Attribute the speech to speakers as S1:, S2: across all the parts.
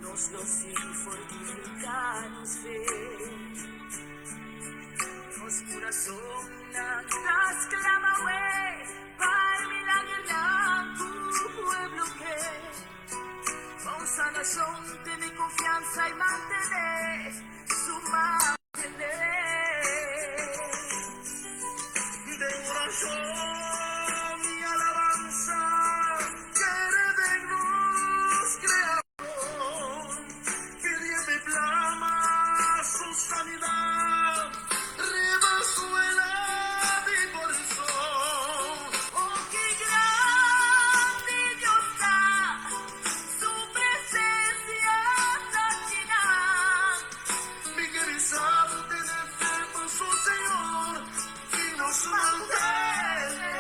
S1: Nos lo sigui fortifiká nos fe. Nos kurasonnan ta sklama we pa e milagernan ku pueblo ke. Pa un salbashon tene konfiansa i mantené su mantené.
S2: Den orashon i alabansa kere den nos Kreador, pidiendo i plama su sanidad riba suela di korason.
S1: Oh, ki grandi Dios ta, su presencia ta kinan.
S2: Mi ke bisa bo tene fe pa su Señor i nos mantene.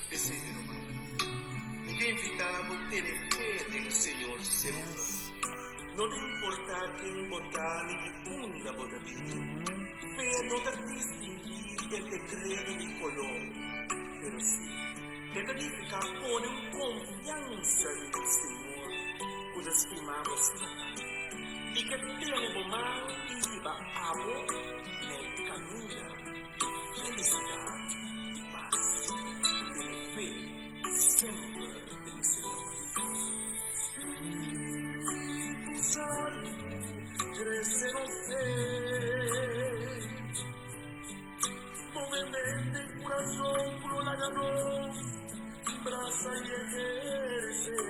S3: P'esei, mi rumannan, mi ke invitá bo tene fe den Señor semper. No ta importá ken bo ta ni di unda bo ta bini. Fe no ta distinguí entre kredo ni koló, pero sí e ta nifiká pone un konfiansa riba e Señor ku ta stima bo asina tantu i ke tene bo man i hiba abo na e kaminda di felisidat i pas. Tene fe semper den Señor.
S2: Spiritu Santu, crece nos fe. Move mente i kurason ku lo laga nos brasa i ehersé.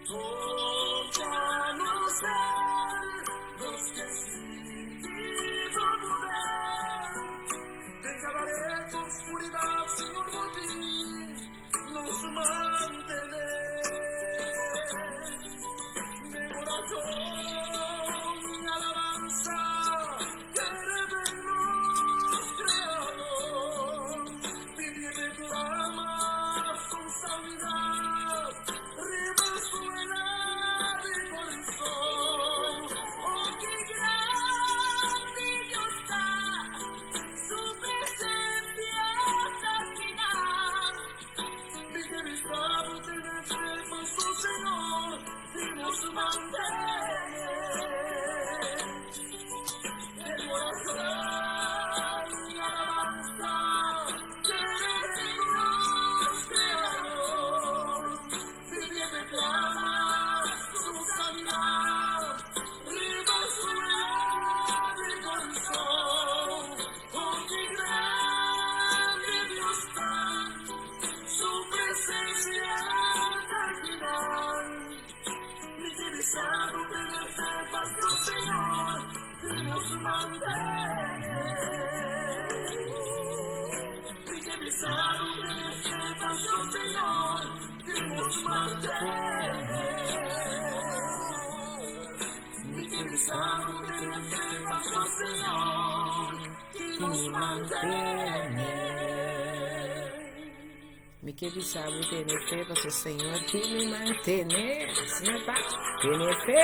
S2: Toca nos ser, nos ke sinti bo poder. Den kabaret oscuridat, Señor bo tin nos mantené. Den oracion i alabansa kere den nos Creador, pidiendo i clama su sanidad riba suela di corazon.
S1: Oh, ki grandi Dios ta, su presencia ta kinan.
S2: Mi ke bisa bo tene fe pa su Señor di nos mantene. E corazon i alabansa kere den nos Creador, pidiendo i clama su sanidad riba su di corazon. Oh, ki grandi Dios ta, su presencia ta kinan. Mi ke bisa bo tene fe pa su Señor di nos mantene. Mi ke bisa bo tene fe pa su Señor di nos mantene. Mi ke bisa bo tene fe pa su Señor di nos mantene.
S4: Mi ke bisa bo tene fe paso Señor ti mi mantene. Asina ta, tene fe.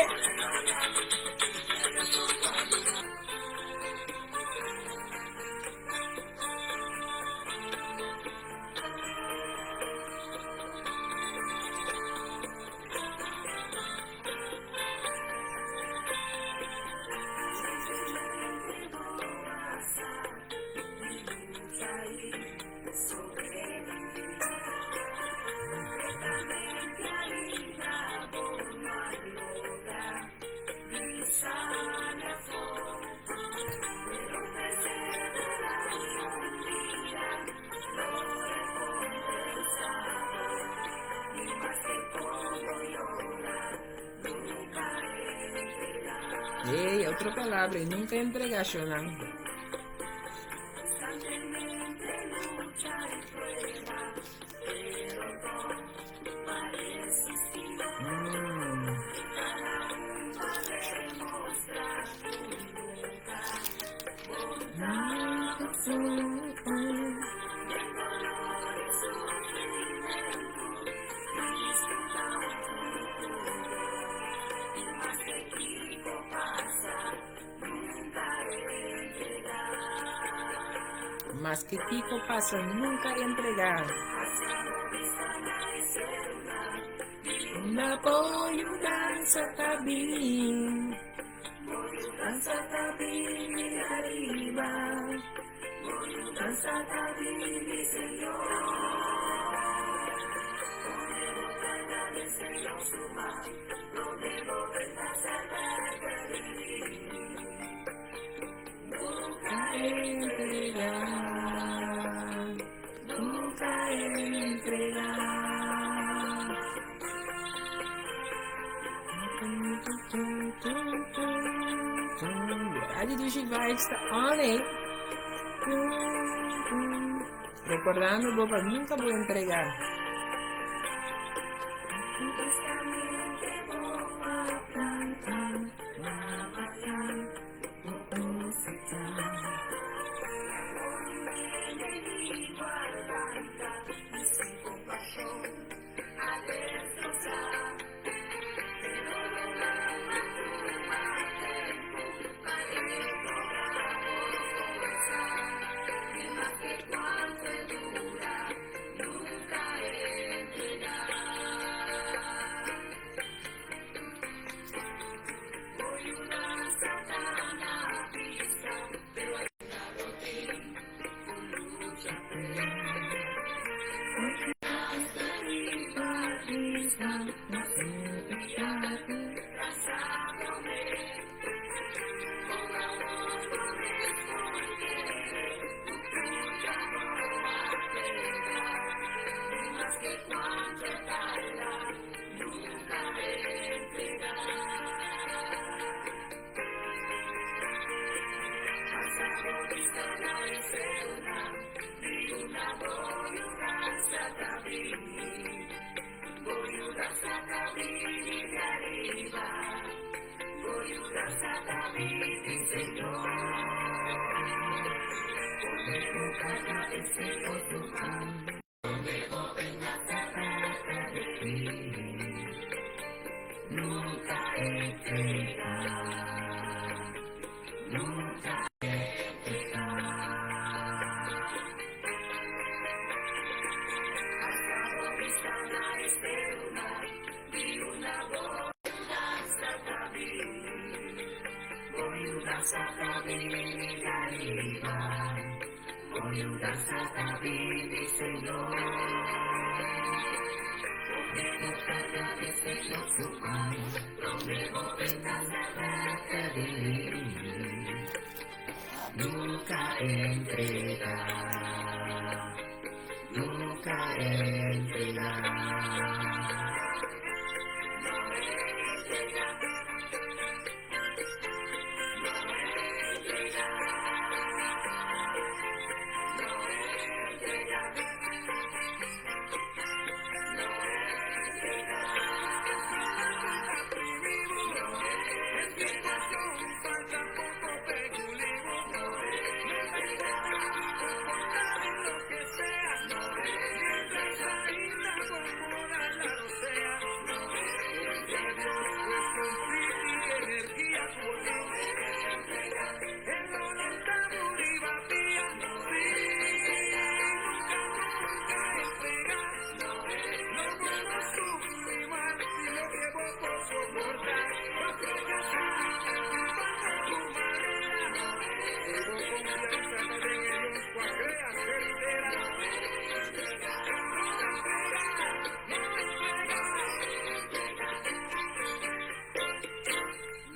S4: Ey, otro palabra, y nunca entrega, Shonan. Maske kiko pasa nunka entregá. Unda bo yudansa ta bin? Bo yudansa ta bin di ariba. Bo yudansa ta bin di Señor. Pone bo karga den Señor su man, prome bo benta serka di Nunka entregá, nunka entregá. Radio Dushi Vibes ta on, eh? Recordando bo pa nunka bo entregá.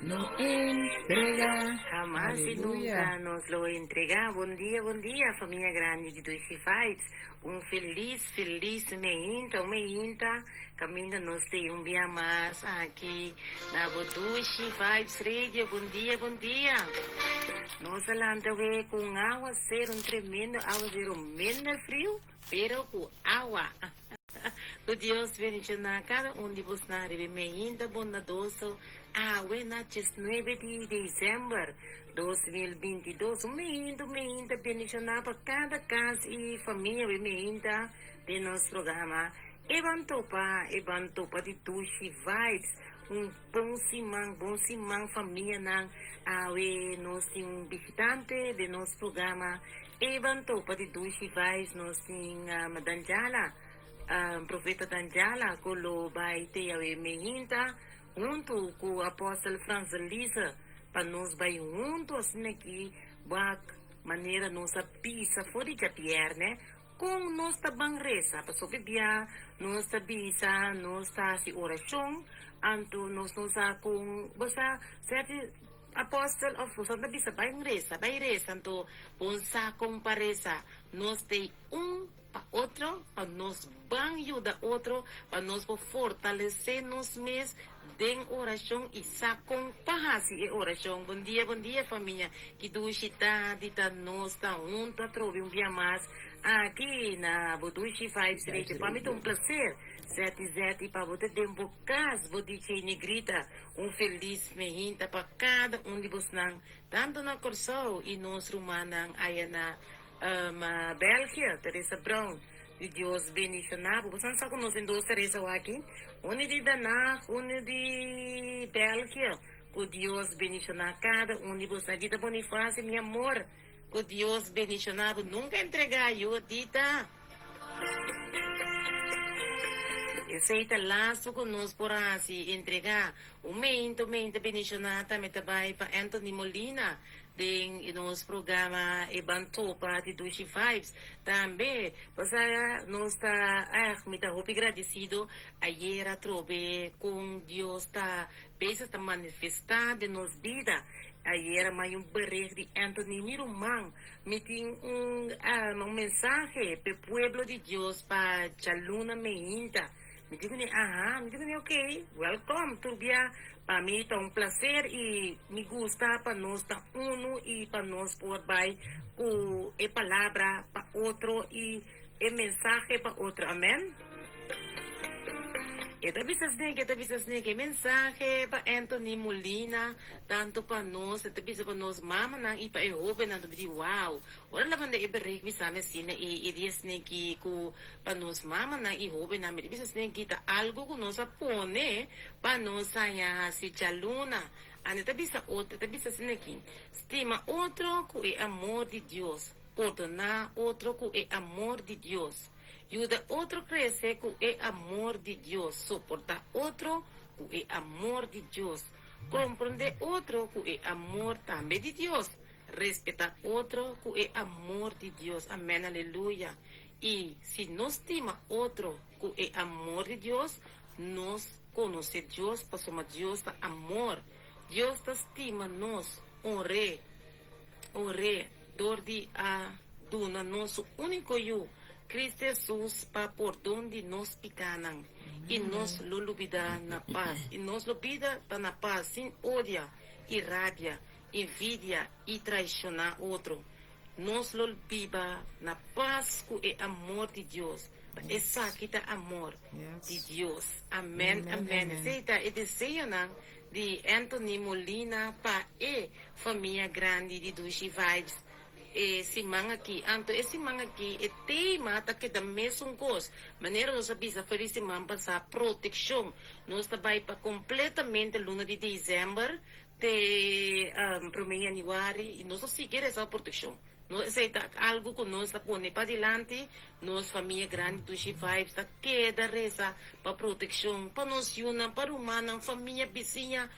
S4: No entrega.
S5: Hamas y
S4: Aleluya.
S5: nunca nos lo entrega. Bon dia, bon dia, famia grandi di Dushi Vibes. Un felis, felis mainta, un mainta. Kaminda nos tin un dia mas aki na Dushi Vibes Radio. Bon dia, bon dia. Nos a lanta awe ku áwaseru, un tremendo áwaseru, minder friu, pero ku awa. Ku Dios bendishoná kada un di boso riba mainta bondadoso. Awe na 19 di desèmber 2022. Un mainta, mainta bendishoná pa kada kas i famia mainta di nos programa. E Ban Topa, E Ban Topa di Dushi Vibes. Un bon siman famianan. Awe nos tin un bishitante di nos programa. E Ban Topa di Dushi Vibes, nos tin Madanjala. Profeta Danjala ku lo bai te awe meinta huntu ku Apostel Frans Elise pa nos bai huntu asina aki wak manera nos a bisa for di djabièrnè kon nos ta ban resa pasobra bia nos ta bisa nos ta hasi orashon anto nos no sa kon bo sa sèti Apostel of boso ta bisa bai resa bai resa anto bon sa kon pa resa nos tei un pa otro, pa nos ban yuda otro, pa nos por fortalesé nos mes den orashon i sa kon pa hasi e orashon. Bon dia, bon dia famia, ki dushi ta di ta nos ta huntu atrobe un bia mas aki na bo Dushi Vibes Radio. Pa mi ta un plaser zèti zèti pa bo ta den bo kas, bo DJ Negrita. Un felis mehinta pa kada un di bosnan, tantu na Kòrsou i nos rumannan aya na Ma Belgia, Teresa Brown, di Dios bendiciona bo. Bosan sa cu nos tin dos Teresa aki, uni di Den Haag, uni di Belgia. Cu Dios bendiciona cada un di bosan. Dita Bonifacio, mi amor, cu Dios bendiciona bo. Nunca entrega ayo, Dita. Esey ta lasto cu nos por haci, entrega. Un meinto, meinto bendiciona tambe ta bay pa Anthony Molina. Den nos programa e ban topa di Dushi Vibes tambe. Pasá nos ta ah mi ta hopi gradisido ayer atrobe kon Dios ta bezig ta manifestá den nos bida. Ayer a manda un bereg di Anthony mi ruman mi tin un un mensahe p'e pueblo di Dios pa djaluna meinta. Mi di kuné, Aha, mi di kuné, ok, welkom tur bia. Pa mi ta un placer i mi gusta pa nos ta unu i pa nos por bai ku e palabra pa otro i e mensahe pa otro. Amen. E ta bisa snake, e ta bisa snake, e mensahe pa Anthony Molina, tantu pa nos, e ta bisa pa nos mamanan i pa e hobennan. Ta di, wow, Ora la manda e bericht bisa mi asina e e di esnan ki ku pa nos mamanan i hobennan mi ta bisa esnan ki ta algu ku nos a pone pa nos haña hasi djaluna. Ane ta bisa otro ta bisa asina ki, Stima otro ku e amor di Dios, pordoná otro ku e amor di Dios, yuda otro krese ku e amor di Dios, soportá otro ku e amor di Dios, komprondé otro ku e amor tambe di Dios. Respeta otro ku e amor di Dios. Amen aleluya. I si nos stima otro ku e amor di Dios, nos konosé Dios pasobra Dios ta amor. Dios ta stima nos, honr'é, honr'é dor di a duna nos su úniko Yu, Cristo Hesus, pa pordon di nos pikánan. I nos lo lubidá na pas. I nos lo bida ta na pas, sin odia i rabia. envidia i traishoná otro. Nos lo biba na pas ku e amor di Dios. Pa esaki ta amor di Dios. Amèn, amèn. Esei ta e deseonan di Anthony Molina pa e famia grandi di Dushi Vibes e siman aki. Anto e siman aki e tema ta keda mesun kos. Manera nos a bisa for di siman pasá, protekshon. Nos ta bai pa kompletamente luna di desèmber Te prome januari y nos a sigui resa proteccion. No esey ta algo cu nos ta pone padilanti, nos famia grandi Dushi Vibes ta keda resa pa proteccion pa nos yunan, pa rumannan, famia, bisiña,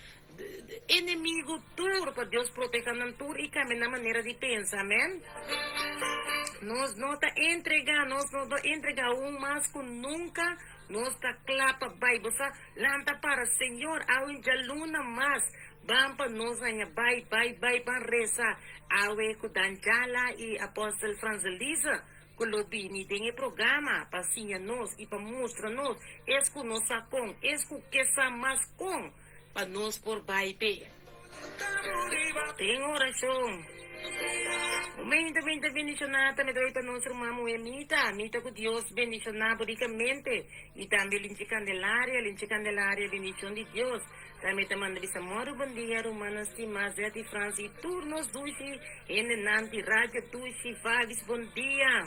S5: enemigo tur, pa Dios proteha nan tur y cambia nan manera di pensa. Amen. Nos no ta entrega, nos no ta entrega aun mas cu nunca, nos ta cla pa bay. Bo sa Lanta para Señor, awe djaluna mas, ban pa nos haña bai, bai, bai ban resa awe ku Danjala i Apostel Franzelisa ku lo bini den e programa pa siña nos i pa mustra nos es ku no sa kon, es ku ke sa mas kon pa nos por bai p'e. Den orashon. Momento mi ta bendishoná tambe ta bai pa nos ruman muhé Mita. Mita ku Dios bendishoná bo rikamente. I tambe Linchi Candelaria, Linchi Candelaria bendishon di Dios. Tambe ta manda bisa mòru bon dia rumannan stimá Zet i Frans i tur nos dushi hendenan di Radio Dushi Vibes bon dia.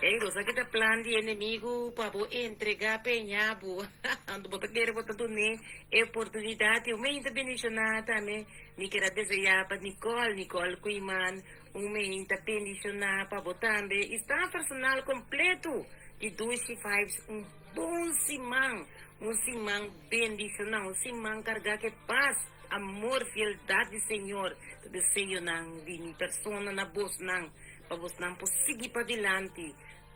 S5: Ey, bo sa ki ta plan di enemigu pa bo entregá peña bo. Anto bo ta kere bo ta dun'é e oportunidat i un meinta bendishoná tambe. Mi kier a deseá pa Nicole, Nicole Koeiman, un meinta bendishoná pa bo tambe i staf personal kompleto di Dushi Vibes un bon siman, un siman bendishoná, un siman kargá ku e pas, amor, fieldat di Señor. Ta deseonan di mi persona na bosnan pa bosnan por sigui padilanti.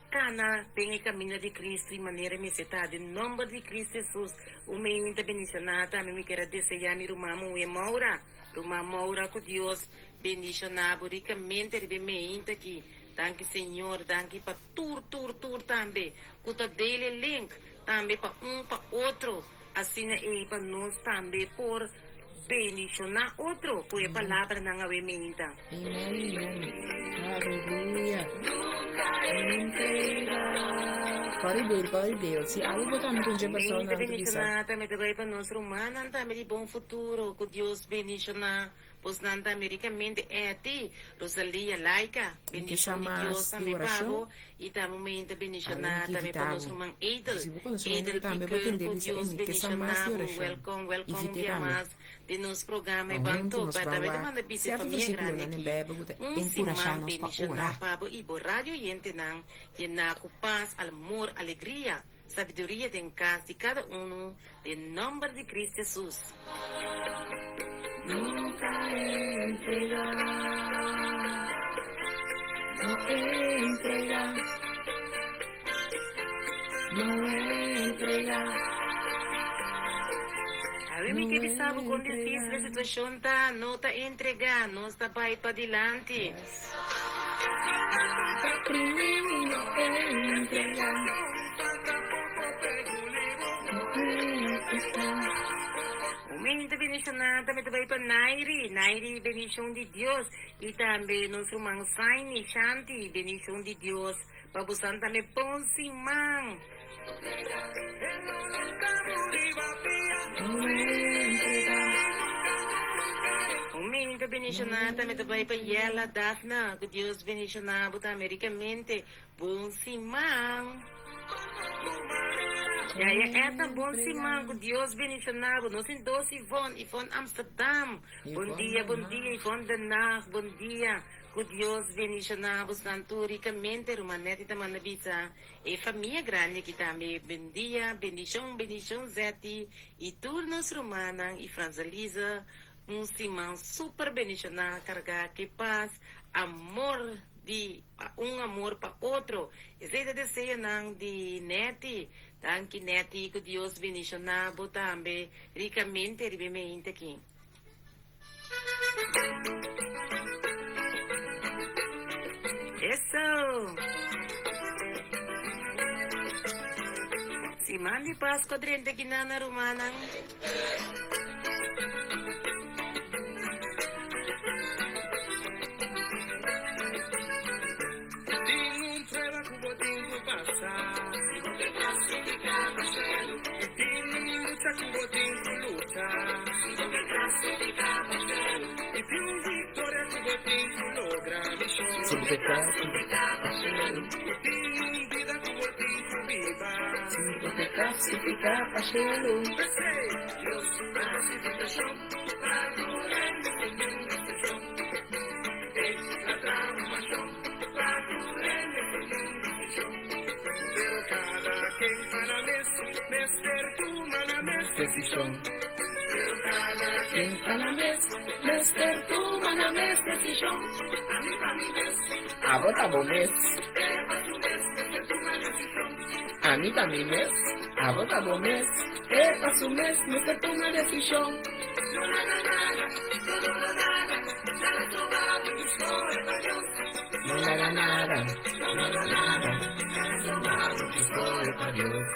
S5: Kana den e kaminda di Cristo i manera mester ta. Den nomber di Cristo Jesus, un meinta bendishoná tambe mi kier a deseá mi ruman muhé Maura. Ruman Maura, ku Dios bendishoná bo rikamente riba e meinta aki. Danki Señor, danki pa tur tur tur tambe ku ta deel e link tambe pa un pa otro, asina ei pa nos tambe por bendishoná otro ku e palabranan awe meinta.
S4: Amen, amen. Hallelujah. Entrega. Kòri deel, kòri deel. Si abo bo tambe ta un dje persona
S5: Meinta
S4: nan ta bisa.
S5: bendishoná tambe ta bai pa nos rumannan tambe di bon futuro. Ku Dios bendishoná bosnan tambe rikamente. Etty, Rosalia, Laika,
S4: Mi ke sa
S5: bendishon di Dios
S4: mas di
S5: tambe pa
S4: orashon,
S5: bo i tambe meinta
S4: abo
S5: bendishoná
S4: mi ke
S5: tambe pa
S4: invitá
S5: nos
S4: bo.
S5: ruman Edel.
S4: Si bo konosé un hende
S5: Edel
S4: ku tambe bo
S5: Piqueur,
S4: tende
S5: ku
S4: bisa,
S5: Dios
S4: Ey, mi ke sa mas
S5: bendishoná
S4: di
S5: bo.
S4: orashon.
S5: Welkom, welkom un
S4: Invit'é
S5: bia
S4: tambe.
S5: mas den nos programa
S4: Pa
S5: e ban
S4: huntu nos
S5: topa.
S4: ban
S5: Tambe ta
S4: wak
S5: manda bisa e
S4: sierto
S5: famia
S4: versíkulonan
S5: grandi
S4: den
S5: aki
S4: Beibel ku ta
S5: un
S4: enkurashá
S5: siman
S4: nos pa
S5: bendishoná
S4: ora.
S5: pa bo i bo radio oyentenan yená ku pas, amor, alegria, sabiduria den kas di kada unu den nòmber di Cristo Jesus.
S4: Nunka entrega, no entrega, no entrega.
S5: Awe mi ke bisa bo kon difísil e situashon ta, no ta entregá, nos ta bai padilanti. Un mente bendishoná tambe ta bai pa Nairi, Nairi bendishon di Dios, i tambe nos ruman Saini, Shanti, bendishon di Dios pa bosan tambe bon siman. Un mente bendishoná tambe ta bai pa Yela, Dafna, ku Dios bendishoná bo tambe rikamente. Bon siman. Yaya Edna bon siman ku Dios bendishoná bo. Nos tin dos Yvonne, Yvonne Amsterdam. Bon dia, bon dia Yvonne Den Haag, bon dia. Ku Dios bendishoná bo santu rikamente. Ruman Netty ta manda bisa e famia grandi aki tambe bon dia, bendishon, bendishon Zetty i tur nos rumannan i Franzalize un siman super bendishoná kargá ku pas, amor di pa un amor pa otro. Esei ta deseonan di Netty. Danki Netty ku Dios bendishoná bo tambe rikamente riba e meinte aki. Eso! Siman di Pascua drenta kinan na rumannan.
S3: Tin un prueba ku bo tin ku pasa. Si bo ke klasifiká pa shelu. I tin un lucha ku bo tin ku lucha. Si bo ke klasifiká pa shelu. I tin un viktoria ku bo tin ku logra, mi shon.
S4: Si bo ke klasifiká pa shelu.
S3: I tin un bida ku bo tin ku biba.
S4: Si bo ke klasifiká pa shelu.
S3: P'esei, Dios su klasifikashon ta tur hende segun desishon. E ta traha un mashon pa tur hende segun desishon. Pero kada ken pa nan mes mester tuma nan mes desishon. Pero kada
S4: Ken pa nan mes mester tuma nan mes desishon.
S3: Ami pa mi mes.
S4: Abo ta bo mes.
S3: E pa su mes mester tuma desishon.
S4: Ami pa mi mes. Abo ta bo mes. E pa su mes mester tuma desishon.
S3: No laga nada, no no nada, nada stroba bo di skohe pa Dios.
S4: No laga nada, no laga nada, nada stroba bo di skohe pa Dios.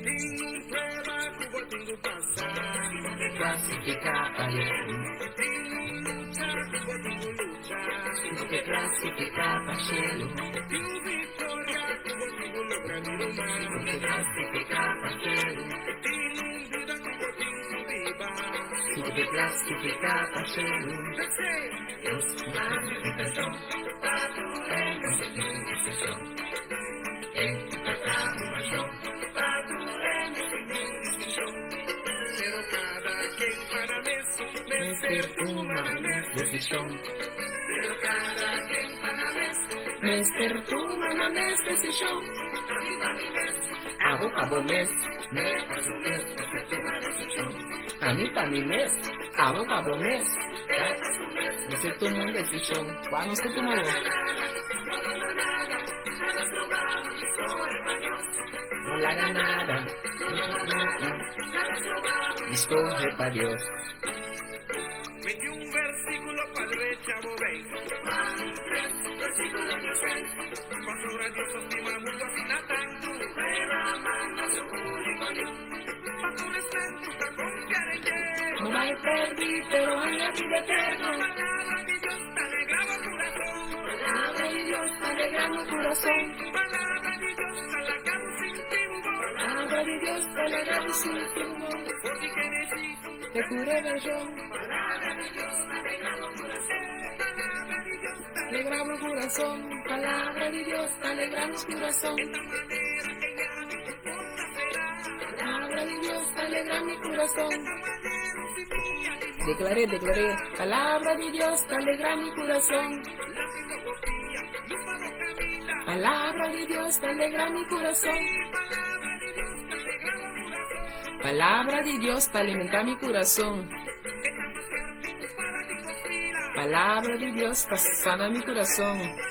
S3: Tin un prueba ku bo tin ku pasa.
S4: Si bo ke klasifiká pa shelu.
S3: Tin un lucha ku bo tin ku lucha.
S4: Si bo ke klasifiká pa shelu.
S3: Tin un viktoria ku bo tin ku logra, mi ruman.
S4: Si bo ke klasifiká pa shelu.
S3: Tin un bida ku bo tin ku biba.
S4: Si bo ke klasifiká pa shelu.
S3: P'esei,
S4: Dios su klasifikashon
S3: pa tur hende
S4: segun desishon. E ta traha un mashon
S3: pa tur hende.
S4: desishon. Mester tuma nan mes desishon. Abo pa bo mes, ami pa mi mes, abo pa bo mes. Mester tuma un desishon. Kua nos ta tuma awor? No laga nada. Escoge pa Dios.
S2: Meti un versículo pa drecha bo bay. Juan 3, versículo 16. Pasobra Dios a stima mundo asina tantu. Pero a manda su único Yu. Pa tur esnan ku ta konfia den dje.
S4: No bai pèrdí, pero haña bida eterno.
S2: Palabra di Dios ta alegrá bo kurason.
S4: Palabra di Dios ta alegrá mi kurason.
S2: Palabra di Dios ta laga bo sinti bo bon.
S4: Palabra di Dios ta laga bo sinti bo bon.
S2: For di Génesis.
S4: Te ku Revelashon.
S2: Palabra di Dios ta alegrá bo kurason. Palabra di Dios ta
S4: alegrá bo kurason. Palabra di Dios ta alegrá nos kurason.
S2: Esta manera e yabi tu porta será.
S4: Palabra di Dios ta alegrá mi kurason.
S2: Esta manera un simia di
S4: Deklar'é, deklar'é. Palabra di Dios ta alegrá mi kurason.
S2: Lapi no bo pia, lus pa bo kaminda.
S4: Palabra di Dios ta alegrá mi kurason.
S2: Palabra di Dios ta alegrá bo kurason.
S4: Palabra di Dios ta alimentá mi kurason.
S2: E ta mas fuerte ku spada di dos fila.
S4: Palabra di Dios ta sana mi kurason.
S2: Palabra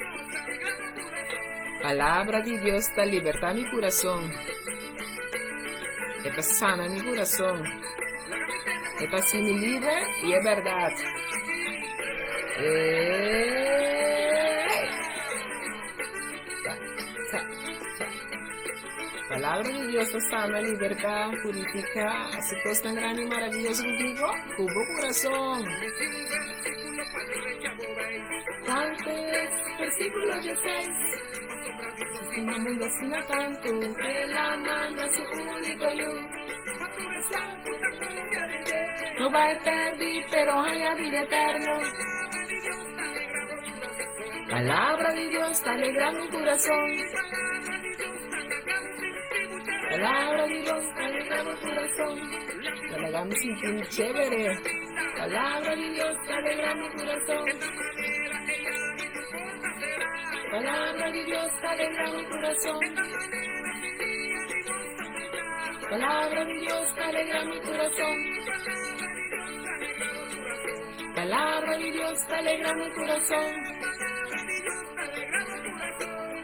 S2: di Dios ta alegrá bo kurason.
S4: Palabra di Dios ta libertá mi kurason. E ta sana mi kurason. E ta hasi mi liber i e bèrdat. Eeeeey! Sa, sa, sa. Palabra di Dios ta sana, libertá, purifiká, hasi kosnan grandi i maravioso ku kiko? Ku bo kurason. Juan 3, versíkulo 16. Stima mundu asina tantu, El a manda su úniko Yu. No bai pèrdí, pero haña bida eterno. Palabra di Dios ta alegrá mi kurason. Palabra di Dios ta alegrá mi kurason. Ta laga mi sinti mi chévere. Palabra di Dios ta alegrá mi kurason. Palabra di Dios ta alegrá mi kurason. Palabra di Dios ta alegrá mi kurason. Palabra di Dios ta alegrá mi kurason.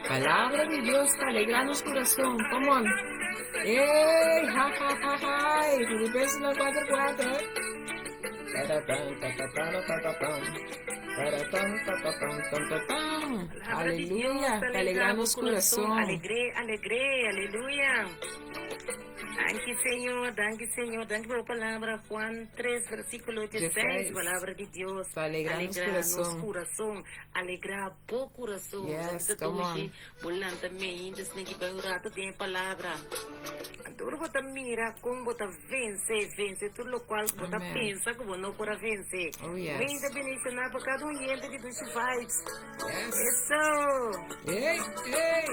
S4: Palabra di Dios ta alegrá nos kurason. Come on. Ey, ha ha ha ha. Filipenses 4 4. Taratan, tatatara, tatatán. Taratan, tatatán, tatatán.
S5: Palabra di Dios
S4: Aleluya.
S5: ta
S4: Ta
S5: alegrá
S4: alegrá
S5: bo
S4: nos
S5: kurason.
S4: kurason.
S5: Alegré, alegré, aleluya. Danki Señor, danki Señor, danki pa bo palabra. Juan 3, versíkulo 16,
S4: 16.
S5: palabra di Dios.
S4: Ta alegrá nos
S5: Alegrá nos
S4: kurason.
S5: kurason, alegrá bo kurason.
S4: Yes,
S5: Sa
S4: come
S5: dushi,
S4: on.
S5: bo lanta meinta, esnan ki bai un rato den e palabra. Anto ora bo ta mira kon bo ta vense, vense tur lokual ku bo ta
S4: Amen.
S5: pensa ku bo no por a vense.
S4: Oh, yes.
S5: Meinta bendishoná pa kada un yente di Dushi Vibes.
S4: Yes.
S5: Eso!
S4: Ey, ey.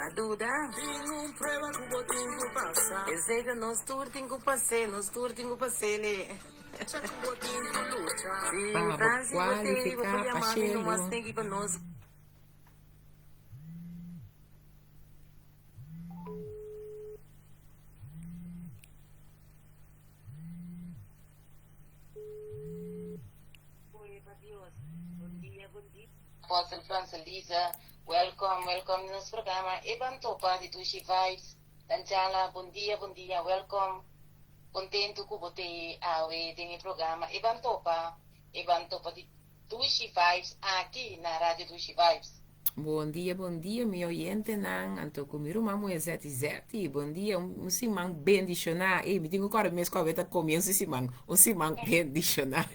S5: Ba duda?
S3: Tin un prueba ku bo tin ku pasa.
S5: Esei ta nos tur tin ku pas'é, nos tur tin ku pas'é.
S3: Lucha ku bo tin ku lucha.
S5: Sí,
S4: Pa bo
S5: Francis, bo te, bo
S4: kualifiká
S5: por
S4: pa
S5: yama mi nomás
S4: shelu.
S5: ten ki pa nos. Apostle Francelisa, welcome, welcome na nos programa Eban Topa di Dushi Vibes. Danchala, bon dia, bon dia, welcome. Contento cu bo te awe den e programa Eban Topa, Eban Topa di Dushi Vibes aki na Radio Dushi Vibes.
S4: Bon dia, bon dia, mi oyentenan. Anto ku mi ruman muhé Zeti Zeti. Bon dia, un, un siman bendishoná. Ey, mi tin ku kòrda mes ku awe ta komienso di siman. Un siman bendishoná.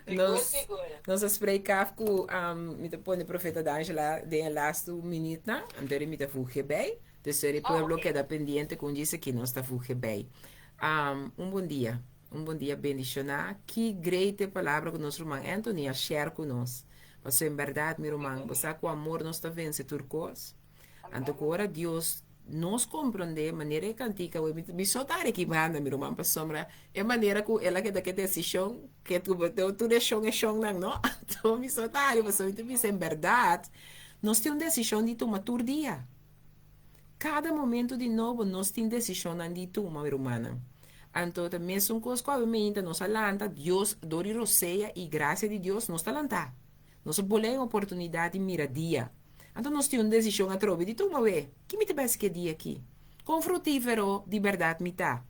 S5: Sigur,
S4: Nos,
S5: sigur.
S4: nos a spreek af ku um, mi ta pone Profeta D'Angela den e laatste minuutnan. Anto mi ta voeg bij. Dus e
S5: Oh,
S4: pueblo
S5: ok.
S4: keda pendiente ku un djis aki nos ta voeg bij. Um, un bon dia. Un bon dia bendishoná. Ki great e palabra ku nos ruman Anthony a share ku nos. Pasobra en bèrdat, mi ruman, bo sa ku amor nos ta vense tur kos. Anto ku ora Dios nos komprondé manera e kantika awe, mi so ta areki banda mi ruman pasobra e manera ku el a keda ku e desishon ke tur e shon e shonnan no, anto mi so ta ari pasobra mi ta bisa en bèrdat nos tin un desishon di tuma tur dia. Kada momento di nobo nos tin desishonnan di tuma mi rumannan. Anto ta mesun kos ku awe meinta nos a lanta, Dios dor di rosea i grasia di Dios nos ta lantá. Nos a bolé e oportunidat di mira dia. Anto nos tin un desishon atrobe di tuma we, ki mi ta bes ke dia aki? Kon frutífero di bèrdat mi ta?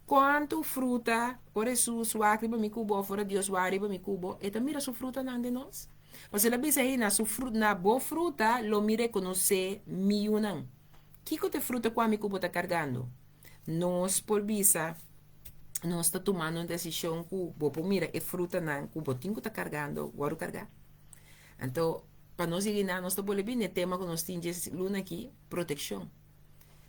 S4: Kuantu fruta ora Hesus wak riba mi ku bo òf ora Dios wak riba mi ku bo, e ta mira su frutanan den nos? Pasobra el a bisa ei, Na su fru, na bo fruta lo mi rekonosé mi yunan. Kiko ta e fruta ku ami ku bo ta kargando? Nos por bisa, nos ta tumando un desishon ku bo por mira e frutanan ku bo tin ku ta kargando wòrdu kargá. Anto, pa nos yega einan, nos ta bolbe bini e tema ku nos tin dje luna aki, protekshon.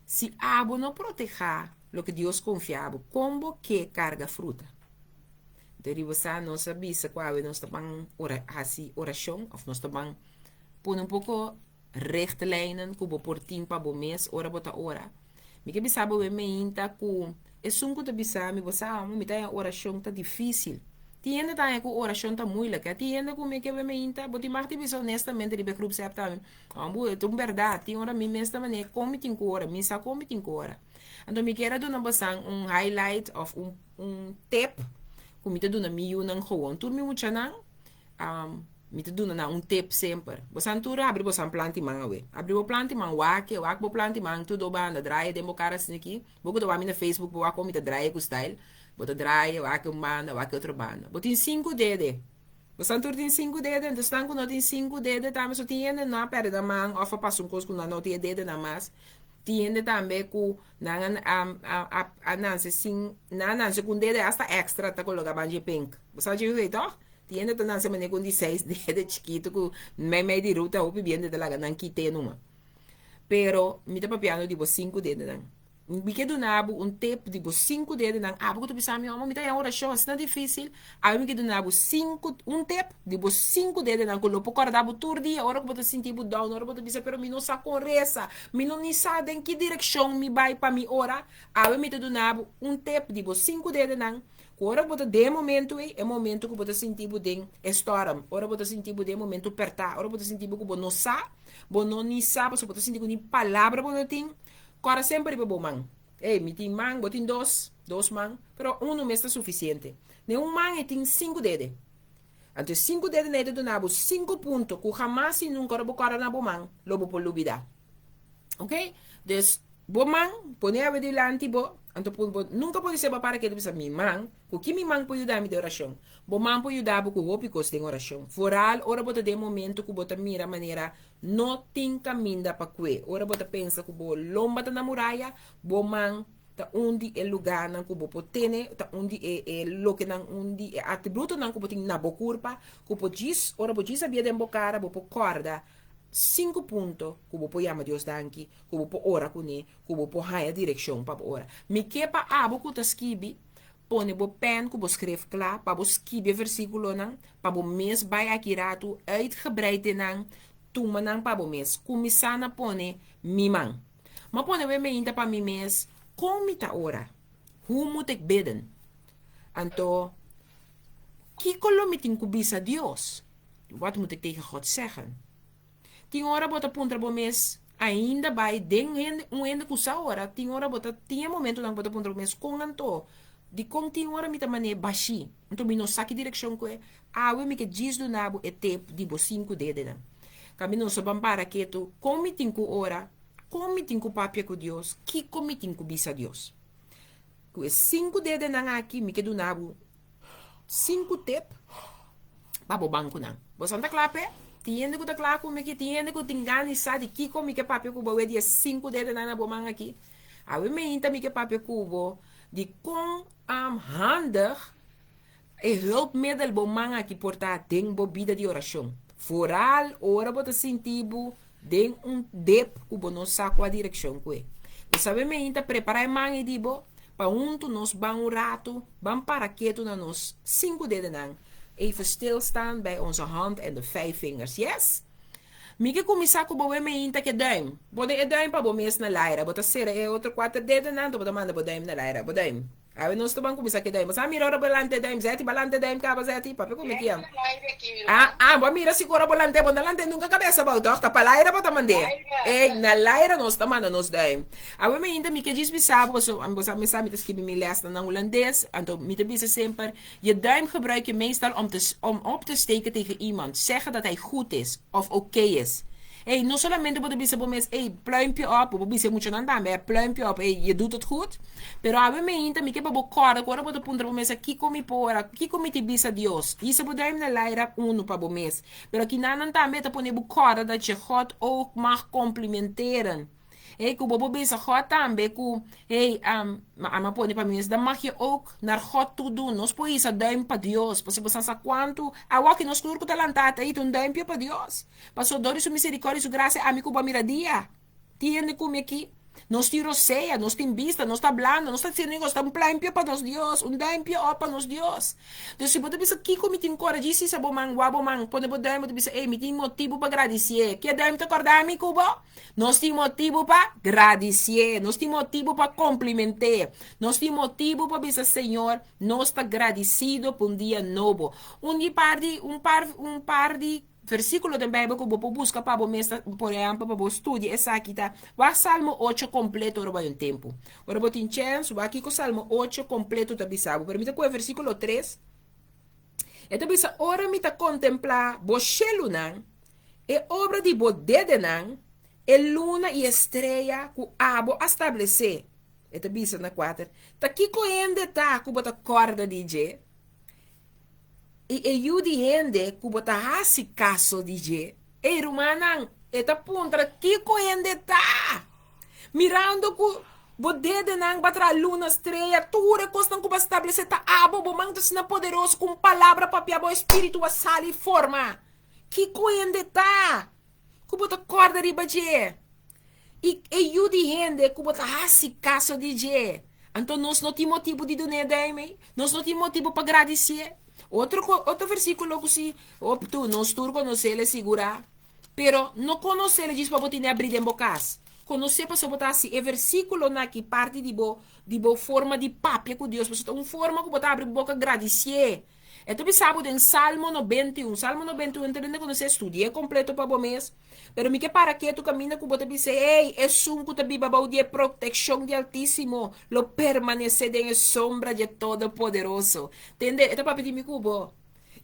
S4: Si abo no protehá loke Dios konfia bo, kon bo ke karga fruta? Anto riba sa nos a bisa ku awe nos ta ban ora hasi orashon òf nos ta ban pone un poko richtlijnen ku bo por tin pa bo mes ora bo ta ora. Mi ke bisa bo meinta ku esun ku ta bisa mi bo sa amo mi ta haña orashon ta difísil. Tin hende ta haña ku orashon ta muilik. Tin hende ku mi ke be meinta bo tin mag di bisa honestamente riba e groepsapp tambe. Ambu e ta un bèrdat. Tin ora mi mes ta manera kon mi tin ku ora, mi sa kon mi tin ku ora. Anto mi kier a duna bosan un highlight òf un un tip ku mi ta duna mi yunan gewoon. Tur mi muchanan Mi ta duna nan un tip semper. Bosan tur habri bosan planti man awe. Habri bo planti man wak e, wak bo planti man tur do banda, draai e den bo kara asina aki. Bo ku ta wak mi na Facebook bo wak kon mi ta draai e ku style. Bo ta draai e, wak e un banda, wak e otro banda. Bo tin sinku dede. Bosan tur tin sinku dede, enton esnan ku no tin sinku dede tambe so tin hende no a perde nan man òf a pasa un kos ku nan no tin e dedenan mas. Tin hende tambe ku nan a a a nanse sin, nan a nanse ku un dede asta èkstra ta koloká ban dje pink. Bo sa dje wei tòg? Tin hende ta nase manera ku un di seis dede chikitu ku meimei di ruta hopi biende ta laga nan kit'é numa. Pero mi ta papiando di bo sinku dedenan. Mi ke duna bo un tip di bo sinku dedenan. Abo ku ta bisa mi, Omo, mi ta haña orashon asina difísil. Awe mi ke duna bo sinku, un tip di bo sinku dedenan ku lo por kòrda bo tur dia ora ku bo ta sinti bo down, ora bo ta bisa, pero mi no sa kon resa, mi no ni sa den ki direkshon mi bai pa mi ora. Awe mi ta duna bo un tip di bo sinku dedenan Ku ora bo ta den e momentu ei, e momentu ku bo ta sinti bo den e storm, ora bo ta sinti bo den e momentu pèrtá, ora bo ta sinti bo ku bo no sa, bo no ni sa pasobra bo ta sinti ku ni palabra bo no tin, kòrda semper riba bo man. Ey, mi tin man, bo tin dos, dos man, pero unu mes ta sufisiente. Den un man e tin sinku dede. Anto e sinku dedenan ei ta duna bo sinku punto ku hamas i nunka ora bo kòrda na bo man lo bo por lubidá. Ok? Dus, bo man, pone awe dilanti bo, anto pun bo nunka por disé bo para ketu bisa mi man, ku ki mi man por yuda mi den orashon? Bo man por yuda bo ku hopi kos den orashon. Foral ora bo ta den momento ku bo ta mira manera no tin kaminda pa kue. Ora bo ta pensa ku bo lomba ta na muraya, bo man ta un di e lugánan ku bo por tene, ta un di e e lokenan, un di e atributonan ku bo tin na bo kurpa, ku por djis, ora bo djis a bia den bo kara, bo por kòrda Sinku punto ku bo por yama Dios danki, ku bo por ora kuné, ku bo por haña direkshon pa bo ora. Mi ke pa abo ku ta skibi, pone bo pèn ku bo skref kla pa bo skibi e versíkulonan, pa bo mes bai aki ratu uitgebreid den nan, tuma nan pa bo mes. Kuminsá na pone mi man. M'a pone wei meinta pa mi mes, kon mi ta ora? Hoe moet ik bidden? Anto, kiko lo mi tin ku bisa Dios? Wat moet ik tegen God zeggen? Tin ora bo ta puntra bo mes, ainda bai den hende, un hende ku sa ora, tin ora bo ta tin e momentonan ku bo ta puntra bo mes, kon anto? Dikon tin ora mi ta man'é bashí? Anto mi no sa ki direkshon ku e. Awe mi ke djis duna bo e tep di bo sinku dedenan. Kaminda nos a ban para ketu, kon mi tin ku ora? Kon mi tin ku papia ku Dios? Kiko mi tin ku bisa Dios? Ku e sinku dedenan aki mi ke duna bo Sinku tip pa bo bankunan. Boso ta kla p'e? Tin hende ku ta kla ku mi aki? Tin hende ku tin gana di sa di kiko mi ke papia ku bo awe di e sinku dedenan na bo man aki? Awe meinta mi ke papia ku bo di kon handig e hulpmiddel bo man aki por ta den bo bida di orashon. Foral ora bo ta sinti bo den un dep ku bo no sa kua direkshon ku e. Bo sabe meinta prepara e man ei di bo pa huntu nos ban un ratu, ban para ketu na nos sinku dedenan, even stilstaan bij onze hand en de vijf vingers. Yes! Mi ke kuminsá ku bo weme inta ke duim. Pone e duim pa bo mes na laira. Bo ta sera e otro kuater dedenan, anto bo ta manda bo duim na laira. Bo duim. Awe nos ta ban kuminsá ke duim. Bo sa mira ora bo lanta e duim, Zeti, bo lanta e duim kaba, Zeti? Papia ku mi kian. Ah, ah, bo a mira si ku ora bo lant'é, bo no lant'é nunka kabesa abou, tòg? Ta pa laira bo ta mand'é. Ey, na laira nos ta manda nos duim. Awe mi ainda mi ke djis bisa bo, pasobra bo sa mi sa mi ta skibi mi lèsnan na hulandes, anto mi ta bisa semper, Je duim gebruik je meestal om te om op te steken tegen iemand, zeggen dat hij goed is of oké is. Ey, no solamente bo ta bisa bo mes, ey, pluimpje op, bo por bisa e muchanan tambe, ey, pluimpje op, ey, je doet het goed. Pero awe mi ainda mi ke pa bo kòrda ku ora bo ta puntra bo mes, kiko mi por, kiko mi tin bisa Dios? Hisa bo duim na laira unu pa bo mes. Pero kinanan tambe e ta pone bo kòrda dat je God ook mag complimenteren. Hey, ku bo por bisa God tambe ku, hey, um, ma ama pone pa mi mes, dan mag je ook naar God toe doen. Nos por hisa duim pa Dios, pasobra bo sa sa kuantu, awor ki nos tur ku ta lantá ta hita un duimpje pa Dios. Pasobra dor di su misericordia i su grasia ami ku bo a mira dia. Tin hende ku mi aki. Nos tin rosea, nos tin bista, nos ta hablando, nos ta haciendo negocio, ta un pluimpje pa nos Dios, un duimpje op pa nos Dios. Dus si bo ta bisa kiko mi tin kora, djis hisa bo man, wak bo man, pone bo duim, bo ta bisa, ey, mi tin motibu pa gradisié. Ke duim ta kòrda mi ku bo? Nos tin motibu pa gradisié, nos tin motibu pa kompliment'é, nos tin motibu pa bisa Señor, nos ta gradisido pa un dia nobo. Un di par di, un par, un par di versíkulo den Beibel ku bo por buska pa bo mes ta, por ehèmpel, pa bo studia esaki ta, wak Salmo ocho kompleto ora bo hay un tempu. Ora bo tin chèns, wak kiko Salmo ocho kompleto ta bisa bo. Pero mi ta kohe versíkulo tres, e ta bisa, Ora mi ta kontemplá bo shelunan, E obra di bo dedenan, e luna i e strea ku abo a stablesé. E ta bisa na kuater, Ta kiko hende ta ku bo ta kòrda di dje? I e yu di hende ku bo ta hasi kaso di dje? Ei, rumannan, e ta puntra, Kiko hende ta? Mirando ku bo dedenan ba traha luna, strea, tur e kosnan ku bo a stablesé ta abo, bo man ta asina poderoso ku un palabra papia bo espíritu a sali forma. Kiko hende ta ku bo ta kòrda riba dje? I e yu di hende ku bo ta hasi kaso di dje? Anto nos no tin motibu di dun'é dèimei? Nos no tin motibu pa gradisié? Otro otro versíkulo ku si optu nos tur konosé el e sigurá. Pero no konosé el djis pa bo tene abrí den bo kas. Konosé pasobra bo ta hasi e versíkulonan aki parti di bo di bo forma di papia ku Dios. Pasobra ta un forma ku bo ta abri bo boka gradisié. E ta bisa bo den Salmo 91. Salmo 91 ta den konosé, studi'é kompleto pa bo mes. Pero mi ke para ketu kaminda ku bo ta bisa, Ey, esun ku ta biba bou di e protekshon di Altísimo lo permanesé den e sombra di e Todopoderoso. Tende, e ta papia di mi ku bo.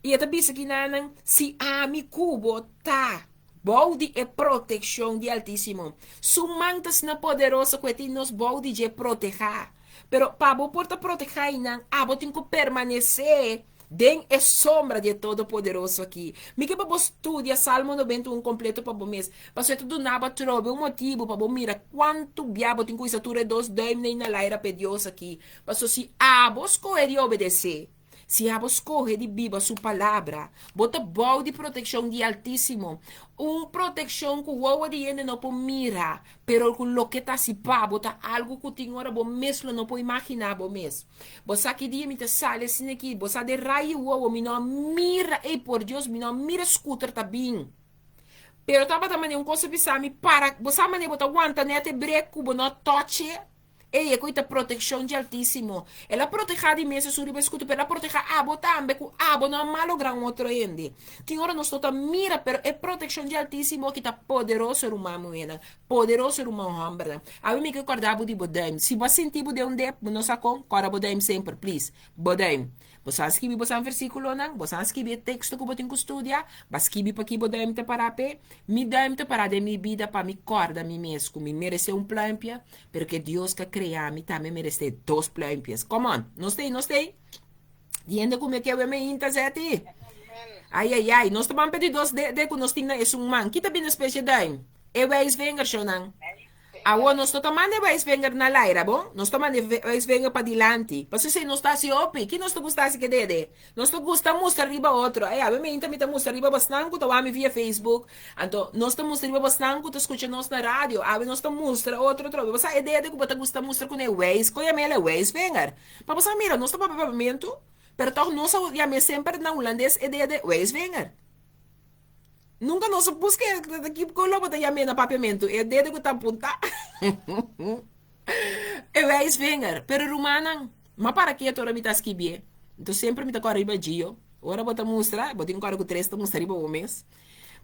S4: I e ta bisa kinanan, Si ami ku bo ta bou di e protekshon di Altísimo, su man ta asina poderoso ku e tin nos bou di dje protehá. Pero pa bo por ta protehá einan, abo tin ku permanesé den e sombra di e Todopoderoso aki. Mi ke pa bo studia Salmo 91 kompleto pa bo mes, pasobra e ta duna bo atrobe un motibu pa bo mira kuantu bia bo tin ku hisa tur e dos duimnan ei na laira pa e Dios aki. Pasobra si abo skohe di obedesé, Si abo skohe di biba su palabra, bo ta bou di protekshon di Altísimo, un protekshon ku wowo di hende no por mira, pero ku loke ta hasi pa bo ta algu ku tin ora bo mes lo no por imaginá bo mes. Bo sa ki dia mi ta sali asina aki, bo sa den rai di wowo mi no a mira, ey por Dios, mi no a mira scooter ta bin. Pero tabata manera un kos a bisa mi para, bo sa manera bo ta wanta nèt e brek ku bo no a tòch'e? Ey, e koe ta protekshon dje Altísimo. El a protehá di mes esun riba e skutu, pero el a protehá abo tambe, ku abo no a malográ un otro hende. Tin ora nos no ta mira, pero e protekshon dje Altísimo aki ta poderoso, ruman muhénan, poderoso, ruman hòmbernan. Awe mi ke kòrda bo di bo dùim. Si bo a sinti bo den un dep, bo no sa kon, kòrda bo dùim semper, please. Bo dùim. Bo sa skibi bo san versíkulonan, bo sa skibi e teksto ku bo tin ku studia, ba skibi pa ki bo duim ta pará p'e. Mi duim ta pará den mi bida pa mi kòrda mi mes ku mi meresé un plùimpia, pero ku e Dios ku a krea mi tambe meresé dos plùimpias. Come on! Nos t'ei, nos t'ei? Di hende ku mi a ke weme hinta zèti? Ai, ai, ai, nos ta ban p'e di dos dede ku nos tin na esun man. Ki ta bini spesie duim? E wijsvinger, shownan. Awor nos no ta manda e wijsvinger na laira, bon? Nos ta manda e wijsvinger padilanti. Pasobra esei nos ta hasi hopi. Ki nos ta gusta hasi ke dede? Nos ta gusta mustra riba otro. Ei, awe meinta mi ta mustra riba bosnan ku ta wak mi via Facebook. Anto, nos ta mustra riba bosnan ku ta skucha nos na radio. Awe nos ta mustra otro atrobe. Bo sa e dede ku bo ta gusta mustra kuné wijs? Kon yama el e wijsvinger? Pa bo sa mira, nos ta papia papiamentu, pero tòg nos a yam'é semper na hulandes e dede wijsvinger. Nunka nos a buska e kiko bo ta yam'é na papiamentu, e dedo ku ta apuntá. E wijsvinger. Pero rumannan, m'a para ketu ora mi ta skibié. Enton semper mi ta kòrda riba Gio. Ora bo ta mustra, bo tin ku kòrda ku tres ta mustra riba bo mes.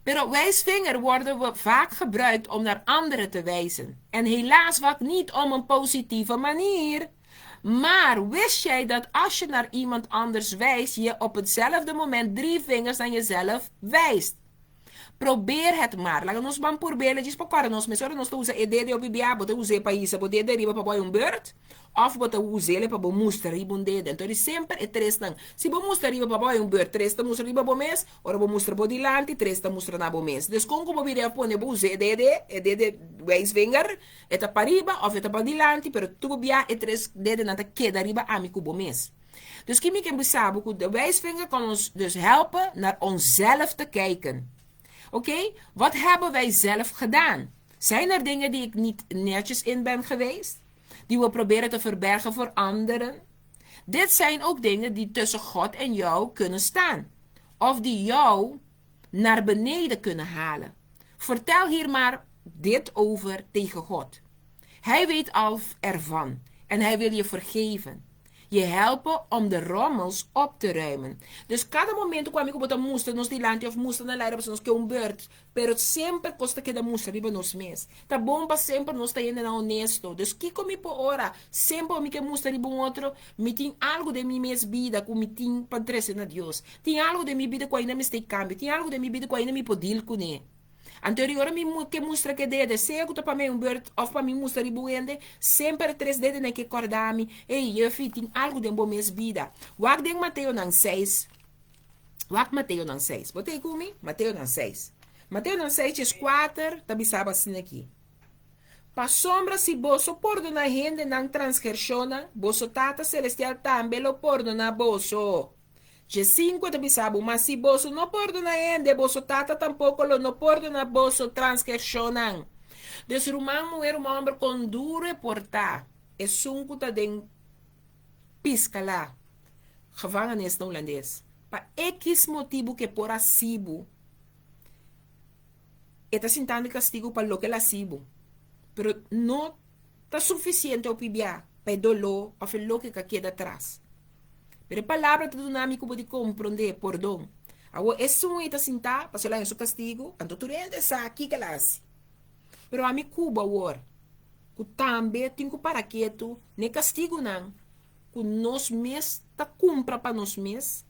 S4: Pero wijsvinger worden we vaak gebruikt om naar anderen te wijzen. En helaas vaak niet om een positieve manier. Maar wist jij dat als je naar iemand anders wijst, je op hetzelfde moment drie vingers naar jezelf wijst? Probeer het maar. Laga nos ban purbe'le djis pa kòrda nos mes. Ora nos ta usa e dede hopi bia, bo ta us'é pa hisa bo dede riba pa bo hay un beurt, òf bo ta us'ele pa bo mustra riba un dede. Anto di semper e tresnan. Si bo mustra riba pa bo hay un beurt, tres ta mustra riba bo mes. Ora bo mustra bo dilanti, tres ta mustra na bo mes. Dus kon ku bo bira pone bo usa e dede, e dede wijsvinger, E ta pariba of e ta padilanti, pero tur bia e tres dedenan ta keda riba ami ku bo mes. Dus ki mi ke bisa bo ku de wijsvinger kan ons dus helpen naar onszelf te kijken. Oké, wat hebben wij zelf gedaan? Zijn er dingen die ik niet netjes in ben geweest? Die we proberen te verbergen voor anderen? Dit zijn ook dingen die tussen God en jou kunnen staan. Of die jou naar beneden kunnen halen. Vertel hier maar dit over tegen God. Hij weet al ervan en hij wil je vergeven. Je helpen om de rommels op te ruimen. Dus kada momento ku ami ku bo ta mustra nos dilanti of mustra na laira pasobra nos ke un beurt, pero semper kos ta keda mustra riba nos mes. Ta bon pa semper nos ta hendenan honesto. Dus kiko mi por ora semper mi ke mustra riba un otro? Mi tin algu den mi mes bida ku mi tin pa trese na Dios. Tin algu den mi bida ku ainda mester kambia. Tin algu den mi bida ku ainda mi por deal kuné. Anto ri ora mi ke mustra ke dede, sea ku ta pa mi un beurt òf pa mi mustra riba un hende, semper e tres dedenan ke kòrda mi, Ey, Jeffy, tin algu den bo mes bida. Wak den Mateonan seis. Wak Mateonan seis. Bo ta ei ku mi? Mateonan seis. Mateonan seis djes kuater ta bisa bo asina aki. Pasobra si boso pordoná hende nan transgershonnan, boso Tata Selestial tambe lo pordoná boso. Djesinku ta bisa bo, Ma si boso no pordoná hende, boso Tata tampoko lo no pordoná boso transgershonnan. Dus ruman muhé, ruman hòmber, kon duru e por ta, esun ku ta den piskalá, gevangenis na hulandes, pa ekis motibu ku e por hasi bo, E ta sintando e kastigu pa loke el a hasi bo, pero no ta sufisiente hopi bia pa e doló òf e loke ku a keda atras. Pero e palabra ta duna mi ku bo di komprondé, pordon. Awor esun ei ta sintá pasobra el a haña su kastigu, anto tur hende sa kiko el a hasi. Pero ami ku bo awor, ku tambe tin ku para ketu na e kastigunan ku nos mes ta kumpra pa nos mes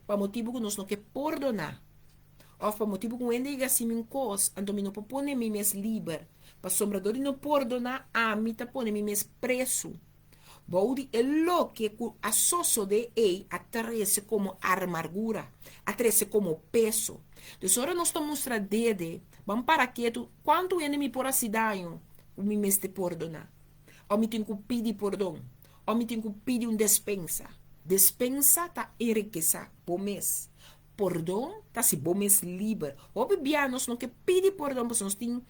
S4: pa motibu ku nos no ke pordoná. Òf pa motibu ku un hende yega hasi mi un kos, anto mi no por pone mi mes liber, pasobra dor di no pordoná, ami ta pone mi mes presu. Bou di e loke ku a sosodé ei a trese komo armargura, a trese komo peso. Dus ora nos ta mustra dede, ban para ketu, kuantu hende mi por hasi daño ku mi mester pordoná? Òf mi tin ku pidi pordon? Òf mi tin ku pidi un despensa? Despensa ta enrikesá bo mes. Pordon ta hasi bo mes liber. Hopi bia nos no ke pidi pordon pasobra nos tin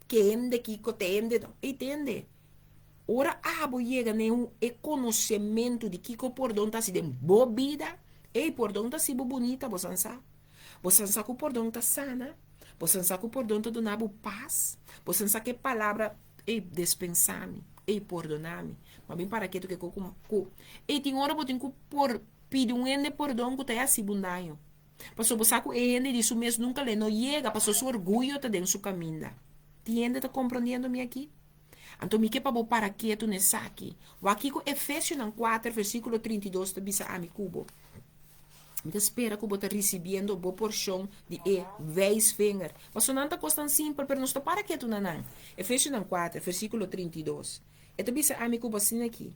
S4: kende kiko tende no. Ey tende, ora abo yega na e konosementu di kiko pordon ta hasi den bo bida, ey pordon ta hasi bo bunita, bo san sa. Bo san sa ku pordon ta sana, bo san sa ku pordon ta duna bo pas, bo san sa ku e palabra, ey despensa mi, ey pordona mi. Ma bin para ketu ke ku ku ey tin ora bo tin ku por Pidi un hende pordon ku ta e hasi bo un daño. Pasobra bo sa ku e hende di su mes nunka lo e no yega pasobra su orguyo ta den su kaminda. Tin hende ta komprondiendo mi aki? Anto mi ke pa bo para ketu na esaki. Wak kiko Efesionan kuater versíkulo 32 ta bisa ami ku bo. Mi ta spera ku bo ta risibiendo bo porshon di e wijsvinger. Pasobra nan ta kosnan simpel, pero nos ta para ketu na nan. Efesionan kuater versíkulo 32. E ta bisa ami ku bo asina aki.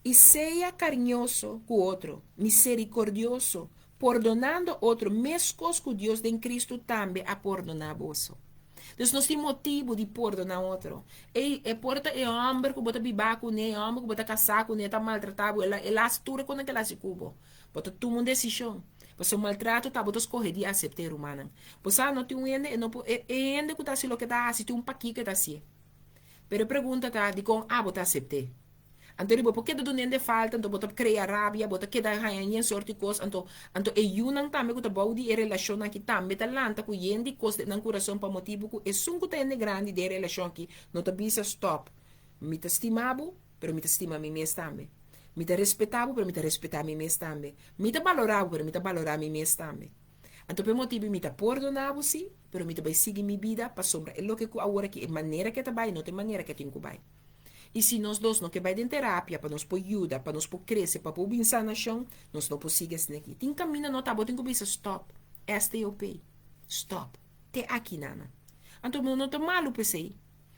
S4: I sea kariñoso ku otro, miserikordioso, pordonando otro meskos ku Dios den Kristu tambe a pordoná boso. Dus nos tin motibu di pordoná otro. Ey, e por ta e hòmber ku bo ta bibá kuné, e hòmber ku bo ta kasá kuné ta maltratá bo, el a hasi tur e kosnan ku el a hasi ku bo. Bo ta tuma un desishon. Pasobra maltrato ta bo ta skohe di asept'é, rumannan. Bo sa, no tin un hende, e no por, e hende ku ta hasi loke e ta hasi tin un pakiko e ta hasié. Pero e pregunta ta, dikon abo ta asept'é? Anto riba bo por keda duna hende falta, anto bo ta krea rabia, bo ta keda haña yen sorti kos, anto anto e yunan tambe ku ta bou di e relashonnan aki tambe ta lanta ku yen di kos den nan kurason pa motibu ku esun ku ta hende grandi den e relashon aki no ta bisa stòp. Mi ta stima bo, pero mi ta stima mi mes tambe. Mi ta respetá bo, pero mi ta respetá mi mes tambe. Mi ta balorá bo, pero mi ta balorá mi mes tambe. Anto p'e motibu mi ta pordoná bo sí, pero mi ta bai sigui mi bida pasobra e loke ku awor aki e manera ku e ta bai no ta e manera ku e tin ku bai. I si nos dos no ke bai den terapia pa nos por yuda, pa nos por krese, pa por bin sanashon, nos no por sigui asina aki. Tin kaminda no ta, bo tin ku bisa stòp, S-T-O-P, stòp, te aki nana. Anto bo no ta malu p'esei,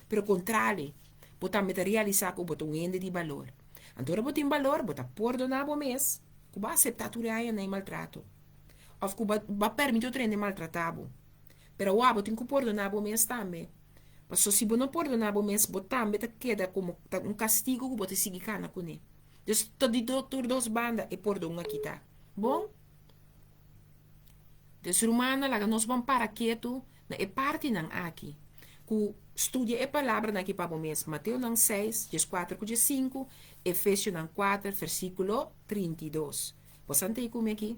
S4: pero kontrali, bo tambe ta realisá ku bo ta un hende di balor. Anto ora bo tin balor, bo ta pordoná bo mes ku bo a aseptá tur e añanan e maltrato òf ku bo a permití otro hende maltratá bo. Pero awor bo tin ku pordoná bo mes tambe. Paso si bo no pordoná bo mes, bo tambe ta keda komo ta un kastigu ku bo ta sigui kana kuné. Dus ta di tur dos banda e pordon a kita. Bon? Dus rumannan, laga nos ban para ketu na e partinan aki, ku studia e palabranan aki pa bo mes, Mateonan seis, dieskuater ku diesinku, Efesionan kuater, versíkulo 32. Bo sa ntei ku mi aki?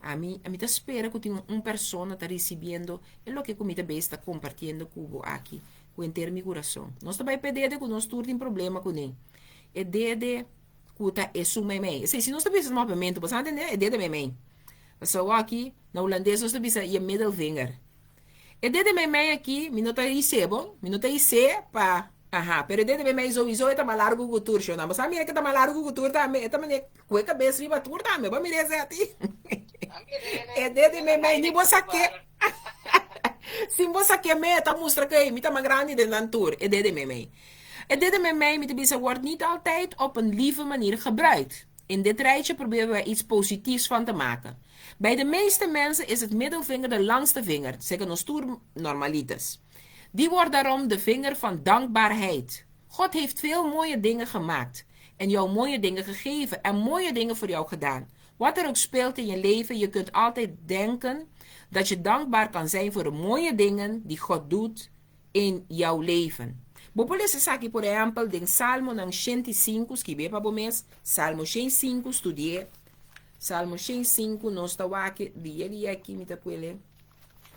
S4: Ami, ami ta spera ku tin un persona ta risibiendo e loke ku mi ta bes ta kompartiendo ku bo aki, ku henter mi kurason. Nos ta bai p'e dede ku nos tur tin problema kuné. E dede ku ta esun meimei. Esei, si nos ta bisa na papiamentu, bo sa ntende? E dede meimei. Pasobra aki, na hulandes nos ta bisa je middelvinger. E dede meimei aki, mi no ta his'é bo, mi no ta his'é pa Aha, pero e dede meimei souiso e ta mas largu ku tur, shona. Bo sa mira ke ta mas largu ku tur tambe? E ta mane ku e kabes riba tur tambe. Bo a mira esei ati? E dede meimei ni bo sa ke. Sin bo sa ke me, e ta mustra ku ei mi ta mas grandi den nan tur, e dede meimei. E dede meimei, mi ta bisa, wordt niet altijd op een lieve manier gebruikt. In dit rijtje proberen wij iets positiefs van te maken. Bij de meeste mensen is het middelvinger de langste vinger, zeker nos tur normalitas. Die wordt daarom de vinger van dankbaarheid. God heeft veel mooie dingen gemaakt en jou mooie dingen gegeven en mooie dingen voor jou gedaan. Wat er ook speelt in je leven, je kunt altijd denken dat je dankbaar kan zijn voor de mooie dingen die God doet in jouw leven. Bo por lesa esaki por ehèmpel den Salmonan 105, skib'é pa bo mes, Salmo 105, studi'é. Salmo 105, nos ta wak dia di aki mi ta puele.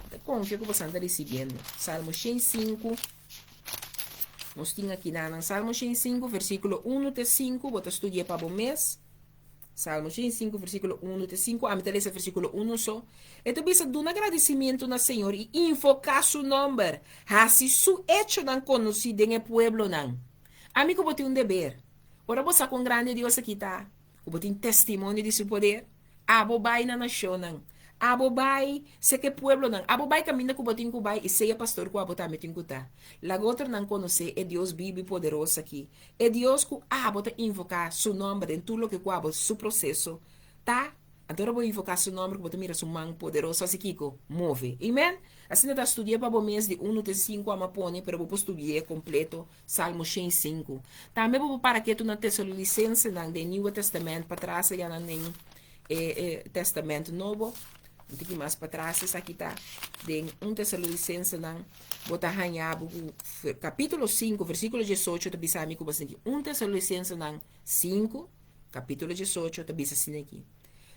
S4: Mi ta konfia ku bosan ta risibiendo. Salmo 105, nos tin aki nan Salmo 105, versíkulo 1 te 5, bo ta studi'é pa bo mes. Salmo 105, versíkulo 1 te 5, ami ta lesa versíkulo 1 so. E ta bisa, Duna gradisimentu na Señor i invoká su nòmber, hasi su echonan konosí den e pueblonan. Ami ku bo tin un deber. Ora bo sa kon grandi Dios aki ta, ku bo tin testimonio di su poder, Abo bai na nashonnan. Abo bai seka e pueblonan. Abo bai kaminda ku bo tin ku bai i sea pastor ku abo tambe tin ku ta. Laga otronan konosé e Dios bibu i poderoso aki, e Dios ku abo ta invoká su nòmber den tur loke ku abo su proseso ta. Anto ora bo invoká su nòmber ku bo ta mira su man poderoso hasi kiko? Move. Amen! Asina ta studia pa bo mes di unu te sinku amo a pone, pero bo por studi'é kompleto Salmo 105. Tambe bo por para ketu na Tesalonicensenan den Nieuwe Testament patras allá nan den e, e Testament Nobo. Un tiki mas patras esaki ta den 1 Tesalonicensenan bo ta haña bo ku kapítulo 5 versíkulo 18 ta bisa mi ku bo asina aki. 1 Tesalonicensenan 5 kapítulo 18 ta bisa asina aki.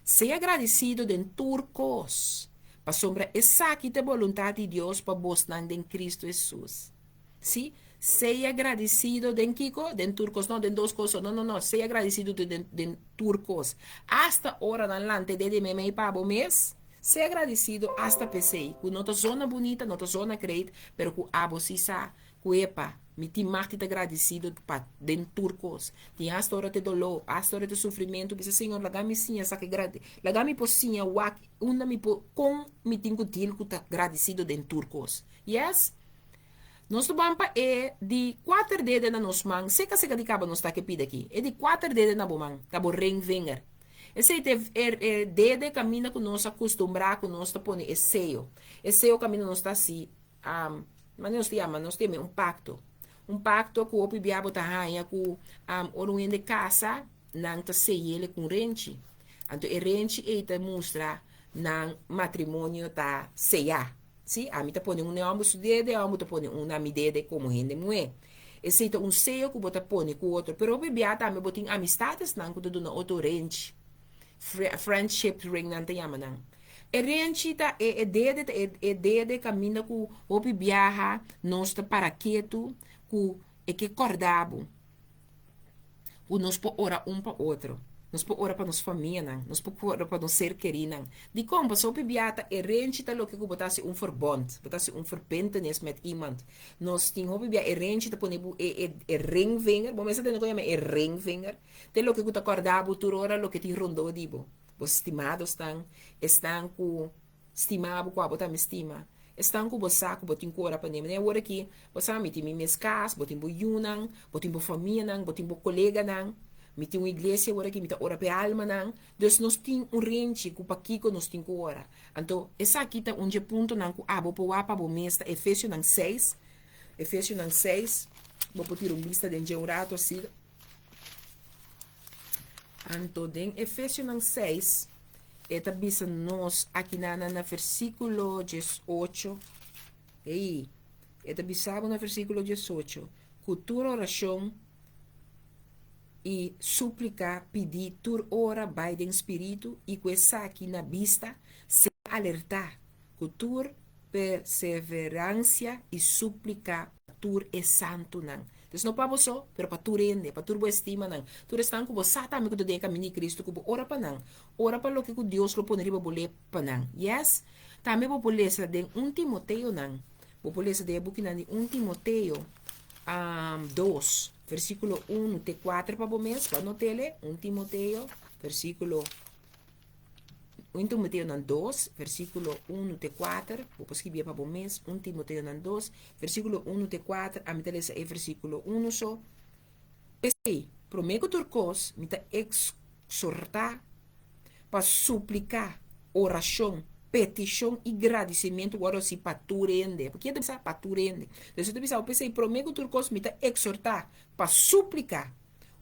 S4: Sea agradesido den tur kos, pasobra esaki ta e boluntat di Dios pa bosnan den Kristu Hesus. Sí, sea gradisido den kiko? Den tur kos. No, den dos kos. No, no, no. Sea gradisido den, den tur kos. Asta ora nan lanta e dede meimei pa bo mes, sea gradisido asta p'esei. Ku no ta zona bunita, no ta zona great, pero ku abo sí sa ku epa, mi tin mag di ta gradisido pa den tur kos. Tin asta ora te doló, asta ora te sufrimentu, bisa Señor, laga mi siña sa ke gradi, laga mi por siña wak unda mi por, kon mi tin ku deal ku ta gradisido den tur kos. Yes? Nos ta ban pa e di kuater dede na nos man, seka seka di kaba nos ta ke pida aki. E di kuater dede na bo man ta bo ringvinger. Esei ta e e dede kaminda ku nos a kustumbrá ku nos ta pone e seyo. E seyo kaminda nos ta hasi, manera nos ta yama, nos ta yama un pakto. Un pakto ku hopi bia bo ta haña ku ora un hende kasa, nan ta sey'el ku un renchi. Anto e renchi ei ta mustra nan matrimonio ta seyá. Sí, ami ta pone un na e hòmber su dede, e hòmber ta pone un na mi dede komo hende muhé. Esei ta un seyo ku bo ta pone ku otro. Pero hopi bia tambe bo tin amistadesnan ku ta duna otro renchi. Friendship ring nan ta yama nan. E renchi ta e e dede ta e e dede kaminda ku hopi biaha nos ta para ketu ku e ke kòrda bo. Ku nos por ora un pa otro. Nos por ora pa nos famianan. Nos por ora pa nos ser kerinan. Dikon? Pasobra hopi bia ta e renchi ta loke ku bo ta hasi un verbond. Bo ta hasi un verbintenis met iemand. Nos tin hopi bia e renchi ta pone bo e e e ringvinger. Bo mester tende kon yama e ringvinger. Ta e loke ku ta kòrda bo tur ora loke tin rondó di bo. Bo stimadosnan, esnan ku stima bo ku abo tambe stima, esnan ku bo sa ku bo tin ku ora pa nan. Manera awor aki, bo sa mi tin mi mes kas, bo tin bo yunan, bo tin bo famianan, bo tin bo koleganan, mi tin un iglesia awor aki, mi ta ora pa e almanan. Dus nos tin un renchi ku pakiko nos tin ku ora. Anto esaki ta un dje puntonan ku abo por wak pa bo mes ta Efesionan seis, Efesionan seis, bo por tira un bista den dje un rato asina. Anto den Efesionan 6, e ta bisa nos akinana na versíkulo 18. Ei, e ta bisa bo na versíkulo 18, ku tur orashon i súplika pidi tur ora bai den spiritu i ku esaki na bista, sea alertá ku tur perseveransia i súplika pa tur e santunan. Dus no pa bo so, pero pa tur hende, pa tur bo estimanan, tur esnan ku bo sa tambe ku ta den e kaminda di Kristu, ku bo ora pa nan, ora pa loke ku Dios lo pone riba bo lep pa nan. Yes! Tambe bo por lesa den un Timoteonan, bo por lesa den e bukinan di un Timoteo dos, versíkulo unu te kuater pa bo mes, bo a not'el, un Timoteo, versíkulo. Un Timoteonan dos, versíkulo unu te kuater, bo por skibié pa bo mes, Un Timoteonan dos, versíkulo unu te kuater, ami ta lesa e versíkulo unu so. P'esei, promé ku tur kos, mi ta eksortá pa supliká, orashon, petishon i gradisimentu wòrdu hasi pa tur hende. Pakié ta bisa pa tur hende? Entonces e ta bisa bo, p'esei, promé ku tur kos, mi ta eksortá pa supliká,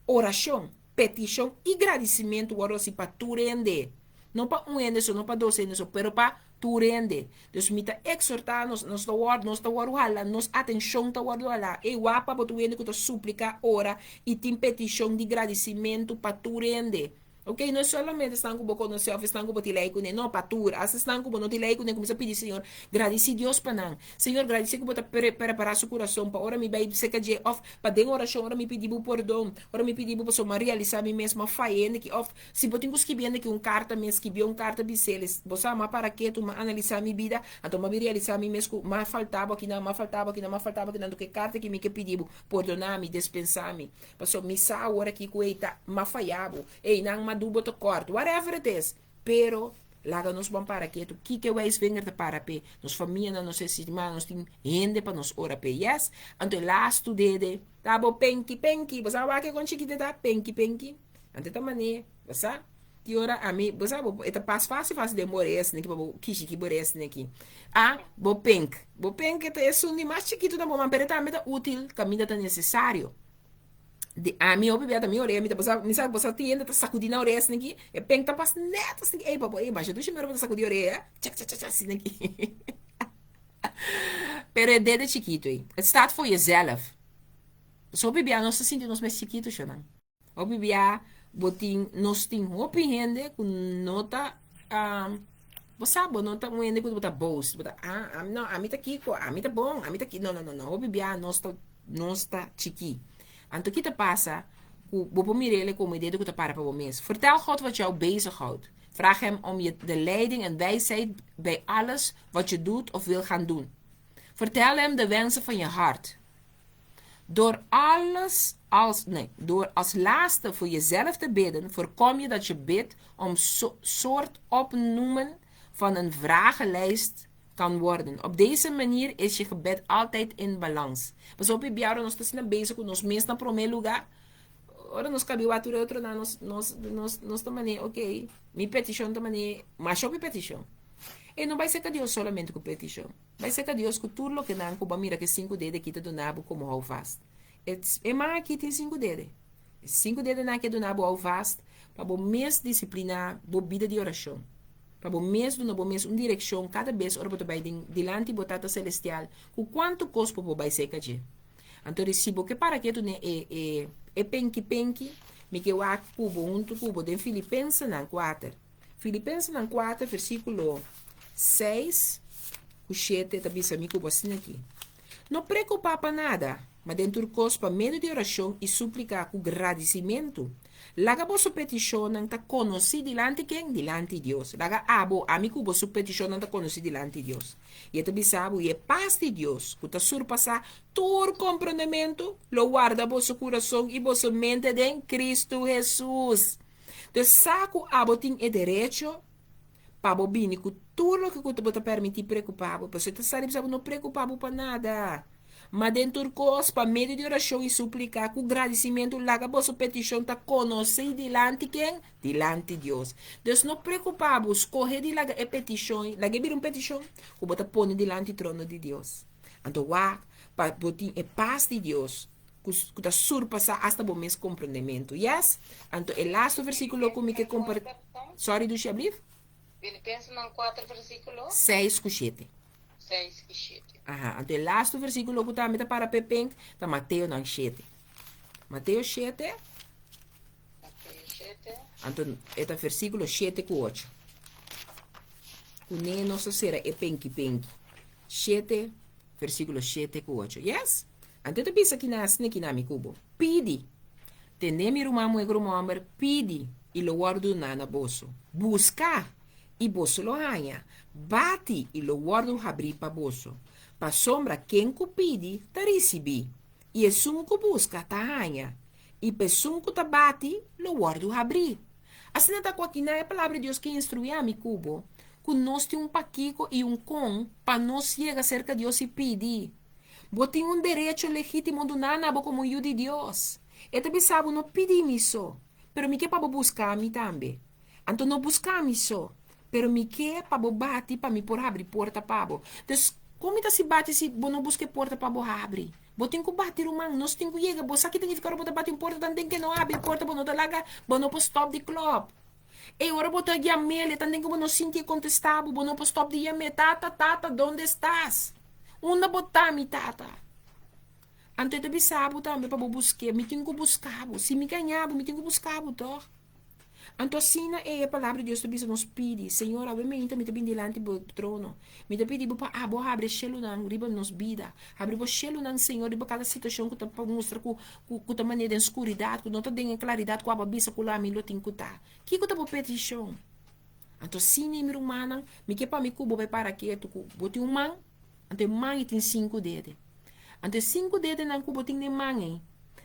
S4: orashon, Petishon i gradisimentu wòrdu hasi pa tur hende. No pa un hende so, no pa dos hende so, pero pa tur hende. Dus mi ta eksortá nos, nos ta wòrdu, nos ta wòrdu hala, nos atenshon ta wòrdu halá. Ey, wak pa bo tur hende ku ta supliká, ora i tin petishon di gradisimentu pa tur hende. Ok, no es solamente esnan ku bo konosé òf esnan ku bo tin lei kuné, no, pa tur. Asta esnan ku bo no tin lei kuné, kuminsá pidi Señor, gradisí Dios pa nan. Señor, gradisí ku bo ta prepará su kurason pa ora mi bai serka dje òf Pa den orashon ora mi pidi bo pordon, ora mi pidi bo pasobra mi a realisá mi mes, mi a faya hende ki òf si bo tin ku skibi hende ki un karta mi a skibié un karta bis'é bo sa mi a para ketu, mi a analisá mi bida, anto mi a bin realisá mi mes ku mi a falta bo akinan, mi a falta bo akinan, mi a falta bo akinan, anto ku e karta ki mi ke pidi bo, pordoná mi, despensá mi, pasobra mi sa awor aki ku ei ta mi a faya bo, einan mi a du bo tekort, whatever it is. Pero, laga nos bon para ketu. Kiko e wijsvinger ta para p'e? Nos famianan, nos estimanan, nos tin hende pa nos ora p'e. Yes? Anto e lastu dede ta bo penki penki. Bo sa wak e kon chikito e ta? Penki penki. Anto e ta man'é, bo sa? Ki ora ami, bo sa, bo, e ta pas fácil fácil den bo orea asina ki pa bo kishi ki bo orea asina ki. Ah, bo penk. Bo penk e ta esun di mas chikito na bo man, pero e tambe ta útil kaminda ta nesesario. Di ami hopi bia ta mi orea mi ta bosa mi sa bosa tin hende ta sakudi nan orea asina aki e pen ta pas net asina aki ey papa ey masha dushi mero bo ta sakudi orea cha cha cha cha asina aki pero e dede chikito ey het staat voor jezelf so hopi bia nos ta sinti nos mes chikito shonan hopi bia bo tin nos tin hopi hende ku no ta bo sa bo no ta un hende ku bo ta boast bo ta ah no ami ta kiko ami ta bon ami ta ki no no no no hopi bia nos ta Nos ta chikí. Anto ki ta pasa ku bo por mira el komo e dedo ku ta para pa bo mes? Vertel God wat jou bezighoudt. Vraag hem om je de leiding en wijsheid bij alles wat je doet of wil gaan doen. Vertel hem de wensen van je hart. Door alles als, nee, door als laatste voor jezelf te bidden, voorkom je dat je bidt om so, soort opnoemen van een vragenlijst kan worden. Op deze manier is je gebed altijd in balans. Pasobra hopi bia ora nos ta asina bezig ku nos mes na promé lugá, ora nos kabi wak tur e otronan nos nos nos nos ta manera ok, mi petishon ta manera masha hopi petishon. E no bai serka Dios solamente ku petishon, bai serka Dios ku tur loke nan ku bo a mira ku e sinku dede aki ta duna bo komo houvast. E e man aki tin sinku dede. E sinku dedenan aki a duna bo houvast pa bo mes disipliná bo bida di orashon. Pa bo mes duna bo mes un direkshon kada bes ora bo ta bai den dilanti bo Tata Selestial ku kuantu kos bo por bai serka dje. Anto di si bo ke para ketu den e e e penki penki, mi ke wak ku bo huntu ku bo den Filipensenan kuater. Filipensenan kuater versíkulo seis ku shete ta bisa mi ku bo asina aki, No preokupá pa nada, ma den tur kos pa medio di orashon i súplika ku gradisimentu, laga boso petishonnan ta konosí dilanti ken? Dilanti Dios. Laga abo, ami ku bo su petishonnan ta konosí dilanti Dios. I e ta bisa bo, I e pas di Dios, ku ta surpasá tur komprondementu, lo warda boso kurason i boso mente den Kristu Hesus. Entonces, sa ku abo tin e derecho pa bo bini ku tur loke ku bo ta permití preokupá bo. Pasobra e ta sa di bisa bo no preokupá bo pa nada. Ma den tur kos, pa medio di orashon i súplika ku gradisimentu, laga boso petishon ta konosí dilanti ken? Dilanti Dios. Dus no preokupá bo, skohe di laga e petishon, laga e bira un petishon ku bo ta pone dilanti trono di Dios. Anto wak pa bo tin e pas di Dios ku ku ta surpasá asta bo mes komprondementu. Yes? Anto e lastu versíkulo ku mi ke kompartí, sorry Dushi ablief?
S5: Filipensenan kuater versíkulo.
S4: Seis ku shete.
S5: 6 i 7.
S4: Aha, anto e lastu versíkulo ku tambe ta para p'e pink ta Mateonan 7. Mateo 7.
S5: Mateo 7.
S4: Anto e ta versíkulo 7 ku 8. Kuné nos ta sera e penki penki. 7, versíkulo 7 ku 8. Yes? Anto e ta bisa kina asina kina mi ku bo. Pidi. Tende mi ruman muhé ku ruman hòmber, pidi i lo wòrdu duná na boso. Buska i boso lo haña, bati i lo wòrdu habrí pa boso. Pasobra ken ku pidi ta risibí, i esun ku buska ta haña, i pa esun ku ta bati lo wòrdu habrí. Asina ta ku akinan e Palabra di Dios ke instruí ami ku bo, ku nos tin un pakiko i un kon pa nos yega serka Dios i pidi. Bo tin un derecho legítimo duná na bo komo yu di Dios. E ta bisa bo, No pidi mi so, pero mi ke pa bo buska mi tambe. Anto no buska mi so, pero mi ke pa bo bati pa mi por habri porta pa bo. Dus, kon mi ta si bati si bo no buska e porta pa bo habri? Bo tin ku bati, ruman. Nos tin ku yega. Bo sa ki ta nifiká ora bo ta bati un porta tanten ke no habri e porta, bo no ta laga, bo no por stòp di klòp. E ora bo ta yam'el, e tanten ku bo no sinti e kontestá bo, bo no por stòp di yam'é, Tata, tata, donde estás? Unda bo ta, mi tata? Anto e ta bisa bo tambe pa bo busk'é. Mi tin ku buska bo. Si mi gaña bo, mi tin ku buska bo tòg. Anto asina ei e Palabra di Dios ta bisa nos pidi, Señor, awe meinta mi ta bin dilanti bo trono. Mi ta pidi bo pa abo habri e shelunan riba nos bida. Habri bo shelunan, Señor, riba kada situacion cu ta pa mustra cu cu ta manera den scuridad, cu no ta den e claridad cu abo a bisa cu lo ami lo tin cu ta. Kico ta bo peticion? Anto asina ei, mi rumannan, mi ke pa mi cu bo bai para ketu cu bo tin un man, Anto e man ei tin sinku dede. Anto e sinku dedenan ku bo tin den man ei,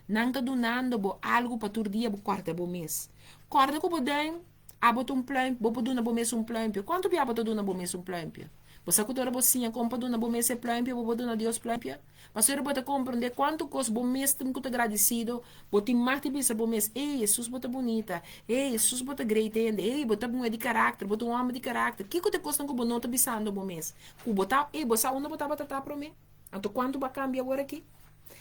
S4: nan ta dunando bo algu pa tur dia bo kòrda bo mes. Kòrda ku bo dùim, abo ta un plùimp, bo por duna bo mes un plùimpio. Kuantu bia bo ta duna bo mes un plùimpio? Bo sa ku ta ora bo siña kon pa duna bo mes e plùimpio, bo por duna Dios plùimpio? Pasobra bo ta komprendé kuantu kos bo mes tin ku ta gradisido, bo tin mag di bisa bo mes, Ey, Hesus bo ta bunita, Ey, Hesus bo ta great hende, Ey, bo ta muhé di karakter, bo ta un hòmber di karakter. Kiko ta e kosnan ku bo no ta bisando bo mes? Ku bo ta, ey, bo sa unda bo tabata ta promé? Anto kuantu bo a kambia awor aki?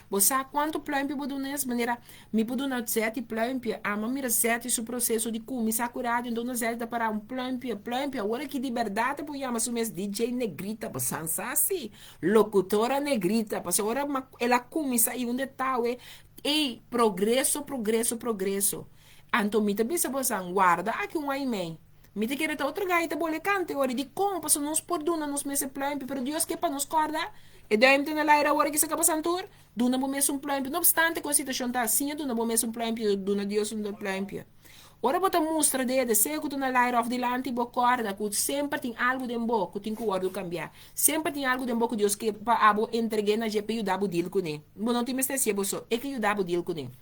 S4: Bo sa kuantu pluimpje bo duna es? Manera, mi por duna Zetty pluimpje, ama mira Zetty su proseso di kuminsá ku radio, anto unda Zetty ta pará un pluimpje, pluimpje, awor aki di bèrdat e por yama su mes DJ Negrita, bo san sa si, lokutora Negrita, pasobra ora el a kuminsá i unda e ta awe, ey, progreso, progreso, progreso. Anto mi ta bisa bosan, warda aki un aña i mei. Mi ta kere ta otro gai ta bole kante ora di kon pasobra nos por duna nos mes e pluimpje pero Dios ke pa nos korda e duim ta na laira awor ki sa kaba santur duna bo mes un pluimpje no obstante kon situacion ta siña duna bo mes un pluimpje duna Dios un pluimpje ora bo ta mustra dede sea ku ta na laira of dilanti bo korda ku semper tin algu den bo ku tin ku wordu kambia semper tin algu den bo ku Dios ke pa abo entrege na dje pa yuda bo deal kune bo no tin mester hacié bo so e ke yuda bo deal kune.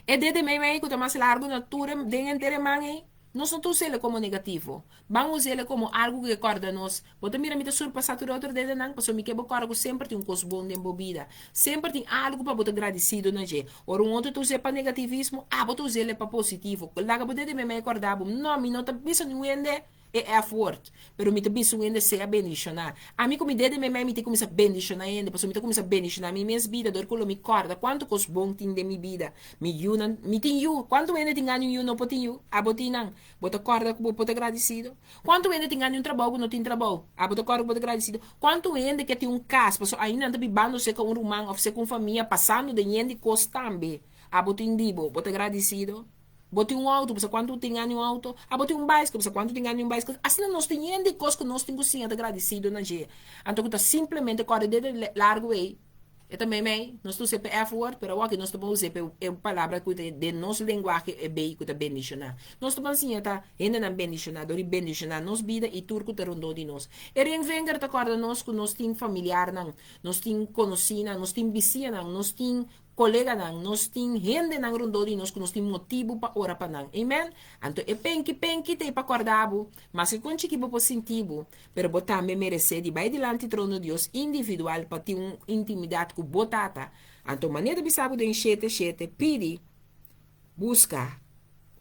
S4: E dede meimei ku ta mas largu na tur e den henter e man ei, nos no ta us'el komo negativo. Ban us'el komo algu ku ke kòrda nos. Bo ta mira mi ta surpasá tur e otro dedenan pasobra mi ke bo kòrda ku semper tin un kos bon den bo bida. Semper tin algu pa bo ta gradisido na dje. Ora un otro ta us'é pa negativismo, abo ta us'el pa positivo. Laga bo dede meimei kòrda bo, No, mi no ta bisa niun hende. E F-word. Pero mi ta bisa un hende sea bendishoná. Ami ku mi dede meimei mi tin kuminsá bendishoná hende, pasobra mi ta kuminsá bendishoná mi mes bida dor ku lo mi kòrda kuantu kos bon tin den mi bida. Mi yunan, mi tin yu. Kuantu hende tin gana un yu no por tin yu? Abo tin nan. Bo ta kòrda ku bo por ta gradisido? Kuantu hende tin gana un trabou ku no tin trabou? Abo ta kòrda ku bo ta gradisido? Kuantu hende ke tin un kas pasobra ainda nan ta bibando serka un ruman òf serka un famia pasando den yen di kos tambe? Abo tin di bo. Bo ta gradisido? Bo tin un auto, bo sa kuantu tin gana un auto? Abo tin un baiskel, bo sa kuantu tin gana un baiskel? Asina nos tin yen di kos ku nos tin ku siña ta gradisido na dje. Anto ku ta simplemente kòrda dede largu ei, e ta meimei, nos ta usa e pa F-word, pero awor aki nos ta por usa e pa e palabra ku ta den nos lenguahe e bei ku ta bendishoná. Nos ta por siña ta hendenan bendishoná dor di bendishoná nos bida i tur ku ta rondó di nos. E ringvinger ta kòrda nos ku nos tin familiarnan, nos tin konosínan, nos tin bisiñanan, nos tin Koleganan, nos tin hendenan rondó di nos ku nos tin motibu pa ora pa nan. Amen? Anto e penki penki ta ei pa kòrda bo, maske kon chikí bo por sinti bo, pero bo tambe meresé di bai dilanti trono Dios individual pa tin un intimidat ku bo Tata. Anto manera ta bisa bo den shete shete, pidi, buska,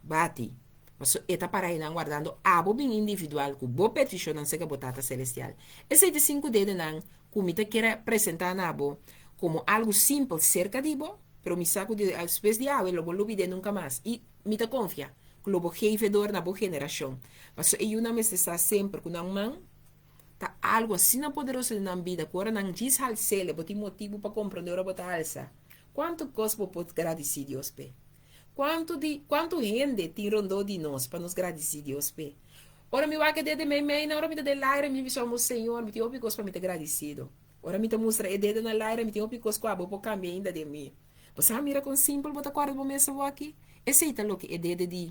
S4: bati, pasobra e ta para einan wardando abo bin individual ku bo petishonnan serka bo Tata Selestial. Esei ta e sinku dedenan ku mi ta kere presentá na bo komo algu simpel serka di bo, pero mi sa ku despues di awe lo bo lubid'é nunka mas, i mi ta konfia ku lo bo geef e dor na bo generashon. Pasobra e yunan mester sa semper ku nan man ta algu asina poderoso den nan bida ku ora nan djis hals'é, bo tin motibu pa komprondé ora bo ta halsa. Kuantu kos bo por gradisí Dios p'e? Kuantu di kuantu hende tin rondó di nos pa nos gradisí Dios p'e? Ora mi wak e dede meimei nan, ora mi ta den laira mi bisa omo Señor, mi tin hopi kos pa mi ta gradisido. Ora mi ta mustra e dede na laira mi tin hopi kos ku abo por kambia ainda den mi. Bo sa mira kon simpel bo ta kòrda bo mes awor-aki? Esei ta loke e dede di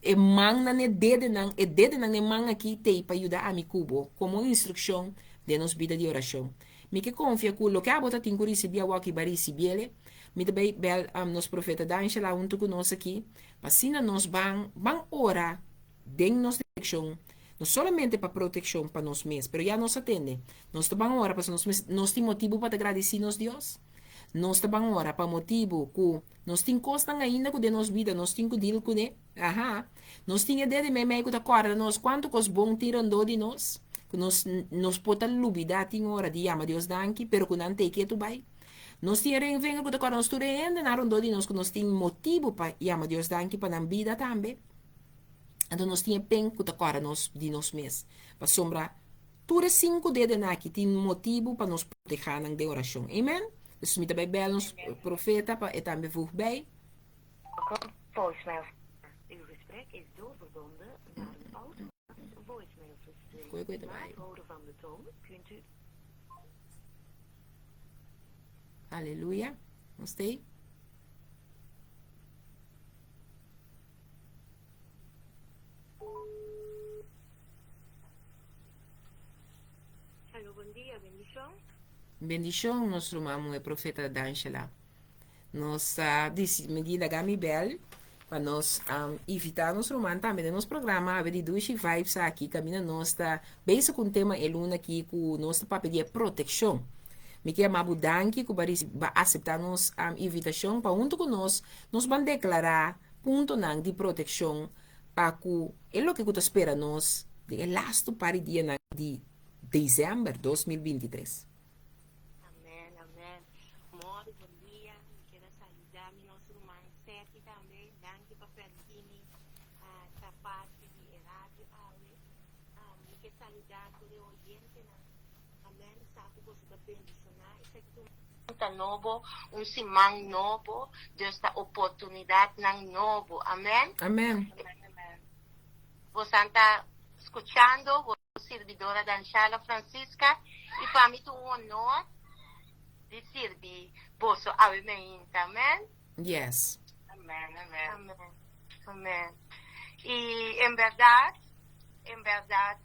S4: e mannan e dedenan, e dedenan e man aki t'ei pa yuda ami ku bo komo un instrukshon den nos bida di orashon. Mi ke konfia ku loke abo ta tin ku risibí awor-aki bo a risibiel. Mi ta bai bèl nos profeta D'Angela huntu ku nos aki pa asina nos ban ban ora den nos direkshon, no solamente pa protekshon pa nos mes, pero ya nos a tende, nos ta ban ora pasobra nos mes nos tin motibu pa ta gradisí nos Dios. Nos ta ban ora pa motibu ku nos tin kosnan ainda ku den nos bida nos tin ku dil kuné. Aha. Nos tin e dede meimei ku ta kòrda nos kuantu kos bon tin rondó di nos, ku nos nos por ta lubidá tin ora di yama Dios danki, pero ku nan tei ketu bai. Nos tin e renvinger ku ta kòrda nos tur e hendenan rondó di nos ku nos tin motibu pa yama Dios danki pa nan bida tambe. Anto nos tin e pen ku ta kòrda nos di nos mes. Pasobra tur e sinku dedenan aki tin motibu pa nos protehá nan den orashon. Amen? Entonces mi ta bai bèl nos profeta pa e tambe voeg bij.
S5: Voicemail. Uw gesprek is doorverbonden naar een automatisch voicemailsysteem.
S4: Koe koe ta
S5: Na
S4: bai.
S5: het horen van de toon kunt u.
S4: Aleluya. Nos t'ei.
S5: Aló, bon dia, bendishon.
S4: Bendishon nos ruman muhe profeta D'Angela. Nos a dici laga mi bel pa nos invita nos ruman tambe den nos programa awe di Dushi Vibes aki kaminda nos ta bezig ku un tema e luna aki ku nos ta papia di e protekshon. Mi ke yama bo danki ku bo a asepta nos invitashon pa huntu ku nos Nos ban deklará puntonan di protekshon pa ku e loke ku ta spera nos den e lastu par di dianan di desèmber 2023.
S5: Amen amen Mori bon dia mi keda saluda mi nos ruman Seti tambe danki pa permiti mi ta parti di e radio awe mi ke saluda tur e oyentenan amen sa ku boso ta bendishona esaki ta un Ta nobo, un siman nobo, dus ta oportunidadnan nobo. Amen.
S4: Amen.
S5: Bosan ta scuchando bo sirbidora Danshala Francisca y pa mi ta un honor di sirbi boso awe meinta. Amen.
S4: Yes.
S5: Amen, amen. Amen. Amen. Y en berdad, en berdad,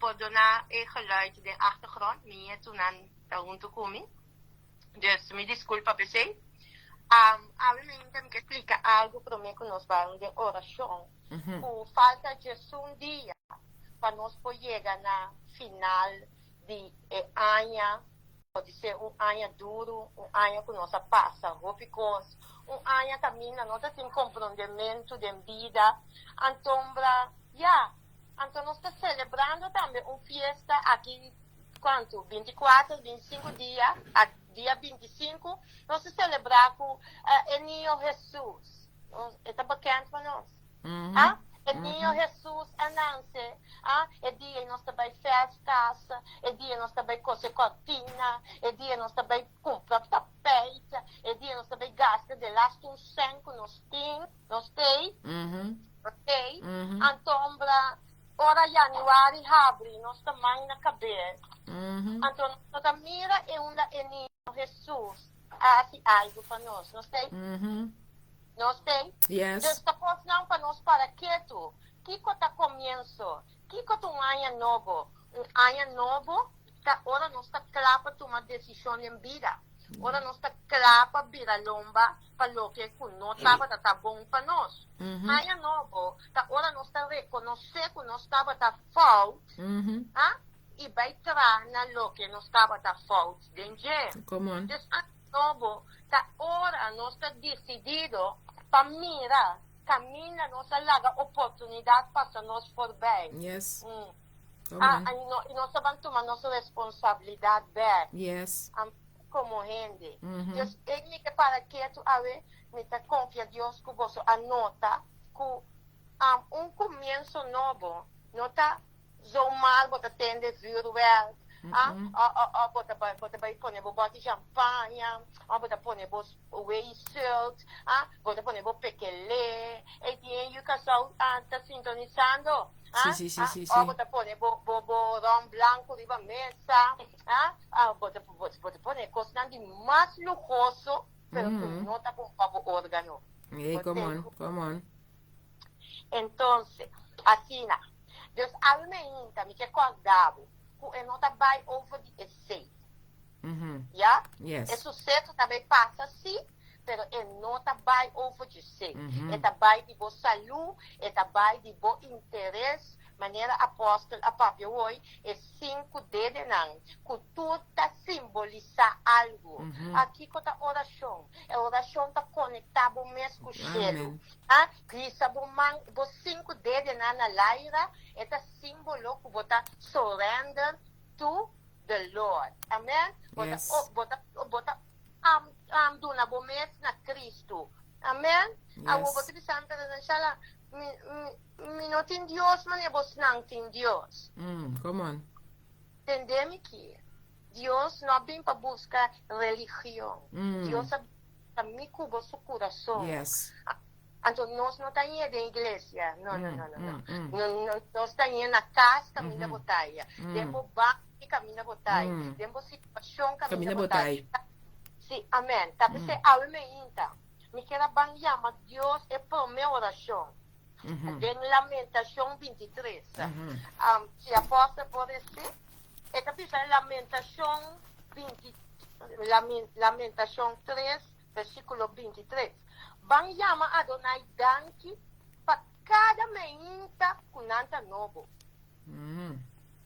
S5: pordona e geluid den achtergrond, mi nietunan ta huntu ku mi. Dus mi diskulpa p'esei. Awe mainta mi ke splika algu promé ku nos bai den orashon. Ku falta djesun dia pa nos por yega na final di e aña, podisé un aña duru, un aña ku nos a pasa hopi kos, un aña kaminda no ta tin komprondementu den bida. Antombra, ya.
S6: Anto nos ta selebrando tambe un fiesta aki kuantu? 24, 25 dia, dia 25, nos ta selebrá ku e Niño Hesus. E ta bekend pa nos. Ah, e Niño Hesus a nanse. Ah, e dia nos ta bai fès kas, e dia nos ta bai kose kòrtina, e dia nos ta bai kumpra tapeit, e dia nos ta bai gasta de lastu un sèn ku nos tin, nos tei. Ok? Antombra, ora januari habri, nos ta man na kabes. Anto nos ta mira e unda e niño Hesus a hasi algu pa nos. Nos tei? Nos tei?
S4: Yes.
S6: Dus ta kosnan pa nos para ketu. Kiko ta komienso? Kiko ta un aña nobo? Un aña nobo ta ora nos ta kla pa tuma desishon den bida. Ora nos ta kla pa bira lomba pa loke ku no tabata ta bon pa nos. Aña nobo ta ora nos ta rekonosé ku nos tabata fout, ha, i bai traha na loke nos tabata fout den dje.
S4: Come on.
S6: Dus aña nobo ta ora nos ta disidido pa mira kaminda nos a laga oportunidat pasa nos forbij.
S4: Yes. Come
S6: Ah,
S4: on.
S6: i nos ta ban tuma nos responsabilidat bèk.
S4: Yes.
S6: Komo hende. Dios e mi ke para ketu awe, mi ta konfia Dios ku boso a nota ku un kumienso nobo no ta zomaar bo ta tende vuurwerk, o bo ta bai bo ta bai pone bo bòti champaña, o bo ta pone bo weisult, bo ta pone bo pekele, ey tin e yu kasou ta sintonisando, o bo ta pone bo bo rom blanku riba mesa. Ah, ah, bo ta, bo, bo ta pone kosnan di mas luhoso, pero ku no ta bon pa bo órgano.
S4: Hey,
S6: Bo
S4: come
S6: ten
S4: on,
S6: ku-
S4: come on.
S6: Entonces, asina. Dus awe meinta mi ke kòrda bo ku e no ta bai over di esei. Ya?
S4: Yes.
S6: E suseso ta bai pasa sí, pero e no ta bai over di esei. E ta bai di bo salú, e ta bai di bo interes, Manera apòstel a papia woi, e sinku dedenan ku tur ta simbolisá algu. A Kiko ta orashon? E orashon ta konektá bo mes ku shelu. A Hisa bo man, bo sinku dedenan na laira, e ta símbolo ku bo ta surrender to the Lord. Amen? Bo ta, bo ta, bo ta duna bo mes na Kristu. Amen? Awor bo ta bisa, Pero Nanshala, mi, mi, Mi no tin Dios manera bosnan tin Dios.
S4: Mm, come on.
S6: Tende mi ki. Dios no a bin pa buska religion.
S4: Mm.
S6: Dios a bin pa mi ku bo su kurason.
S4: Yes.
S6: Anto nos no ta ñe den iglesia. No, no, no, no, no.
S4: Mm, mm,
S6: No, no, nos ta ñe na kas kaminda bo ta ya. Den bo banki kaminda bo ta ya. Den bo situashon kaminda
S4: Kaminda
S6: bo
S4: bo
S6: ta
S4: ta
S6: ya. Si, amen. Ta p'esei awe meinta mi kier a ban yama Dios e promé orashon. Den Lamentacion 23, si apostel por reci, e ta bisa Lamentacion 20, Lamentacion 3, versiculo 23, Ban yama Adonai danki pa cada meinta cu nan ta nobo.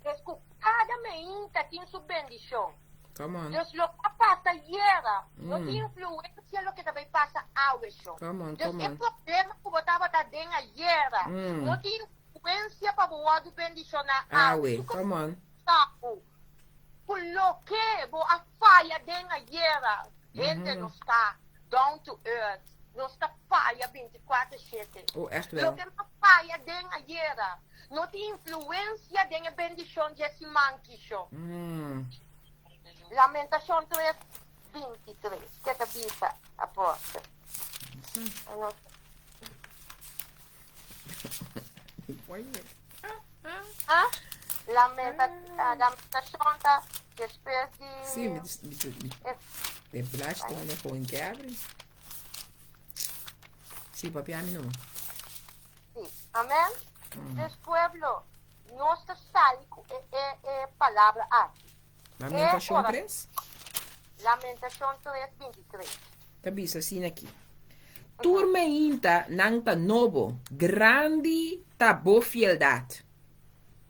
S6: Es cu cada meinta tin su bendicion.
S4: Come on.
S6: Dus loke a pasa ayera no tin influencia loke ta bay pasa awe sho.
S4: Come on,
S6: Dus
S4: come
S6: e
S4: on.
S6: problema cu bo tabata den ayera no tin influencia pa bo wordo bendiciona awe.
S4: Awe,
S6: Su
S4: come on.
S6: sa cu cu loke bo a faya den ayera, hende nos ta down to earth, nos ta faya binticuater shete.
S4: Oh, echt wel.
S6: Loke bo a faya den ayera no tin influencia den e bendicion dje siman kisho. Lamentacion 3, 23, ke ta bisa, apostel? Ah, lamenta, lamentacion ta despues di...
S4: Sí, mi, mi, mi, e blash ta manda gewoon Gabri. Sí, papi, a mi no.
S6: Sí, amen. Dus pueblo, nos ta sali ku e, e, e palabra aki.
S4: Lamentacion
S6: E ora-
S4: 3
S6: Lamentacion 3, 23.
S4: ta bisa asina aki. Tur meinta nan ta nobo, grandi ta bo fieldad.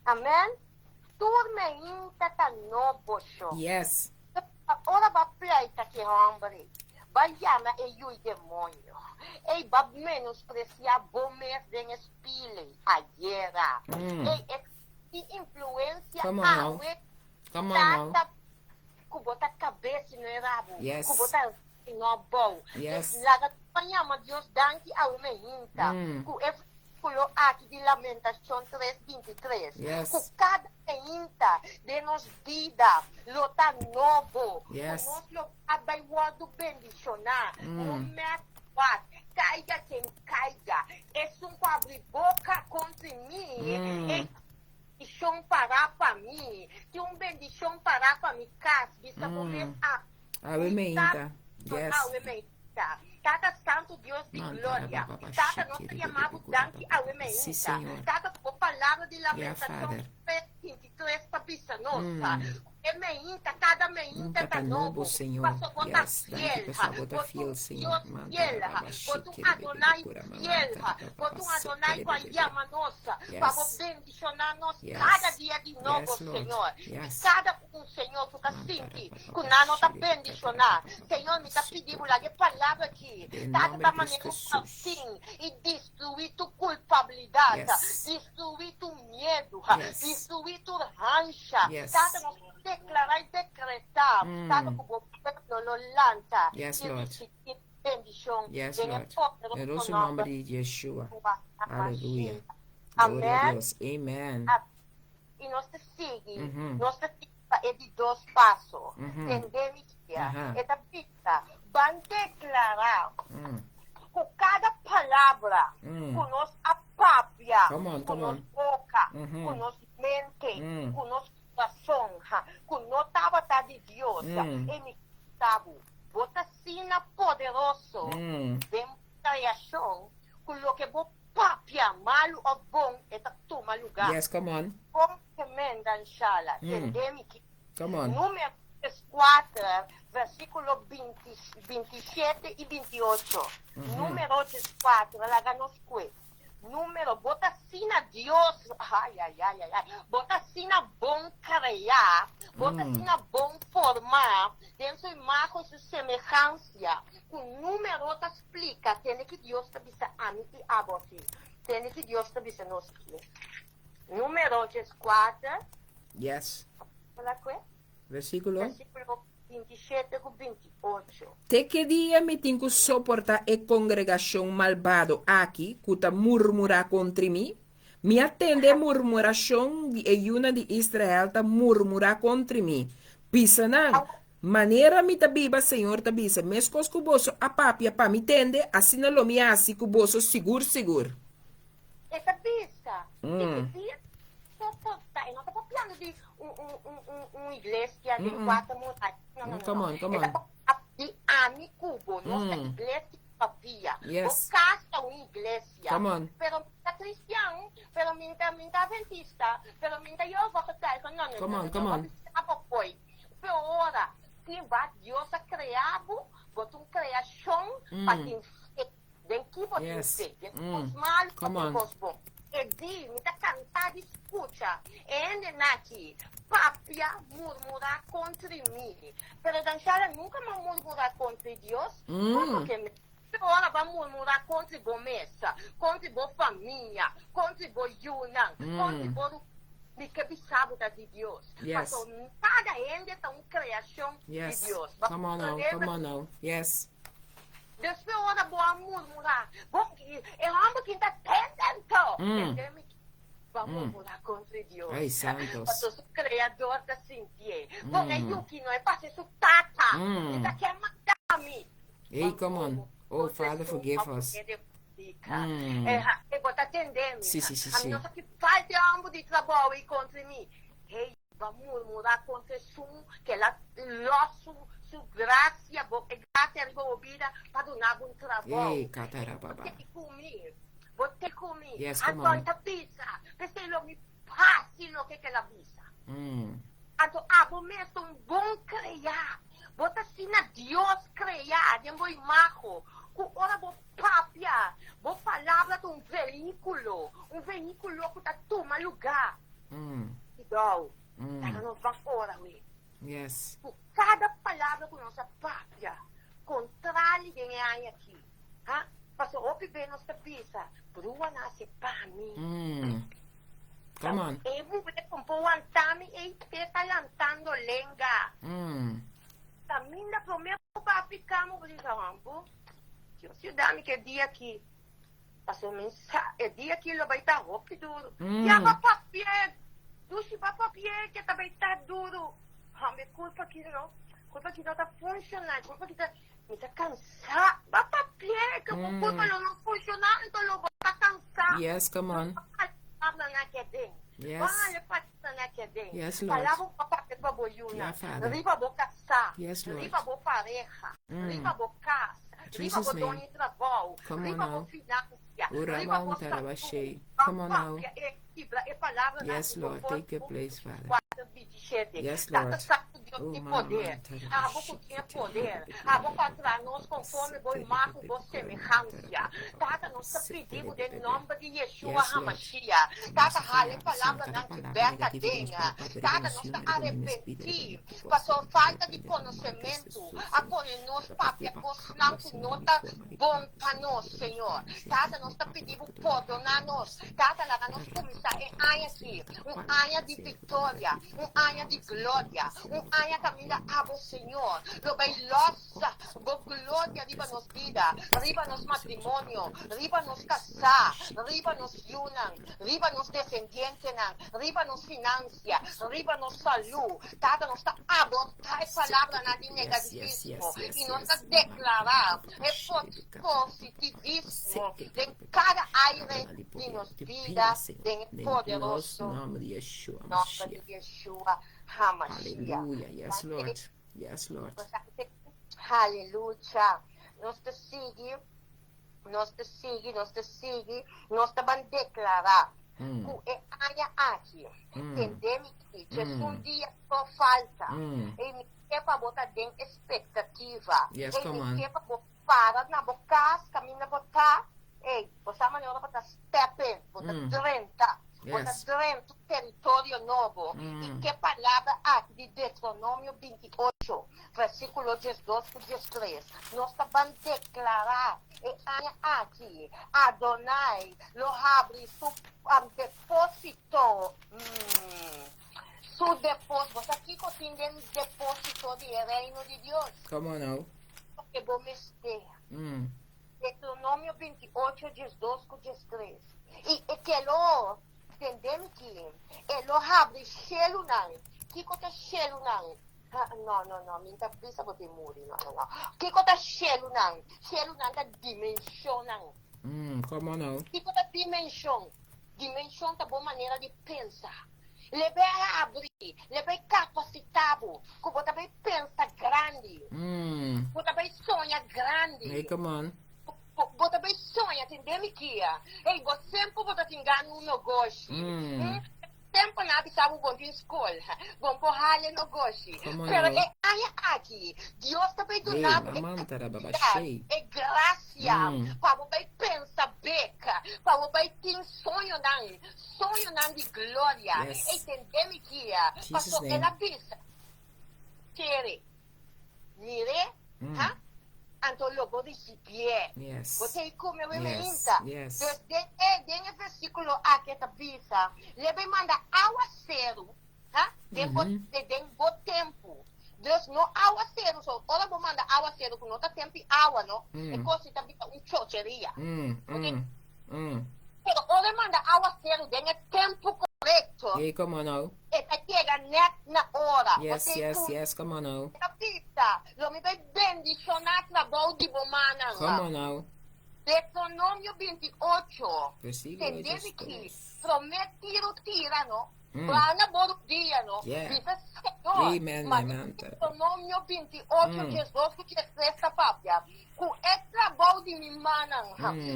S6: Amen. Tur meinta ta nobo, sho.
S4: Yes.
S6: Ora bo a pleita ki homber ei, B'a yama e yui demoño. Ey, b'a menospreciá bo mes den e spiel ey ayera. Ey, e tin influencia
S4: Come on now.
S6: awe
S4: Come on now.
S6: tata ku bo ta kabes i no e rabo,
S4: Yes.
S6: ku bo ta i no abou.
S4: Yes.
S6: Dus laga pa yama Dios danki awe me hinta ku e versíkulo aki di Lamentacion 3, 23,
S4: Yes.
S6: ku kada meinta den nos bida lo ta nobo, ku
S4: Yes.
S6: nos lo a bai wòrdu bendishoná, no matter what, kaiga ken kaiga, esun ku abri boka kontra mi, e bendishon pará pa mi, tin un bendishon pará pa mi kas, bisa bo mes a
S4: Awe meinta. Yes.
S6: Awe meinta. Tata Santo Dios di
S4: Manta,
S6: gloria.
S4: ba, ba, ba,
S6: Tata, nos
S4: shiki,
S6: ta
S4: ri,
S6: yama bo
S4: ri, ri,
S6: danki
S4: ri,
S6: awe
S4: ri.
S6: meinta.
S4: Sí, Señor.
S6: Tata, bo palabra di
S4: Yeah,
S6: Lamentacion
S4: Father.
S6: 3, 23 ta bisa nos. E meinta, kada meinta
S4: Ta
S6: ta
S4: nobo,
S6: nobo.
S4: Señor.
S6: Paso bo ta
S4: Yes, danki
S6: fiel.
S4: paso bo ta
S6: Bo
S4: fiel,
S6: un
S4: Señor.
S6: Dios
S4: Manta,
S6: fiel.
S4: ba, ba,
S6: Bo un
S4: shiki, ri, ri, ri,
S6: Adonai
S4: kura, ma,
S6: fiel.
S4: manta, ba, ba,
S6: Bo
S4: ba,
S6: un
S4: siki,
S6: Adonai
S4: ri,
S6: ku a
S4: ri, ri.
S6: yama nos. Pa bo
S4: Yes.
S6: bendishoná nos
S4: Yes.
S6: kada dia di nobo,
S4: Yes, Lord.
S6: Señor.
S4: Yes.
S6: Kada un, Señor, ku ta
S4: Manta,
S6: sinti
S4: ba, ba,
S6: ku
S4: ba,
S6: nan no ta
S4: shiki, ri, ri,
S6: bendishoná.
S4: ba, ba, ba,
S6: Señor, mi ta
S4: shiki,
S6: pidi bo laga e palabra aki.
S4: Den
S6: Tata
S4: nomber
S6: ta
S4: di
S6: manera
S4: Cristo
S6: un
S4: Jesus.
S6: saltín i destruí tur kulpabilidat,
S4: Yes.
S6: destruí tur miedu,
S4: Yes.
S6: destruí tur hansha.
S4: Yes.
S6: Tata, nos ta deklará i dekretá, Tata, ku bo pueblo lo lanta
S4: Yes,
S6: i
S4: Lord.
S6: risibí bendishon
S4: Yes,
S6: den e
S4: Lord.
S6: poderoso
S4: Poderoso
S6: nòmber
S4: nomber di Yeshua.
S6: Yeshua
S4: Aleluya.
S6: HaMashiach.
S4: Gloria a
S6: Amèn.
S4: Dios. Amen.
S6: I nos ta sigui,
S4: Mhm.
S6: nos ta sigui pa e di dos paso. Tende mi kia.
S4: Aha.
S6: E ta bisa, Ban deklará ku kada palabra ku nos a papia
S4: Come on,
S6: ku
S4: come
S6: nos
S4: on.
S6: boka,
S4: Mhm.
S6: ku nos mente,
S4: Mm.
S6: ku nos kurason, ha, ku no tabata di Dios, e mi tabu. Bo ta asina poderoso den kreashon ku loke bo papia, malu òf bon, e ta tuma lugá.
S4: Yes, come on.
S6: Kon ke men dan shala, tende mi ki.
S4: Come on.
S6: Número 4, versíkulo 20, 27 i 28. Número 4, laga nos kue. Número, bo ta asina Dios, ai, ai, ai, ai, ai, bo ta asina bon kreá, bo ta asina bon formá den su imago i su semehansia, ku número ta splika, tende ki Dios ta bisa ami i abo aki, tende ki Dios ta bisa nos aki. Número 4.
S4: Yes.
S6: Hola, kue?
S4: Versíkulo.
S6: Versíkulo 27 ku 28.
S4: Te ki dia mi tin ku soportá e kongregashon malbado aki ku ta murmurá kontra mi? Mi a tende e murmurashon di e yunan di Israel ta murmurá kontra mi. Bisa nan, Manera mi ta biba, señor ta bisa, meskos ku boso a papia pa mi tende, asina lo mi hasi ku boso sigur sigur.
S6: E ta bisa, Te ki dia soportá, e no ta papiando di un, un, un, un, un iglesia den cuatro muraya. No, no, no,
S4: Come
S6: no.
S4: on, come
S6: E ta
S4: on.
S6: papia di ami cu bo. Nos ta iglesia papia.
S4: Yes.
S6: Bo cas ta un iglesia.
S4: Come on.
S6: Pero mi ta cristian, pero mi ta, mi ta adventista, pero mi ta Jehová getuige. No, no,
S4: Come
S6: no,
S4: on,
S6: no,
S4: come
S6: no.
S4: on.
S6: Bo bisa bo poi. Pero ora, tin ba Dios a crea bo, bo ta un creacion pa tin fe. Den ki bo tin
S4: Yes.
S6: fe? Den
S4: Mm.
S6: kos malu o
S4: Come
S6: den
S4: on.
S6: kos bon? E di, mi ta kantá di skucha e hendenan aki papia, murmurá kontri mi. Pero Danshala nunka m'a murmurá kontri Dios. Komo ke mi ora bo a murmurá kontri bo mes, kontri bo famia, kontri bo yunan, kontri bo rumannan? Mi ke bisa bo ta di Dios.
S4: Yes.
S6: Pasobra kada hende ta un kreashon di
S4: Yes.
S6: Dios. Bo
S4: Come on now,
S6: comprendé?
S4: come on now. Yes.
S6: Despues ora bo a murmurá, bo e hòmber kin ta tende anto? Tende mi bo a murmurá kontra Dios.
S4: Ai, santos.
S6: Pasobra su Kreador ta sintié. Bon, e yu ki no e parse su tata. E ta kier mata mi.
S4: Ei, come on. Oh, Father, forgive us.
S6: E bo ta tende mi.
S4: Si, si, si,
S6: Ami
S4: si.
S6: no sa ki falta e hòmber di trabou ei kontra mi. Hey, bo a murmurá kontra esun ku el a lòs su su grasia, bo e grasia riba bo bida pa duna bo un trabou.
S4: Ey, katarababa.
S6: Bo tei ku mi, bo tei ku mi.
S4: Yes, come
S6: Anto
S4: on.
S6: e ta bisa, p'esei lo mi hasi loke ku el a bisa. Anto abo mes ta un bon kreá. Bo ta asina Dios kreá den bo imago, ku ora bo papia, bo palabra ta un vehíkulo, un vehíkulo ku ta tuma lugá. Cuidou, laga nos ban ora we.
S4: Yes.
S6: Ku kada palabra ku nos a papia, Kontrali den e aña aki. Ha? Paso hopi be nos ta bisa, Brua nase pa mi.
S4: Come on.
S6: E muhé kon por wanta mi ei te ta lantando lenga. Kaminda promé bo papi kama bo bisa, Hombu, Dios yuda mi ku e dia aki. Paso mi sa e dia aki lo bai ta hopi duru. Ya bo papia, dushi bo papia ke ta bai ta duru. Hombre, culpa aki no, culpa aki no ta funciona, culpa aki ta, mi ta cansa. Bo papia ke bo culpa lo no funciona, anto lo bo ta cansa.
S4: Yes, come on.
S6: Palabra na ke den.
S4: Yes.
S6: Bale palabra na ke den.
S4: Yes, Lord.
S6: Palabra bo papia pa bo yuna.
S4: Yeah, Father.
S6: Riba bo casa.
S4: Yes, Lord.
S6: Riba bo pareha. Riba bo cas. Riba
S4: Jesus
S6: bo
S4: name.
S6: doño di trabou.
S4: Come on
S6: Riba bo
S4: now.
S6: financia.
S4: Ura
S6: Riba bo
S4: manta
S6: salud.
S4: rabashe.
S6: Ba
S4: Come on now.
S6: papia e kibra e palabra na
S4: Yes,
S6: di bo
S4: Lord.
S6: for
S4: Take your place, Father.
S6: 4:27.
S4: Yes,
S6: Tata
S4: Lord.
S6: Santo Dios
S4: Oh,
S6: di
S4: mama,
S6: poder.
S4: manta
S6: Abo ku
S4: rabashe.
S6: tin poder. Abo pa traha nos conforme bo imagen, bo semehansia. Tata, nos ta pidi bo den nomber di Yeshua
S4: Yes, Lord.
S6: HaMashiach. Tata, hala e
S4: Mercy,
S6: palabra
S4: Father.
S6: nan
S4: Cada
S6: ki
S4: palabra
S6: bek
S4: negativa que
S6: aden.
S4: nos pueda
S6: Tata, nos ta arepentí. Paso falta di konosementu a pone nos papia kosnan ku no ta bon pa nos, Señor. Tata, nos ta pidi bo pordoná nos. Tata, laga nos kuminsá e aña aki, un aña di viktoria, un aña di gloria, un aña kaminda abo, Señor, lo bai lòs bo gloria riba nos bida, riba nos matrimonio, riba nos kasá, riba nos yunan, riba nos desendientenan, riba nos finansia, riba nos salú. Tata, nos ta abortá e palabranan di negativismo i nos ta deklará e positivismo den kada aire di nos bida den e poderoso
S4: nòmber di Yeshua
S6: nòmber di Yeshua HaMashiach.
S4: Aleluya. Yes, Lord. Yes, Lord.
S6: Aleluya. Nos ta sigui, nos ta sigui, nos ta sigui, nos ta ban deklará ku e aña aki, tende mi ki, djesun dia so falta, i mi ke pa bo ta den espektativa,
S4: Yes,
S6: i
S4: come
S6: mi
S4: on.
S6: ke pa bo para na bo kas kaminda bo ta, ey, bo sa manera ora bo ta step in, bo ta drenta, bo ta drenta un teritorio nobo. I ke palabra aki di Deuteronomio 28, versíkulo 12 ku 13, nos ta ban deklará e aña aki, Adonai lo habri su depósito, su depósito, bo sa kiko tin den depósito di e Reino di Dios?
S4: Come on now.
S6: Loke bo mester. Deuteronomio 28, 12 ku 13. I e ke lo tende mi ki e lo habri shelunan. Kiko ta shelunan? No, no, no, mi ta bisa bo tin muri. No, no, no. Kiko ta shelunan? Shelunan ta dimenshonnan.
S4: Come on now.
S6: Kiko ta dimenshon? Dimenshon ta bo manera di pensa. Lebe a habri, lebe kapasitá bo, ku bo ta bai pensa grandi. Bo ta bai soña grandi.
S4: Hey, come on.
S6: Bo ta bai soña, tende mi kia. Hey, bo semper bo ta tin gana un nogoshi. Semper nan a bisa bo bon tin skol, bon por hala e nogoshi.
S4: Come on
S6: Pero
S4: now.
S6: e aña aki, Dios ta bai duna bo
S4: Hey,
S6: e
S4: mamanta da baba
S6: kapasidat,
S4: shei.
S6: e grasia, pa bo bai pensa bek, pa bo bai tin soñonan. Soñonan di gloria.
S4: Yes.
S6: Ey tende mi kia.
S4: Jesus
S6: Paso
S4: name.
S6: el a bisa, Kere, mire, ha? Anto lo bo ricibié.
S4: Yes.
S6: Bo tei come we
S4: Yes,
S6: meinta.
S4: yes.
S6: Dus den e, den e versiculo aki e ta bisa, Lebe manda awaceru, ha? Den bo, de, den bo tempu. Dus no awaceru so, ora bo manda awaceru cu no ta tempi awa, no? E cos si ta bisa un chocheria. Bo tei Pero ora e manda awaceru den e tempu corecto,
S4: Hey, come on now.
S6: e ta yega net na ora.
S4: Yes,
S6: Bo tei
S4: yes,
S6: cu
S4: yes, come on now.
S6: ta bisa, Lo mi bay bendiciona trabou di bo mannan.
S4: Come on now.
S6: Deuteronomio 28,
S4: Versículo
S6: tende mi ki,
S4: 12.
S6: prome tiro tira no, Plana bo rudia no,
S4: Yeah.
S6: bisa Señor.
S4: Amen,
S6: Ma
S4: amen.
S6: Deuteronomio 28, 12 ku 13 ta papia, ku e trabou di mi mannan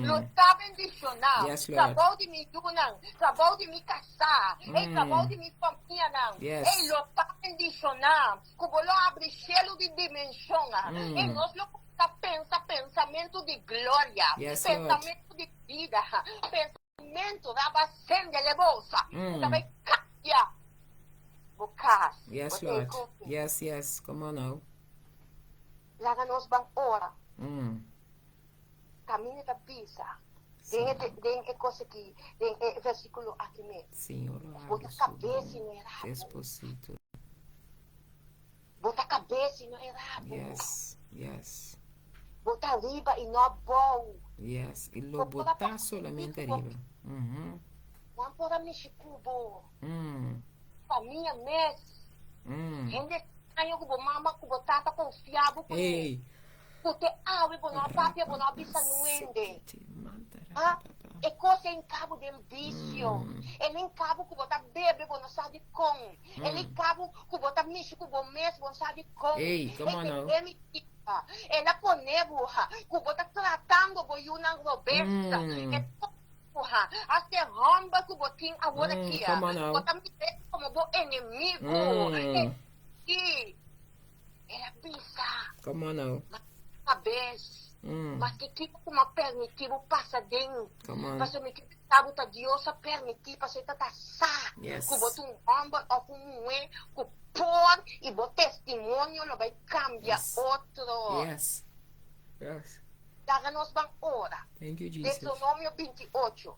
S6: lo ta bendishoná,
S4: Yes, Lord.
S6: trabou di mi yunan, trabou di mi kasá, e trabou di mi famianan,
S4: Yes.
S6: e lo ta bendishoná, ku bo lo abri shelu di dimenshon, e nos lo ta pensa pensamentu di gloria,
S4: Yes, Lord.
S6: pensamentu di bida, pensamentu raba sende le bolsa, ku ta bai kambia bo kas.
S4: Yes,
S6: Bo
S4: Lord.
S6: te
S4: Yes, yes. Come on now.
S6: Laga nos ban ora. Kaminda ta bisa den e den e kos aki, den e versíkulo aki mes.
S4: Señor lo
S6: Bo ta
S4: habri su
S6: kabes i no e rabo.
S4: Despacito.
S6: Bo ta kabes i no e rabo.
S4: Yes, yes.
S6: Bo ta riba i no abou.
S4: Yes, i lo bo ta solamente riba. Mhm.
S6: Nan por a mishi ku bo. Famia mes. Hende extraño ku bo mama ku bo tata konfia bo kuné.
S4: Ey.
S6: Ku te awe bo no a papia, bo no a bisa nuende. Ha? E kos ei nkabu den bisio. E no nkabu ku bo ta bebe, bo no sa dikon. E no nkabu ku bo ta mishi ku bo mes, bo no sa dikon.
S4: Ey, come on now.
S6: E te El a pone bo ku bo ta tratando bo yunan robes. E Hasta e hòmber ku bo tin awor aki, bo ta mir'é komo bo enemigu. I el a bisa, Mas kabes, maske kiko ku mi a permití bo pasa den, pasobra mi ke bisa bo ta Dios a permití, pasobra e ta ta sa ku bo ta un hòmber òf un muhé ku por i bo testimonio lo bai kambia otro. Laga nos ban ora.
S4: Thank you, Jesus.
S6: Deuteronomio 28,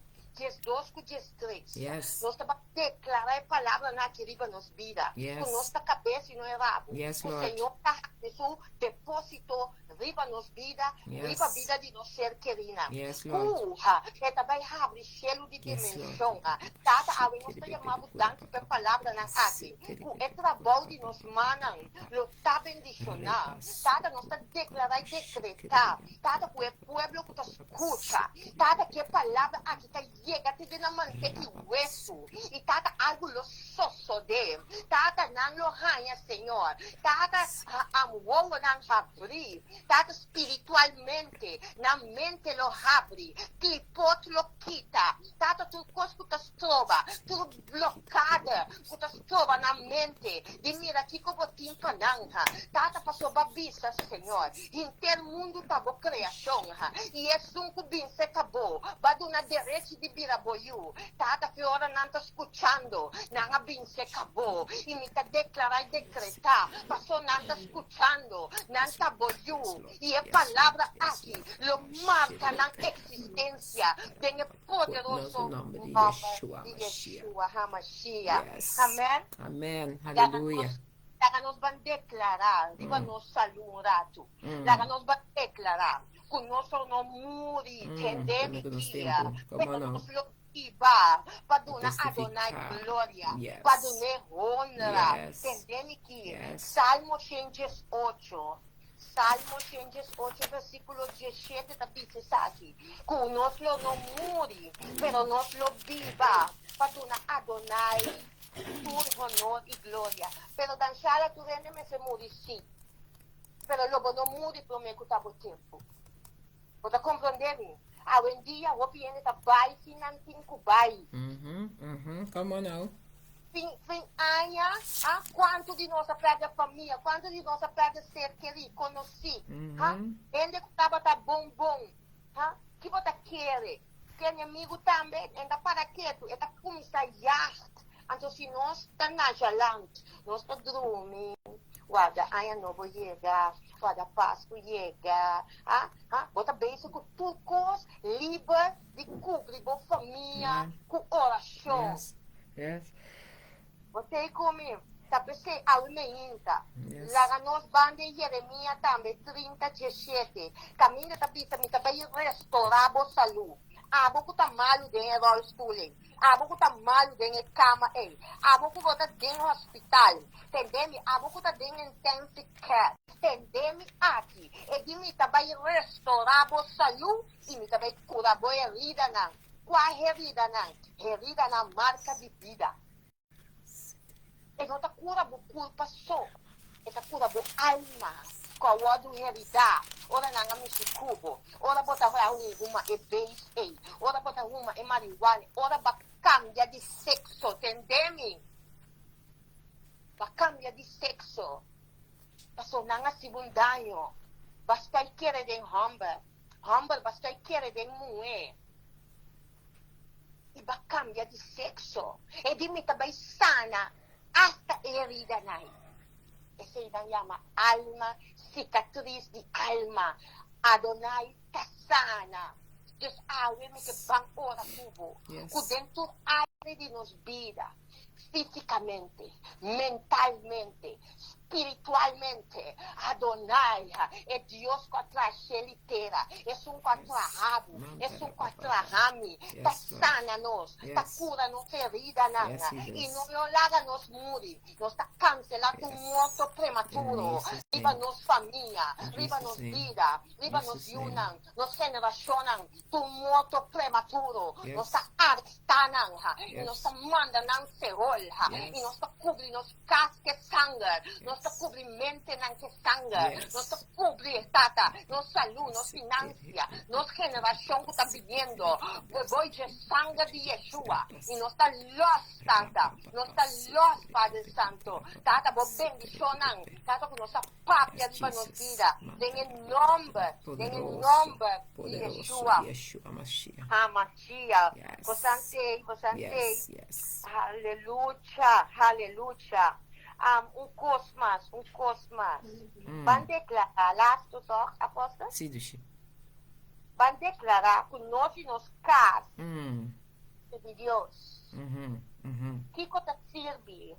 S6: 12 ku 13.
S4: Yes.
S6: Nos ta ban deklará e palabranan aki riba nos bida.
S4: Yes.
S6: Ku nos ta kabes i no e rabu.
S4: Yes,
S6: Ku
S4: Lord.
S6: Señor ta hasi su depósito riba nos bida,
S4: Yes.
S6: riba bida di nos ser kerinan.
S4: Yes, Lord.
S6: Ku ha, e ta bai habri shelu di
S4: Yes, Lord.
S6: dimenshon. Tata, awe nos ta yama bo danki pa e palabranan aki. Ku e trabou di nos mannan lo ta bendishoná. Tata, nos ta deklará i dekretá, Tata, ku e pueblo ku ta skucha, Tata, ku e palabra aki ta yega te den nan manté i wesu, i Tata, algu lo sosodé. Tata, nan lo haña, Señor. Tata, wowonan habrí. Tata, spiritualmente, nan mente lo habri, klipot lo kita. Tata, tur kos ku ta stroba, tur blokada ku ta stroba nan mente di mira kiko bo tin pa nan. Tata, pasobra bo a bisa, Señor, henter mundu ta bo kreashon, i esun ku binse ta bo, bo a duna derechi di bira bo yu. Tata, ki ora nan ta skuchando, nan a binse ka bo, i mi ta deklará i dekretá, pasobra nan ta skuchando, nan ta bo yu, i e palabra aki lo marka nan eksistensia den e poderoso
S4: nomber di
S6: nòmber
S4: Yeshua
S6: di
S4: Mashiach.
S6: Yeshua HaMashiach.
S4: Yes.
S6: Amèn.
S4: Amèn.
S6: Laga
S4: Aleluya.
S6: nos, laga nos ban deklará riba nos salú un ratu. Laga nos ban deklará ku nos lo no muri, tende
S4: Promé
S6: mi
S4: ku nos
S6: dia,
S4: tempu. Come
S6: pero
S4: on now.
S6: nos lo biba pa duna Adonai
S4: Testifiká.
S6: gloria,
S4: Yes.
S6: pa dun'é honra.
S4: Yes.
S6: Tende mi ki.
S4: Yes.
S6: Salmo 118. Salmo 118 versíkulo 17 ta bisa esaki, Ku nos lo no muri, pero nos lo biba pa duna Adonai tur honor i gloria. Pero Danshala, tur hende mester muri sí, pero lo bo no muri promé ku ta bo tempu. Bo ta komprondé mi? Awendia hopi hende ta bai sin nan tin ku bai.
S4: Mhm, mhm, come on now.
S6: Fin fin aña, ha? Kuantu di nos a pèrdè famia? Kuantu di nos a pèrdè ser kerí, konosí? Ha? Hende ku tabata bon bon, ha? Ki bo ta kere? Ku enemigu tambe e ta para ketu, e ta kuminsá yagt. Anto si nos ta najalant, nos ta drumi, warda aña nobo yega, warda Pasku yega, ha? Ha? Bo ta bezig ku tur kos liber di kubri bo famia ku orashon.
S4: Yes. Yes.
S6: Bo tei ku mi, ta p'esei awe meinta.
S4: Yes.
S6: Laga nos ban den Jeremia tambe 30, 17, kaminda ta bisa, Mi ta bai restorá bo salú. Abo ku ta malu den e rolstoel ei, abo ku ta malu den e kama ei, abo ku bo ta den hospital, tende mi, abo ku ta den intensive care, tende mi aki, e di mi ta bai restorá bo salú i mi ta bai kura bo heridanan. Kua heridanan? Heridanan marka di bida. E no ta kura bo kurpa so, e ta kura bo alma ku a wòrdu heridá ora nan a mishi ku bo, ora bo ta huma e beis ei, ora bo ta huma e marihuana, ora bo a kambia di sekso, tende mi? Bo a kambia di sekso pasobra nan a hasi bo un daño. Basta i kere den hòmber. Hòmber basta e kere den muhé i ba kambia di sekso. E di mi ta bai sana asta e heridanan. Esei nan yama alma, sikatris di alma. Adonai ta sana. Dus awe mi ke ban ora ku bo, ku den tur área di nos bida, físikamente, mentalmente, spiritualmente, Adonai, e Dios ku a traha shel i tera, esun ku a traha bo, esun ku a traha mi, ta sana nos, ta kura nos heridanan i no lo laga nos muri. Nos ta kanselá tur morto prematuro riba nos famia, riba nos bida, riba nos yunan, nos generashonnan, tur morto prematuro. Nos ta arestá nan i nos ta manda nan Seol i nos ta kubri nos kas ku e sanger, nos ta kubri mentenan ku e sanger, nos ta kubri, Tata, nos salú, nos finansia, nos generashon ku ta biniendo, boy dje sanger di Yeshua i nos ta lòs. Tata, nos ta los, Padre Santo. Tata, bo bendicionnan, Tata, cu nos a papia riba nos bida, den e nomber, den e nomber di Yeshua. HaMashiach. Bosantey, bosantey. Halelucha, halelucha. Um, un cos mas, un cos mas. Ban declara, laatste toch, apostel?
S4: Sí, dushi.
S6: Ban declara cu nos y nos cas. Sirbi Dios. Kiko ta sirbi?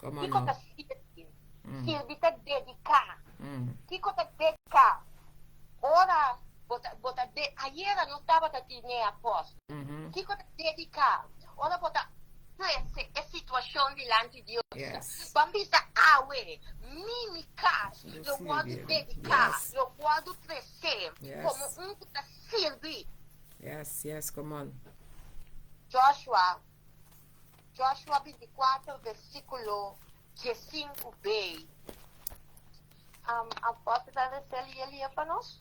S6: Kiko ta sirbi? Sirbi ta dediká. Kiko ta dediká? Ora bo ta bo ta de ayera nos tabata tine apòstel. Kiko ta dediká? Ora bo ta trese e situashon dilanti Dios. Bo a bisa awe, mi mi kas lo wòrdu dediká, lo wòrdu tresé komo un ku ta sirbi.
S4: Yes, yes, come on.
S6: Joshua, Joshua 24, versíkulo 15 b. Um, Apostel ta resel i elia pa nos?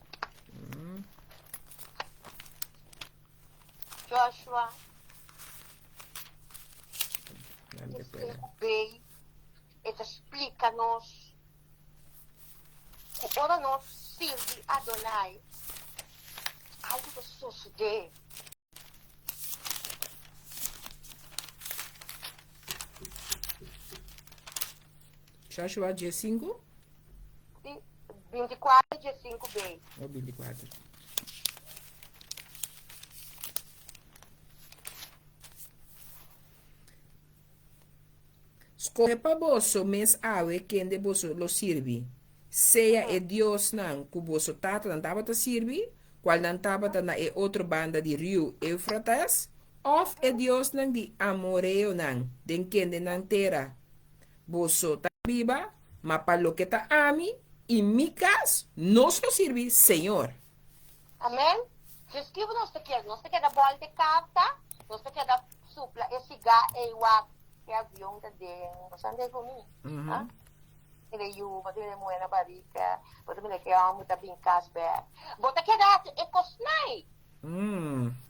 S6: Joshua
S4: Dame pena.
S6: 15b, e ta splika nos ku ora nos sirbi Adonai, algu ta sosodé.
S4: Joshua 15?
S6: Sí, 24 15b.
S4: O 24. Skohe pa boso mes awe kende boso lo sirbi, sea e diosnan ku boso tatanan tabata sirbi, kualnan tabata na e otro banda di riu Eufrates, òf e diosnan di amoreonan den kende nan tera boso ta biba, ma pa loke ta ami i mi kas, nos lo sirbi señor.
S6: Amen. Dje skibo nos ta keda? Nos ta keda bòlta e karta, nos ta keda supla e sigá ei wak e avion ta den. Bo sa anda ku mi? Ha? Mira e yu, bo ta mira e muhé na barika, bo ta mira ke hòmber ta bin kas bèk. Bo ta keda hasi e kosnan.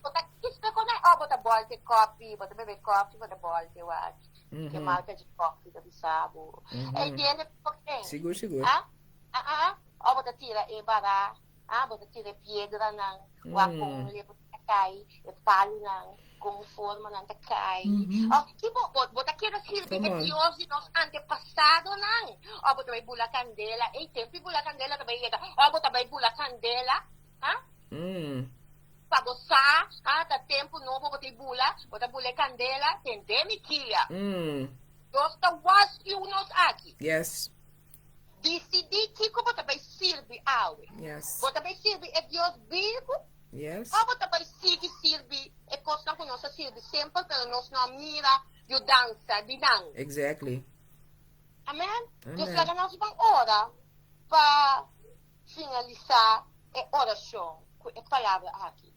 S6: Bo ta kiska e kosnan òf bo ta bòlta e kòpi, bo ta bebe kòfi, bo ta bòlta e wak. Ke marka dje kòfi ta bisa bo. Entiende por ke?
S4: Sigur, sigur.
S6: Ha? Ah, ah. Òf bo ta tira e bará. Ah, bo ta tira e piedranan, wak kon leu ta kai, e palunan, kon formanan ta kai. Oh, ki bo, bo, bo ta keda sirbi e Dios di nos antepasadonan? Oh, bo ta bai bula kandela. Ey, tempu di bula kandela ta bai yega. Oh, bo ta bai bula kandela, ha? Pa bo sa, ah, ta tempu nobo bo ta bula, bo ta bula e kandela, tende mi kia. Dios ta warschuw nos aki.
S4: Yes.
S6: Disidí kiko bo ta bai sirbi awe.
S4: Yes.
S6: Bo ta bai sirbi e Dios bibu?
S4: Yes.
S6: Òf bo ta bai sigui sirbi e kosnan ku nos a sirbi semper pero nos no a mira yudansa di nan?
S4: Exactly.
S6: Amen. Dus
S4: Amen.
S6: laga nos ban ora pa finalisá e orashon ku e palabra aki,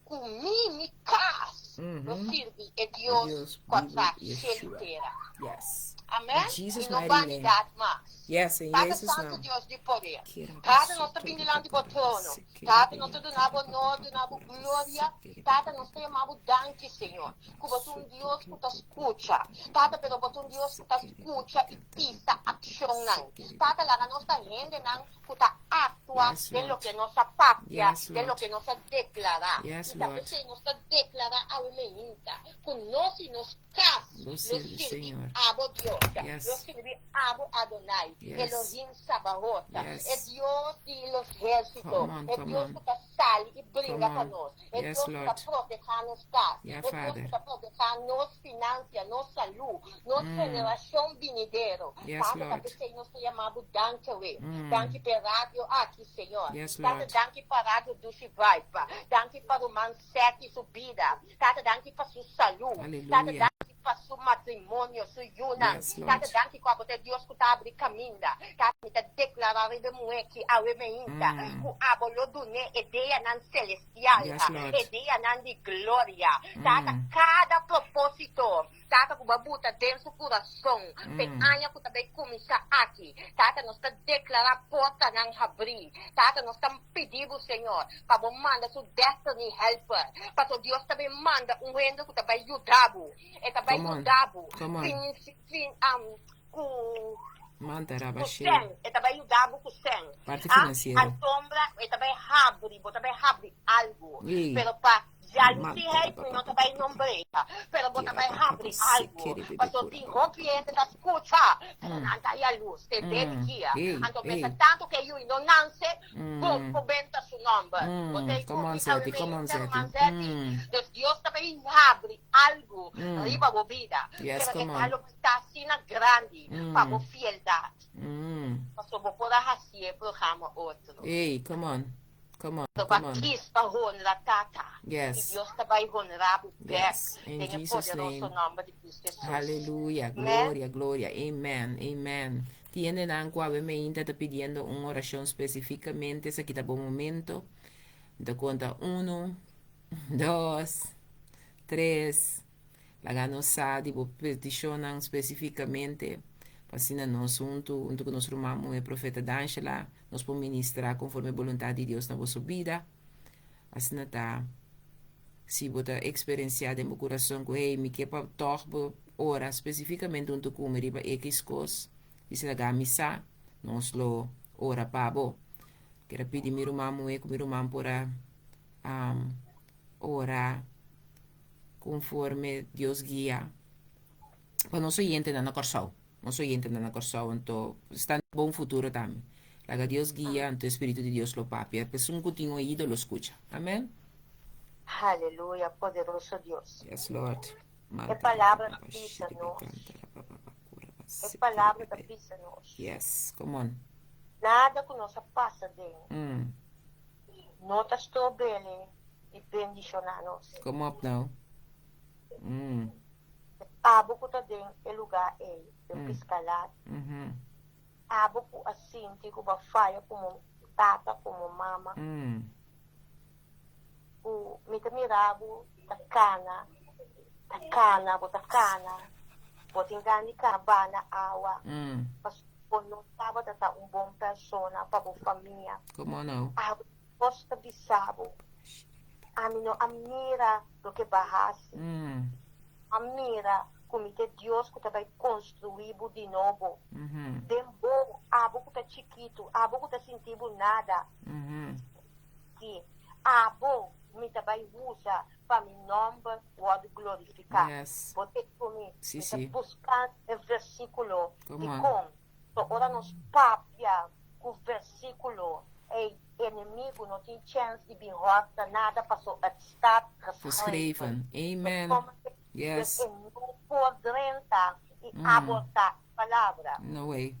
S6: Ku mi, mi kas, lo sirbi e Dios
S4: Dios
S6: ku a
S4: bibu
S6: traha shelu
S4: Yeshua.
S6: i tera.
S4: Yes.
S6: Amen.
S4: In Jesus
S6: I no
S4: mighty name.
S6: banidat mas.
S4: Yes, in
S6: Tata
S4: Jesus
S6: Santu
S4: name.
S6: Dios di poder. Tata nos ta bini dilanti bo trono. Tata nos ta duna bo honor, duna bo gloria. Tata nos ta yama bo danki Señor. Ku bo ta un Dios ku ta skucha. Tata pero bo ta un Dios ku ta skucha i pisa akshonnan. Tata laga nos ta hendenan ku ta. aktua
S4: Yes,
S6: den
S4: Lord.
S6: loke nos a papia,
S4: Yes,
S6: den
S4: Lord.
S6: loke nos a deklará.
S4: Yes,
S6: I ta
S4: Lord.
S6: p'esei nos ta deklará awe meinta ku nos i nos kas
S4: Lo
S6: lo
S4: sirbi
S6: sirbi
S4: Señor.
S6: abo Dios,
S4: Yes.
S6: lo sirbi abo Adonai,
S4: Yes.
S6: Elohim Sabaot,
S4: Yes.
S6: e Dios di los ejércitos,
S4: Come on,
S6: e
S4: come
S6: Dios
S4: on.
S6: ku ta sali i bringa
S4: Come
S6: pa
S4: on.
S6: nos, e
S4: Yes,
S6: Dios ku ta
S4: Lord.
S6: protehá nos kas,
S4: Yeah,
S6: e Dios
S4: Father.
S6: ku ta protehá nos finansia, nos salú, nos generashon binidero.
S4: Yes,
S6: Tata, ta
S4: Lord.
S6: p'esei nos ta yama bo danki awe. Danki p'e radio aki, Señor.
S4: Yes,
S6: Tata,
S4: Lord.
S6: danki pa Radio Dushi Vibe. Danki pa ruman Seti su bida. Tata, danki pa su salú.
S4: Aleluya.
S6: Tata, danki pa su matrimonio, su yunan.
S4: Yes, Lord.
S6: Tata, danki ku abo ta e Dios ku ta abri kaminda. Tata, mi ta deklará riba e muhé ki awe meinta, ku abo lo dun'é e deanan selestial,
S4: Yes, Lord.
S6: e deanan di gloria. Tata, kada propósito, Tata, ku bo a buta den su kurason p'e aña ku ta bai kuminsá aki. Tata, nos ta deklará portanan habrí. Tata, nos ta pidi bo, Señor, pa bo manda su destiny helper. Paso Dios ta bai manda un hende ku ta bai yuda bo. E ta bai
S4: Come on.
S6: yuda bo
S4: Come on.
S6: fin, fin, um, ku,
S4: Manta
S6: ku
S4: rabashe.
S6: sèn. E ta bai yuda bo ku sèn.
S4: Parti
S6: Ah,
S4: finansiero.
S6: Antombra, e ta bai habri, bo ta bai habri algu.
S4: Ei.
S6: Pero pa Jalusi hei mi no ta bai nombr'é, pero bo ta bai habri algu, pasobra tin hopi hende ta skucha, pero nan ta yalus te den dia. Anto mester tantu ku e yu no nanse, bo por benta su nomber. Bo ta ku mi awe mester ruman Zeti. Dus Dios ta bai habri algu riba bo bida, pero e ta lo ta asina grandi pa bo fieldat, pasobra bo por a hasié programa otro.
S4: Come on,
S6: Bo ba
S4: come on.
S6: kis pa honra Tata.
S4: Yes.
S6: I Dios ta bai honra bo bek
S4: Yes, in
S6: den e
S4: Jesus'
S6: poderoso
S4: name.
S6: nomber di Cristo Jesus.
S4: Haleluya,
S6: Amen.
S4: gloria, gloria. Amen, amen. Tiendenan ku awe meinta ta pidiendo un orashon spesifikamente, esaki ta bo momento. Mi ta konta uno, dos, tres. Laga nos sa di bo petishonnan spesifikamente, pa asina nos huntu, huntu ku nos ruman muhé Profeta D'Angela, nos por ministrá konforme boluntat di Dios na boso bida. Asina ta, si bo ta eksperensiá den bo kurason ku, Hey, mi ke pa tòg bo ora spesifikamente huntu ku mi riba ekis kos, disi laga mi sa, nos lo ora pa bo. Kier a pidi mi ruman muhé ku mi ruman por a ora konforme Dios guia pa nos oyentenan na Kòrsou. Nos oyentenan na Kòrsou anto sta na bon futuro tambe. Laga Dios guia anto e Spiritu di Dios lo papia. Esun ku tin oido lo skucha. Amen.
S6: Aleluya, poderoso Dios.
S4: Yes, Lord.
S6: E palabra ta bisa nos. E palabra ta bisa nos.
S4: Yes, come on.
S6: Nada ku nos a pasa den. No ta strobele di bendishoná nos.
S4: Come up now. Mm.
S6: Abo ku ta den e lugá ei, den Piskalat, abo ku a sinti ku bo a faya komo tata, komo mama, ku mi ta mira bo ta kana, ta kana, bo ta kana, bo tin gana di kana bana awa, pasobra bo no tabata ta un bon persona pa bo famia.
S4: Come on now.
S6: Abo Dios ta bisa bo, Ami no a mira loke bo a hasi. A mira ku mi ta e Dios ku ta bai konstruí bo di nobo. Den bo, abo ku ta chikitu, abo ku ta sinti bo nada, sí, abo mi ta bai usa pa mi nòmber wòrdu glorifiká. Bo ta ku mi? Mi ta buska e versíkulo dikon. So ora nos papia ku versíkulo ei, enemigu no tin chèns di bin hòrta nada paso het staat geschreven.
S4: Amen. Yes.
S6: Dus e no por drenta i abortá e palabra.
S4: No way.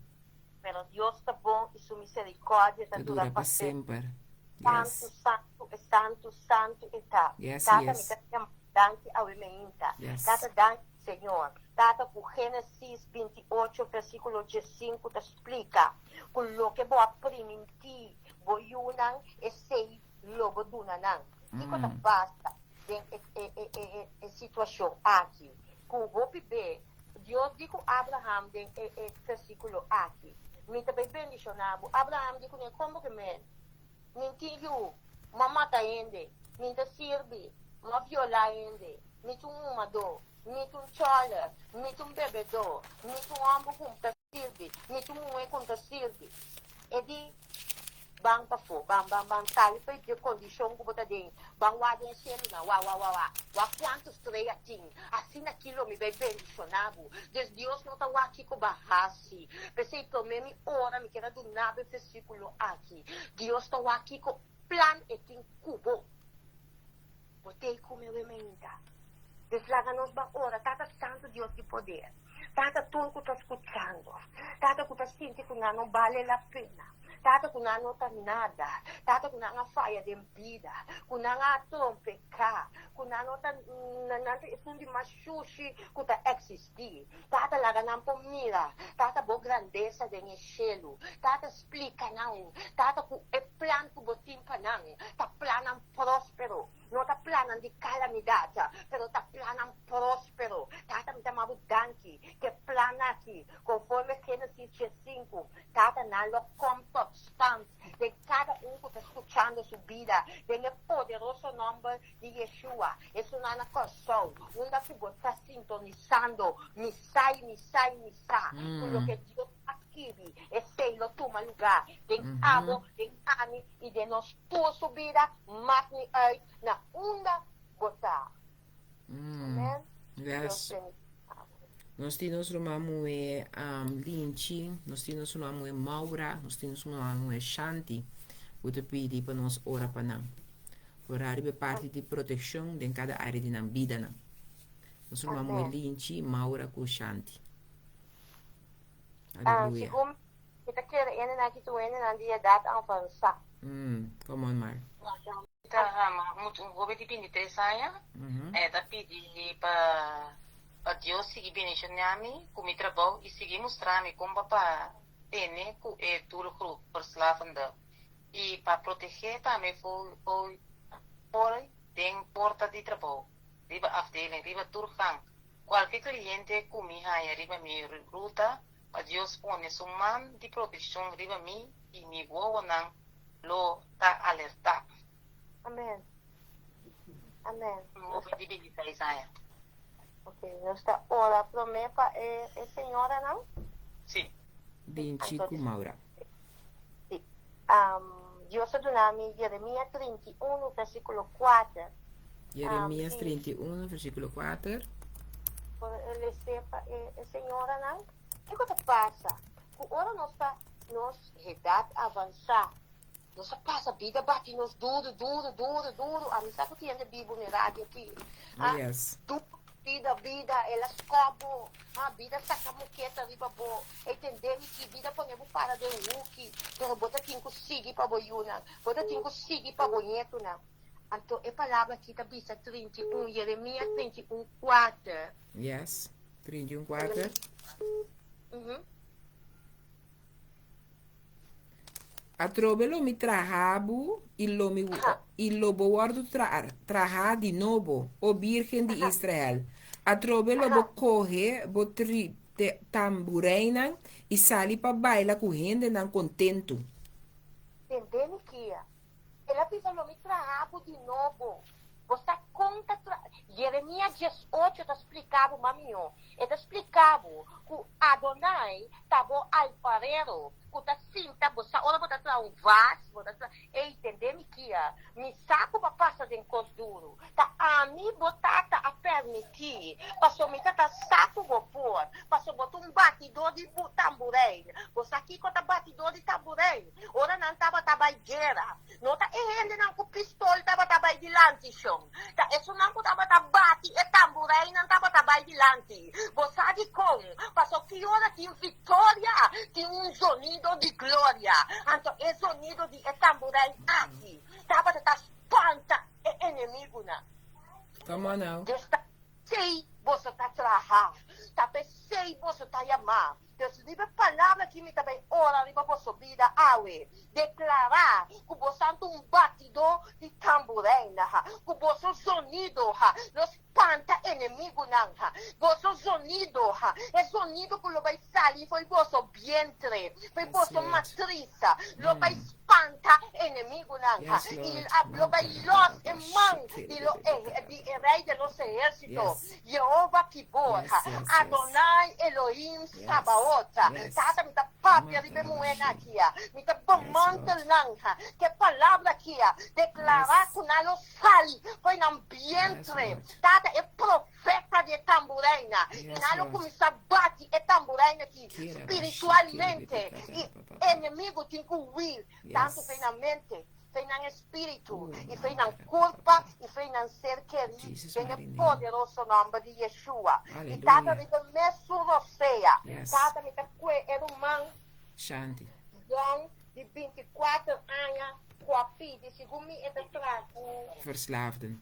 S6: Pero Dios ta bon i su miserikòrdia ta
S4: Ta
S6: dura
S4: dura
S6: pa
S4: pa
S6: semper.
S4: semper.
S6: Santu,
S4: Yes.
S6: santu e santu, santu e ta.
S4: Yes,
S6: Tata, mi
S4: yes.
S6: ta yama danki awe meinta.
S4: Yes.
S6: Tata, danki, Señor. Tata, ku Génesis 28 versíkulo 15 ta splika ku loke bo a primintí bo yunan, esei lo bo duna nan. Kiko ta pasa den e e e e situashon aki? Ku hopi be Dios di ku Abraham den e e versíkulo aki, Mi ta bai bendishoná bo. Abraham di kuné, Kon bo ke men? Mi tin yu, m'a mata hende, mi ta sirbi, m'a violá hende, mi ta un humadó, mi ta un chòler, mi ta un bebedó, mi ta un hòmber ku ta sirbi, mi ta un muhé ku ta sirbi. E di. Ban pafó, ban, ban, ban, sali for di e kondishon ku bo ta den, ban wak den e shelunan, wak, wak, wak, wak, wak kuantu strea tin, asina aki lo mi bai bendishoná bo. Dus Dios no ta wak kiko bo a hasi. P'esei promé mi ora mi kier a duna bo e versíkulo aki. Dios ta wak kiko plan e tin ku bo. Bo t'ei ku mi awe mainta. Dus laga nos ban ora, Tata Santu Dios di poder, Tata tur ku ta skuchando, Tata ku ta sinti ku nan no bale la pena, Tata ku nan no ta nada, Tata ku nan a faya den bida, ku nan a trompeká, ku nan no ta, nan ta esun di mas shushi ku ta eksistí. Tata laga nan por mira, Tata bo grandesa den e shelu, Tata splika nan, Tata ku e plan ku bo tin pa nan ta plannan próspero, no ta plannan di kalamidat, pero ta plannan próspero. Tata, mi ta maba bo danki ku e plan aki, konforme Génesis diesinku, Tata, nan lo kom tot stand den kada un ku ta skuchando su bida, den e poderoso nòmber di Yeshua. Esunnan na Kòrsou, unda ku bo ta sintonisando, mi sa i mi sa i mi sa ku loke Dios a skibi, esei lo tuma lugá den abo, den ami i den nos tur su bida, maak niet uit na unda bo ta. Amen.
S4: Yes.
S6: Dios bendiga bo.
S4: Nos tin nos ruman muhé um, Linchi, nos tin nos ruman muhé Maura, nos tin nos ruman muhé Shanti. Bo ta pidi pa nos ora pa nan. Ora riba e parti di protekshon den kada área di nan bidanan. Nos ruman muhé
S6: Amen.
S4: Linchi, Maura ku Shanti.
S6: Ah,
S4: Aleluya.
S6: segun mi ta kere hendenan aki tur hendenan di edat avansa.
S4: Come on Mar.
S5: Ta hama mucha un hoben di bintitres aña, e ta pidi pa pa Dios sigui bendiciona mi cu mi trabou y sigui mustra mi con pa pa tene cu e doelgroep verslavende y pa protege tambe for for den porta di trabou riba afdeling riba tur gang. Kualke kliente ku mi haña riba mi ruta, pa Dios pone su man di protekshon riba mi i mi wowonan lo ta alertá.
S6: Amen. Amen.
S5: Un hopi di bintiseis aña.
S6: Ok, nos ta ora promé pa e e señoranan.
S5: Sí.
S4: Binchi ku Maura.
S6: Sí. Dios a duna mi Jeremías 31, versíkulo 4.
S4: Jeremías 31, versíkulo 4.
S6: Por les'é pa e e señoranan. Kiko ta pasa? Ku ora nos ta nos edat avansá, nos a pasa bida bati nos duru, duru, duru, duru. Ami sa ku tin hende bibu na e radio aki.
S4: Oh, yes.
S6: Duru, bida, bida, el a skòp bo. Ha, bida saka moketa riba bo. Ei tende mi ki bida pone bo para den huki, pero bo ta tin ku sigui pa bo yunan. Bo ta tin ku sigui pa bo ñetunan. Anto e palabra aki ta bisa 31, Jeremias 31, 4.
S4: Yes, 31, 4. Atrobe lo mi traha bo i lo mi i lo bo wòrdu trahá di nobo, o Bírgen di Israel. Atrobe lo bo kohe bo tri tambureinan i sali pa baila ku hendenan kontentu.
S6: Tende mi kia. El a bisa, Lo mi traha bo di nobo. Bo sa kon ta tra. Jeremias 18 ta splika bo mas mihó. E ta splika bo ku Adonai ta bo alfarero ku ta sinta bo sa ora bo ta traha un vas, bo ta traha. Ey, tende mi kia, mi sa ku bo a pasa den kos duru. Ta ami bo tata a permití, paso mi ta ta sa ku bo por, paso bo ta un batidó di tamburein. Bo sa kiko ta batidó di tamburein? Ora nan tabata bai guera, no ta e hendenan ku pistol tabata bai dilanti, shon. Ta esunnan ku tabata bati e tambureinan tabata bai dilanti. Bo sa dikon? Pasobra ki ora tin viktoria, tin un zonido di gloria. Anto e zonido di e tamburei aki tabata ta spanta e enemigunan.
S4: Come on now.
S6: Dios ta p'esei boso ta traha, ta p'esei boso ta yamá. Dus riba e palabra aki mi ta bai ora riba boso bida awe, deklará ku boso ta un batidó di tamburein, ku boso zonido lo spanta enemigunan, boso zonido, e zonido ku lo bai sali for di boso bientre, for di boso matris, lo bai spanta enemigunan, i lo bai lòs e man di lo di e Rei di los ehérsito. Yehova Kibor, Adonai Elohim Sabaot. Tata, mi ta papia riba e muhénan aki. Mi ta bamanda. Mantelnan, ku e palabra aki a deklará ku nan lo sali for di nan bientre. Tata, e profeta di e tambureina, i nan lo kuminsá bati e tambureina aki spiritualmente, i enemigu tin ku huir, tantu for di nan mente, for di nan espíritu, i for di nan kurpa, i for di nan ser kerí, den e poderoso nòmber di Yeshua. I Tata, riba e mesun rosea, Tata, mi ta kue e ruman.
S4: Shanti.
S6: Jong di 24 aña ku a pidi, segun mi e ta traha ku.
S4: Verslaafden.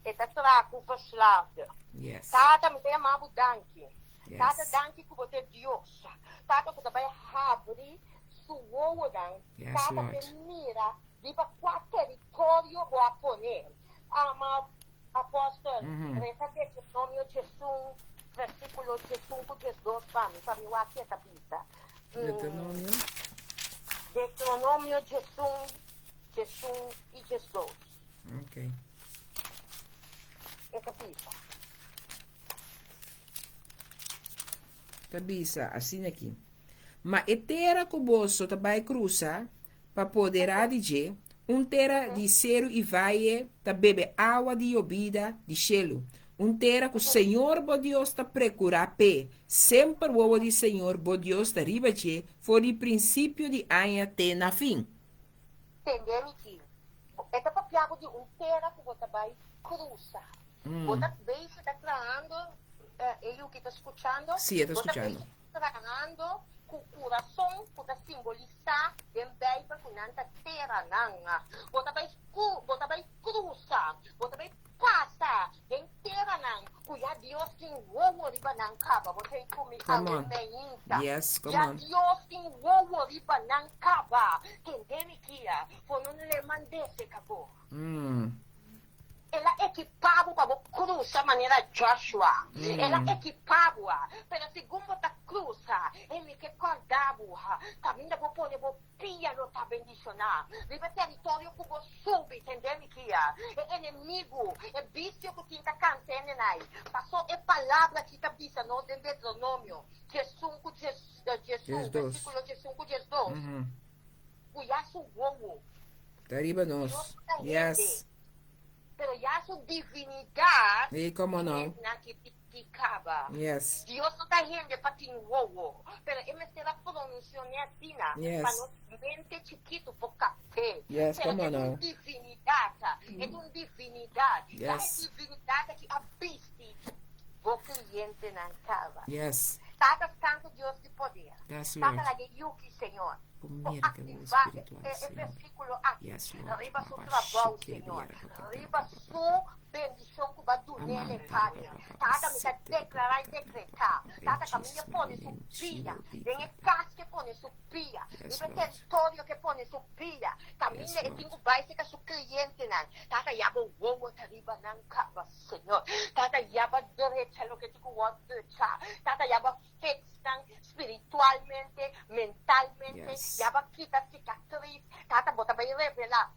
S6: E ta traha ku verslaafden.
S4: Yes.
S6: Tata, mi ta yama bo danki.
S4: Yes.
S6: Tata, danki ku bo ta e Dios. Tata, ku ta bai habri su wowonan.
S4: Yes,
S6: Tata,
S4: Lord.
S6: p'e mira riba kua teritorio bo a pone. Ama Apòstel, resa Deuteronomio 11, versíkulo 11 ku 12 pa mi, pa mi wak ke ta bisa.
S4: Deuteronomio?
S6: Deuteronomio 11, 11 i 12.
S4: Ok.
S6: E ta bisa.
S4: Ta bisa asina aki, Ma e tera ku boso ta bai krusa pa poderá di dje, un tera di seru i vaye ta bebe awa di yobida di shelu, un tera ku Señor bo Dios ta prekurá p'e, semper wowo di Señor bo Dios ta riba dje for di prinsipio di aña te na fin.
S6: Tende mi ki, e ta papia bo di un tera ku bo ta bai krusa. Bo ta bezig ta trahando, e yu ki ta skuchando,
S4: Sí, e ta
S6: bo ta
S4: skuchando.
S6: bezig trahando ku kurason ku ta simbolisá den Beibel ku nan ta teranan. Bo ta bai ku, bo ta bai krusa, bo ta bai pasa den teranan ku ya Dios tin wowo riba nan kaba. Bo ta ei ku mi
S4: Come
S6: awe
S4: on.
S6: meinta.
S4: Yes, come
S6: Ya
S4: on.
S6: Dios tin wowo riba nan kaba. Tende mi kia, for no le mandese kabo. El a ekipá bo pa bo krusa manera Joshua. El a ekipá bo. Pero segun bo ta krusa, e mi ke kòrda bo, kaminda bo pone bo pia lo ta bendishoná. Riba e teritorio ku bo subi, tende mi kia, e enemigu, e bisio ku tin ta kanta enenai. Pasó e palabra aki ta bisa nos den Deuteronomio diesun ku diesun, versíkulo diesun ku diesdos, ku ya su wowo.
S4: Ta riba nos.
S6: Dios ta hende.
S4: Yes.
S6: Pero ya su divinidad
S4: Ey, como no?
S6: na ki ki caba.
S4: Yes.
S6: Dios no ta hende pa tin wowo, pero e mester a pronuncione asina
S4: Yes.
S6: pa nos mente chikitu por capte.
S4: Yes,
S6: pero
S4: como
S6: e ta
S4: no?
S6: un divinidad, e ta un divinidad. Ya e
S4: Yes.
S6: divinidad aki a bisti bo clientenan caba.
S4: Yes.
S6: Tata Santo Dios di poder.
S4: Yes,
S6: Tata
S4: Lord.
S6: laga e yuki, Señor.
S4: Por
S6: Por
S4: mira que
S6: activá
S4: espiritual,
S6: e, e
S4: Señor.
S6: versículo aki.
S4: Yes, Lord.
S6: Riba su
S4: Papa,
S6: trabou,
S4: shake
S6: Señor.
S4: it, papa,
S6: Riba
S4: papa,
S6: su bendishon ku ba dun'é
S4: Amanda,
S6: Padre.
S4: papa,
S6: Tata, mi ta
S4: sete,
S6: deklará i
S4: papa,
S6: dekretá.
S4: papa, in
S6: Tata, kaminda
S4: Jesus'
S6: pone
S4: mighty
S6: su
S4: name, she
S6: pia,
S4: will be
S6: den e
S4: Father.
S6: kas ke pone su pia,
S4: Yes,
S6: riba e
S4: Lord.
S6: teritorio ke pone su pia,
S4: Yes,
S6: kaminda e
S4: Lord.
S6: tin ku bai serka su klientenan. Tata, ya bo wowo ta riba nan kaba, Señor. Tata, ya bo drecha loke tin ku wòrdu drechá. Tata, ya bo fix nan spiritualmente, mentalmente,
S4: Yes.
S6: ya bo kita sikatris. Tata, bo ta bai revelá.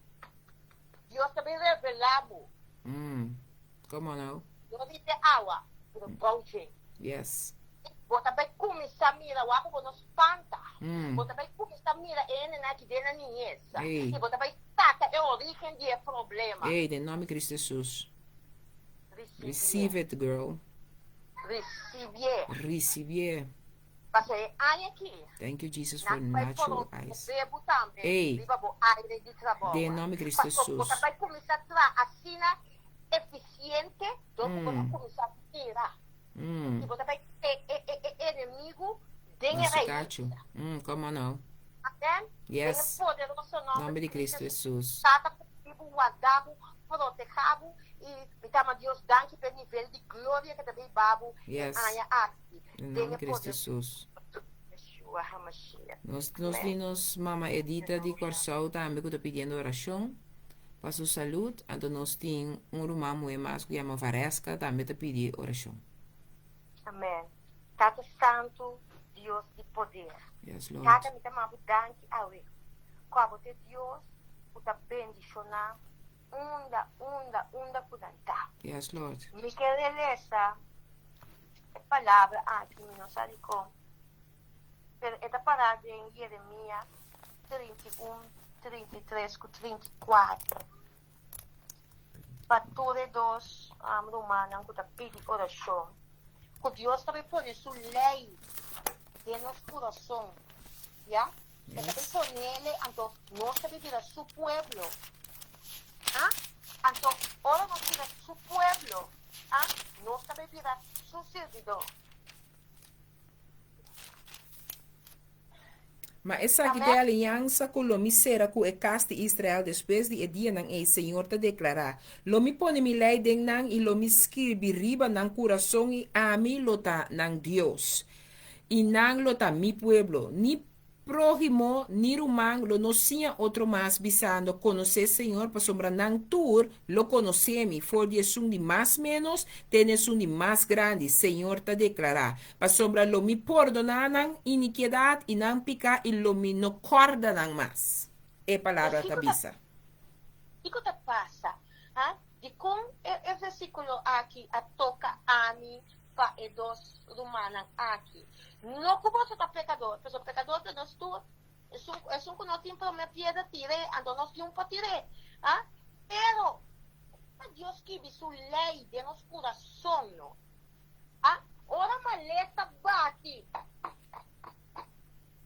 S6: Dios ta bai revelá bo.
S4: Come on now.
S6: No riba e awa, pero bou dje.
S4: Yes.
S6: Bo ta bai kuminsá mira wak ku bo no spanta. Bo ta bai kuminsá mira e hendenan aki den nan niñes.
S4: Ey.
S6: I bo ta bai saka e orígen di e problema.
S4: Ey, den nòmber di Cristo Jesus.
S6: Risibié.
S4: Receive it, girl.
S6: Risibié.
S4: Risibié.
S6: Pasobra e aña aki,
S4: Thank you, Jesus, for
S6: nan bai
S4: natural eyes.
S6: promové bo tambe
S4: Ey.
S6: riba bo aire di trabou.
S4: Den nòmber di Cristo
S6: Pasobra bo ta
S4: Jesus.
S6: bai kuminsá traha asina efisiente dor ku bo ta kuminsá mira. I bo ta bai e e e e enemigu den e
S4: Nos
S6: rais.
S4: cacho. Come on now.
S6: Amen.
S4: Yes.
S6: Den e poderoso nòmber
S4: Nòmber di Cristo Jesus.
S6: Tata kumpli bo, warda bo, proteha bo i mi ta ama Dios danki pa e nivel di gloria ke ta bay ba bo e
S4: Yes.
S6: aña aki.
S4: Den
S6: Den
S4: nòmber
S6: e
S4: di Cristo
S6: poderoso
S4: Jesus.
S6: Yeshua HaMashiach.
S4: Nos nos
S6: Amen.
S4: tin nos mama Edita di Kòrsou tambe ku ta pidiendo orashon pa su salud. Anto nos tin un ruman muhé mas ku yama Vareska tambe ta pidi orashon.
S6: Amen. Tata Santu, Dios di poder.
S4: Yes, Lord.
S6: Tata, mi ta manda bo danki awe ku abo ta e Dios ku ta bendishoná unda, unda, unda ku nan ta.
S4: Yes, Lord.
S6: Mi ke relesa e palabra aki, mi no sa dikon, pero e ta pará den Yeremia. 31, 33 ku 34. Pa tur e dos rumannan ku ta pidi orashon, ku Dios ta bai pone su lei den nos kurason, ya. E ta bai ponele, anto nos ta bai bira su pueblo. Ah? Anto ora nos bira su pueblo, ah, nos ta bai bira su sirbidó.
S4: Ma esaki ta e aliansa ku lo mi sera ku e kas di Israel despues di e dianan ei, Señor ta deklará, Lo mi pone mi lei den nan i lo mi skirbi riba nan kurason i ami lo ta nan Dios, i nan lo ta mi pueblo. Ni próhimo ni ruman lo no siña otro mas, bisando, Konosé Señor, pasobra nan tur lo konosé mi, for di esun di mas ménos te na esun di mas grandi, Señor ta deklará. Pasobra lo mi pordoná nan inikiedat i nan piká i lo mi no kòrda nan mas. E Palabra ta bisa.
S6: Kiko ta pasa? Ha? Dikon e versíkulo aki a toka ami pa e dos rumannan aki? No ku boso ta pekador, pasobra pekador ta nos tur. Esun, esun ku no tin promé piedra tir'é, anto nos tin un pa tir'é. Ha? Pero, ora Dios skibi su lei den nos kurason, no? Ha? Ora malesa bati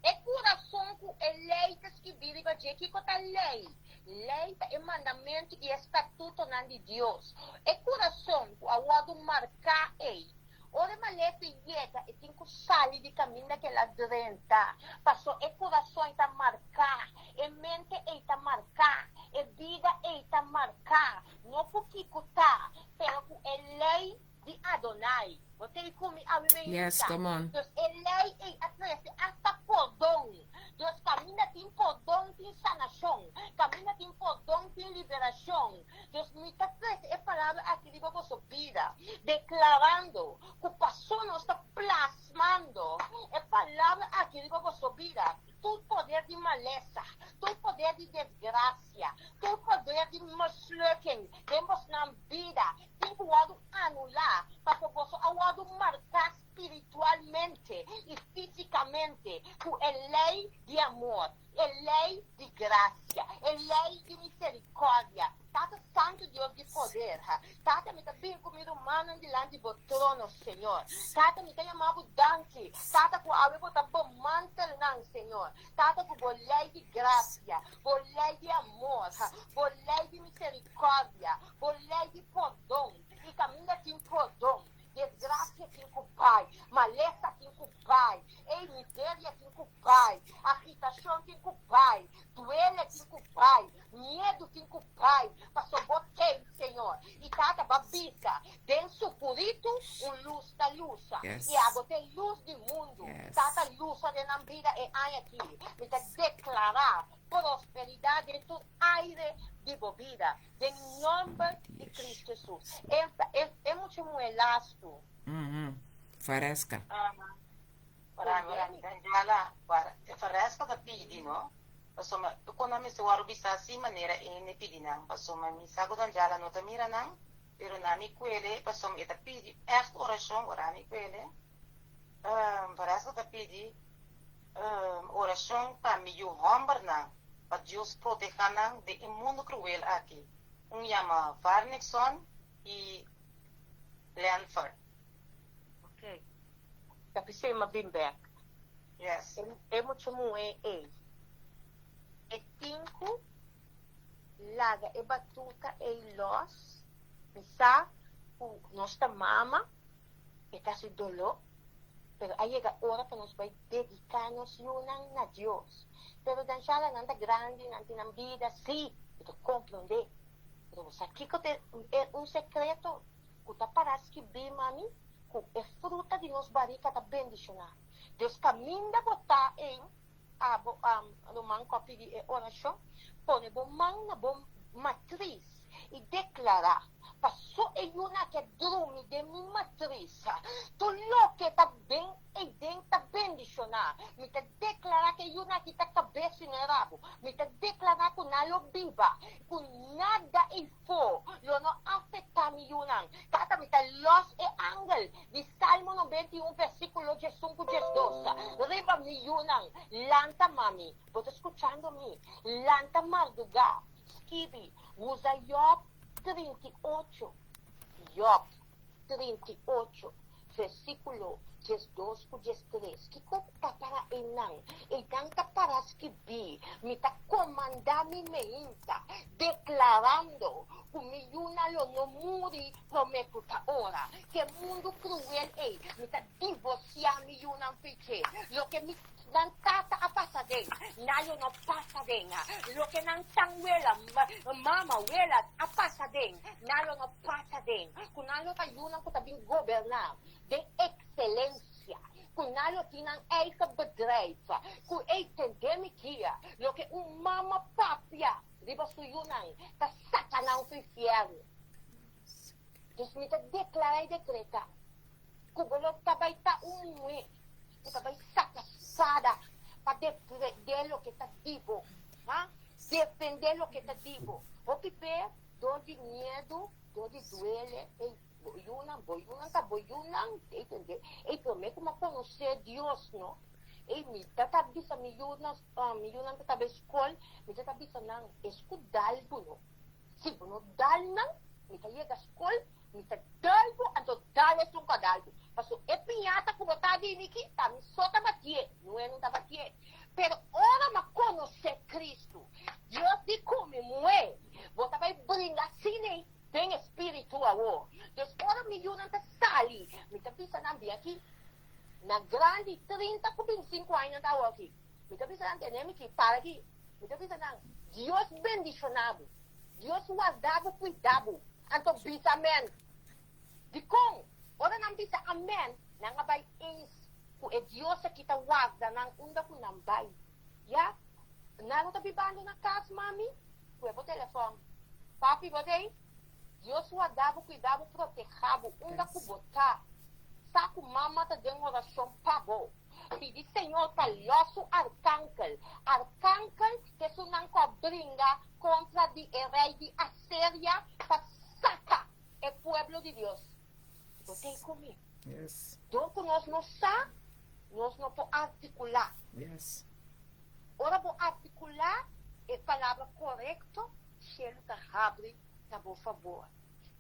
S6: e kurason ku e lei ta skibí riba dje, kiko ta lei? Lei ta e mandamentu i e statutonan di Dios. E kurason ku a wòrdu marká ei, ora e malesa yega, e tin ku sali di kaminda ku el a drenta, pasobra e kurason ei ta marká, e mente ei ta marká, e bida ei ta marká, no ku kiko ta, pero ku e lei di Adonai. Bo ta ei ku mi awe
S4: Yes,
S6: meinta.
S4: come on.
S6: Dus e lei ei a trese asta pordon. Dus kaminda tin pordon tin sanashon. Kaminda tin pordon tin liberashon. Dus mi ta trese e palabra aki riba boso bida, deklarando ku paso nos ta plasmando e palabra aki riba boso bida, tur poder di malesa, tur poder di desgrasia, tur poder di mislukking den bosnan bida tin ku wòrdu anulá, pasobra boso a wòrdu marká spiritualmente i físikamente ku e lei di amor, e lei di grasia, e lei di miserikòrdia. Tata Santu Dios di poder, Tata mi ta bin ku mi rumannan dilanti bo trono, Señor. Tata mi ta yama bo danki, Tata ku awe bo ta bemantel nan, Señor. Tata ku bo lei di grasia, bo lei di amor, bo lei di miserikòrdia, Bo lei di pordon, i kaminda tin pordon, desgrasia tin ku bai, malesa tin ku bai, ei miseria tin ku bai, agitashon tin ku bai, duele tin ku bai, miedu tin ku bai, paso bo tei, Señor. I Tata ba bisa, Den sukuritu un lus ta lusa, i abo ta e lus di mundu. Tata lusa den nan bida e aña aki. Mi ta deklará prosperidat den tur aire di bo bida. Den nomber di Cristo Jesus. E, e, e mucha muhe lastu.
S4: Mhm. Faresca.
S5: Daniela, Faresca ta pidi, no? Pasobra kon nan mester wòrdu bisa si manera e ne pidi nan? Pasobra mi sa ku Daniela no ta mira nan, pero na mi kuele, pasobra e ta pidi ègt orashon ora mi kuele. Faresca ta pidi Orashon pa mi yu hòmbernan, pa Dios protehá nan den e mundu kruel aki. Un yama Varnixon i Lenford.
S6: Ok. Ta p'esei m'a bin bèk.
S5: Yes.
S6: E mucha muhé ei, e tin ku laga e batuta ei lòs. Mi sa ku nos ta mama, e ta hasi doló. Pero a yega ora pa nos bai dediká nos yunan na Dios. Pero Danshala, nan ta grandi, nan tin nan bida, sí, mi ta komprondé. Pero bo sa kiko ta e un sekreto ku ta pará skibí, mami? Ku e fruta di nos barika ta bendishoná. Dios kaminda bo ta ei, abo ruman ku a pidi e orashon, pone bo man na bo matris. I deklará, Pasó e yunan ke drumi den mi matris, tur loke ta den eiden ta bendishoná. Mi ta deklará ku e yunan aki ta kabes i no e rabu. Mi ta deklará ku nan lo biba, ku nada eifó lo no afektá mi yunan. Tata, mi ta lòs e angel di Salmo 91 versíkulo 11 ku 12 riba mi yunan. Lanta, mami, bo ta skuchando mi? Lanta mardugá. Skibi, usa Job 38, Job 38, versíkulo 12 ku 13. Kiko ta para einan? Einan ta para skibí, Mi ta komandá mi meinta, deklarando ku mi yunan lo no muri promé ku ta ora. Ku e mundu kruel ei, mi ta divorsiá mi yunan fi dje. Loke mi Nan tata a pasa den, nan lo no pasa den. Loke nan tanwela, mama, wela a pasa den, nan lo no pasa den. Ku nan lo ta yunan ku ta bin goberná den ekselensia, ku nan lo tin nan eigen bedrijf, ku ei tende mi kia, loke un mama papia riba su yunan ta saka nan fu infierno. Dus mi ta deklará i dekretá ku bo lo ta bai ta un muhé ku ta bai saka spada pa defendé loke ta di bo. Ha? Defendé loke ta di bo. Hopi be dor di miedu, dor di duele, ei, bo yunan, bo yunan ta bo yunan, ei tende. Ei, promé ku mi a konosé Dios, no, ei, mi ta ta bisa mi yunan, mi yunan ta ta bai skol, mi ta ta bisa nan, es ku dal bo, no. Si bo no dal nan, mi ta yega skol, mi ta dal bo, anto dal esun ku a dal bo. Paso e piñata ku bo ta di mi ki, ta mi so ta batié, Noe no ta batié. Pero ora m'a konosé Kristu, Dios di ku mi, Muhé, bo ta bai bringa asina den e spiritu awor. Dus ora mi yunan ta sali, mi ta bisa nan, Bin aki. Na grandi, 30 ku 25 aña nan ta awor aki. Mi ta bisa nan, Tene mi ki, para aki. Mi ta bisa nan, Dios bendishoná bo. Dios warda bo, kuida bo. Anto bisa amèn. Dikon? Ora nan bisa amèn, nan a bai eens ku e Dios aki ta warda nan unda ku nan bai. Ya, nan no ta bibando na kas, mami? Kue bo telefòn. Papi, bo t'ei? Dios warda bo, kuida bo, protehá bo unda ku bo ta. Sa ku mama ta den orashon pa bo. Pidi Señor pa lòs su arkankel. Arkankel ta esunnan ku a bringa kontra di e rei di Aseria pa saka e pueblo di Dios. Bo t'ei ku mi? Dor ku nos no sa, nos no por artikulá. Ora bo artikulá e palabra korekto, shelu ta habri na bo fabor.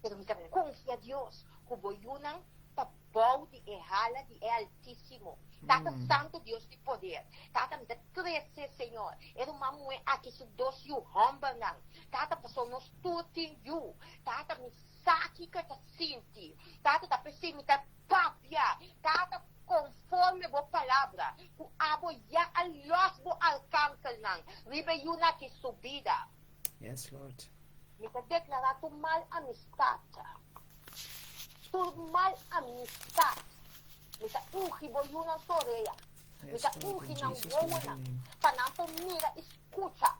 S6: Pero mi ta konfia Dios ku bo yunan ta bou di e hala di e Altísimo. Tata Santu Dios di poder, Tata mi ta trese, Señor, e ruman muhé aki su dos yu hòmbernan, Tata, pasobra nos tur tin yu. Tata, mi sa kiko e ta sinti. Tata, ta p'esei mi ta papia, Tata, konforme bo palabra, ku abo ya a lòs bo arkangelnan riba e yunan aki su bida.
S4: Yes, Lord.
S6: Mi ta deklará tur mal amistat. Tur mal amistad. Mi ta ungi bo yunan su orea. Mi ta ungi nan wowonan pa nan por mira i skucha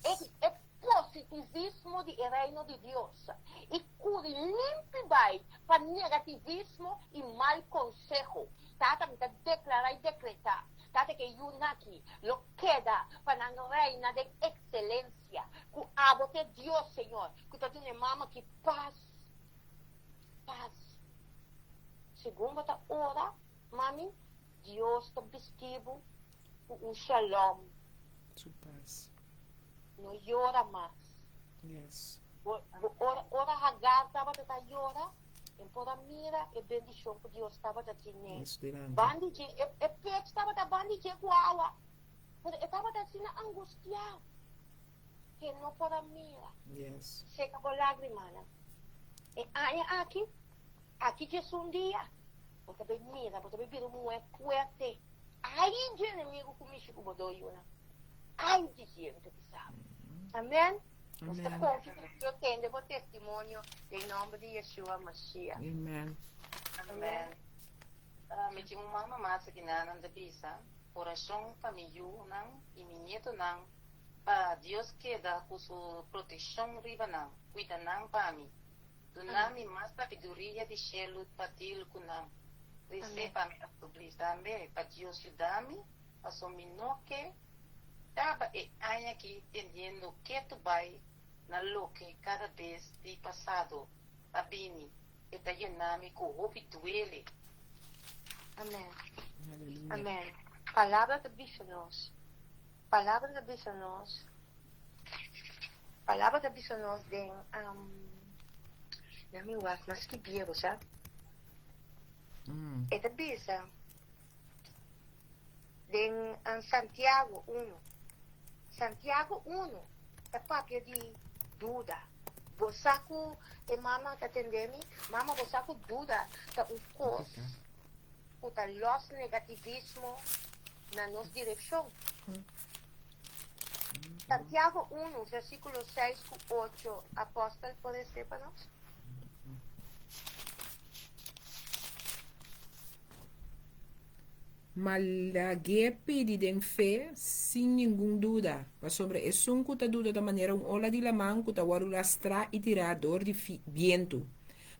S6: e e positivismo di e Reino di Dios i kuri limpi bai pa negativismo i mal konseho. Tata, mi ta deklará i dekretá, Tata, ku e yunan aki lo keda pa nan reina den ekselensia ku abo ta e Dios, Señor, ku ta duna e mama aki pas. Pas. Segun bo ta ora, mami, Dios ta bisti bo ku un shalom.
S4: Su pas.
S6: No yora mas.
S4: Yes.
S6: Bo, bo ora, ora Hagar tabata ta yora, en por a mira e bendishon ku Dios tabata tine.
S4: Yes, dilanti.
S6: Bandi dje, e, e pech tabata bandi dje ku awa. Pero e tabata asina angustiá. Ke no por a mira.
S4: Yes.
S6: Seka bo lágrimanan. E aña aki, aki djes un dia, bo ta bay mira, bo ta bay bira un muhé fuerte. Ai dje enemigu ku mishi ku bo do yunan. Ai di dje, mi ta bisa bo. Amen. Nos ta
S4: Amen.
S6: konfia ku Dios tende bo testimonio den nomber di Yeshua Mashiach.
S4: Amen.
S6: Amen.
S5: Amen. Mi tin un mama mas aki nan, nan ta bisa, Orashon pa mi yunan i mi nietonan. Pa Dios keda ku su protekshon riba nan, kuida nan pa mi. Duna mi mas sabiduria di shelu pa deal ku nan. Res'é pa mi Pastor tambe pa Dios yuda mi paso mi no ke kaba e aña aki tendiendo ketu bai na loke kada bes di pasado ta bini e ta yena mi ku hopi duele.
S6: Amen. Amen. Palabra ta bisa nos. Palabra ta bisa nos. Palabra ta bisa nos den um, na mi wak mas ki biebo sa. E ta bisa den um, Santiago 1. Santiago 1 ta papia di duda. Bo sa ku e mama ta tende mi? Mama, bo sa ku duda ta un kos ku ta los negativismo na nos direkshon. Santiago 1, versíkulo 6 ku 8, apòstel por esei pa nos?
S4: Ma lag'é pidi den fe, sin ningun duda, pasobra esun ku ta duda ta manera un ola di laman ku ta wòrdu lastrá i tirá dor di bientu,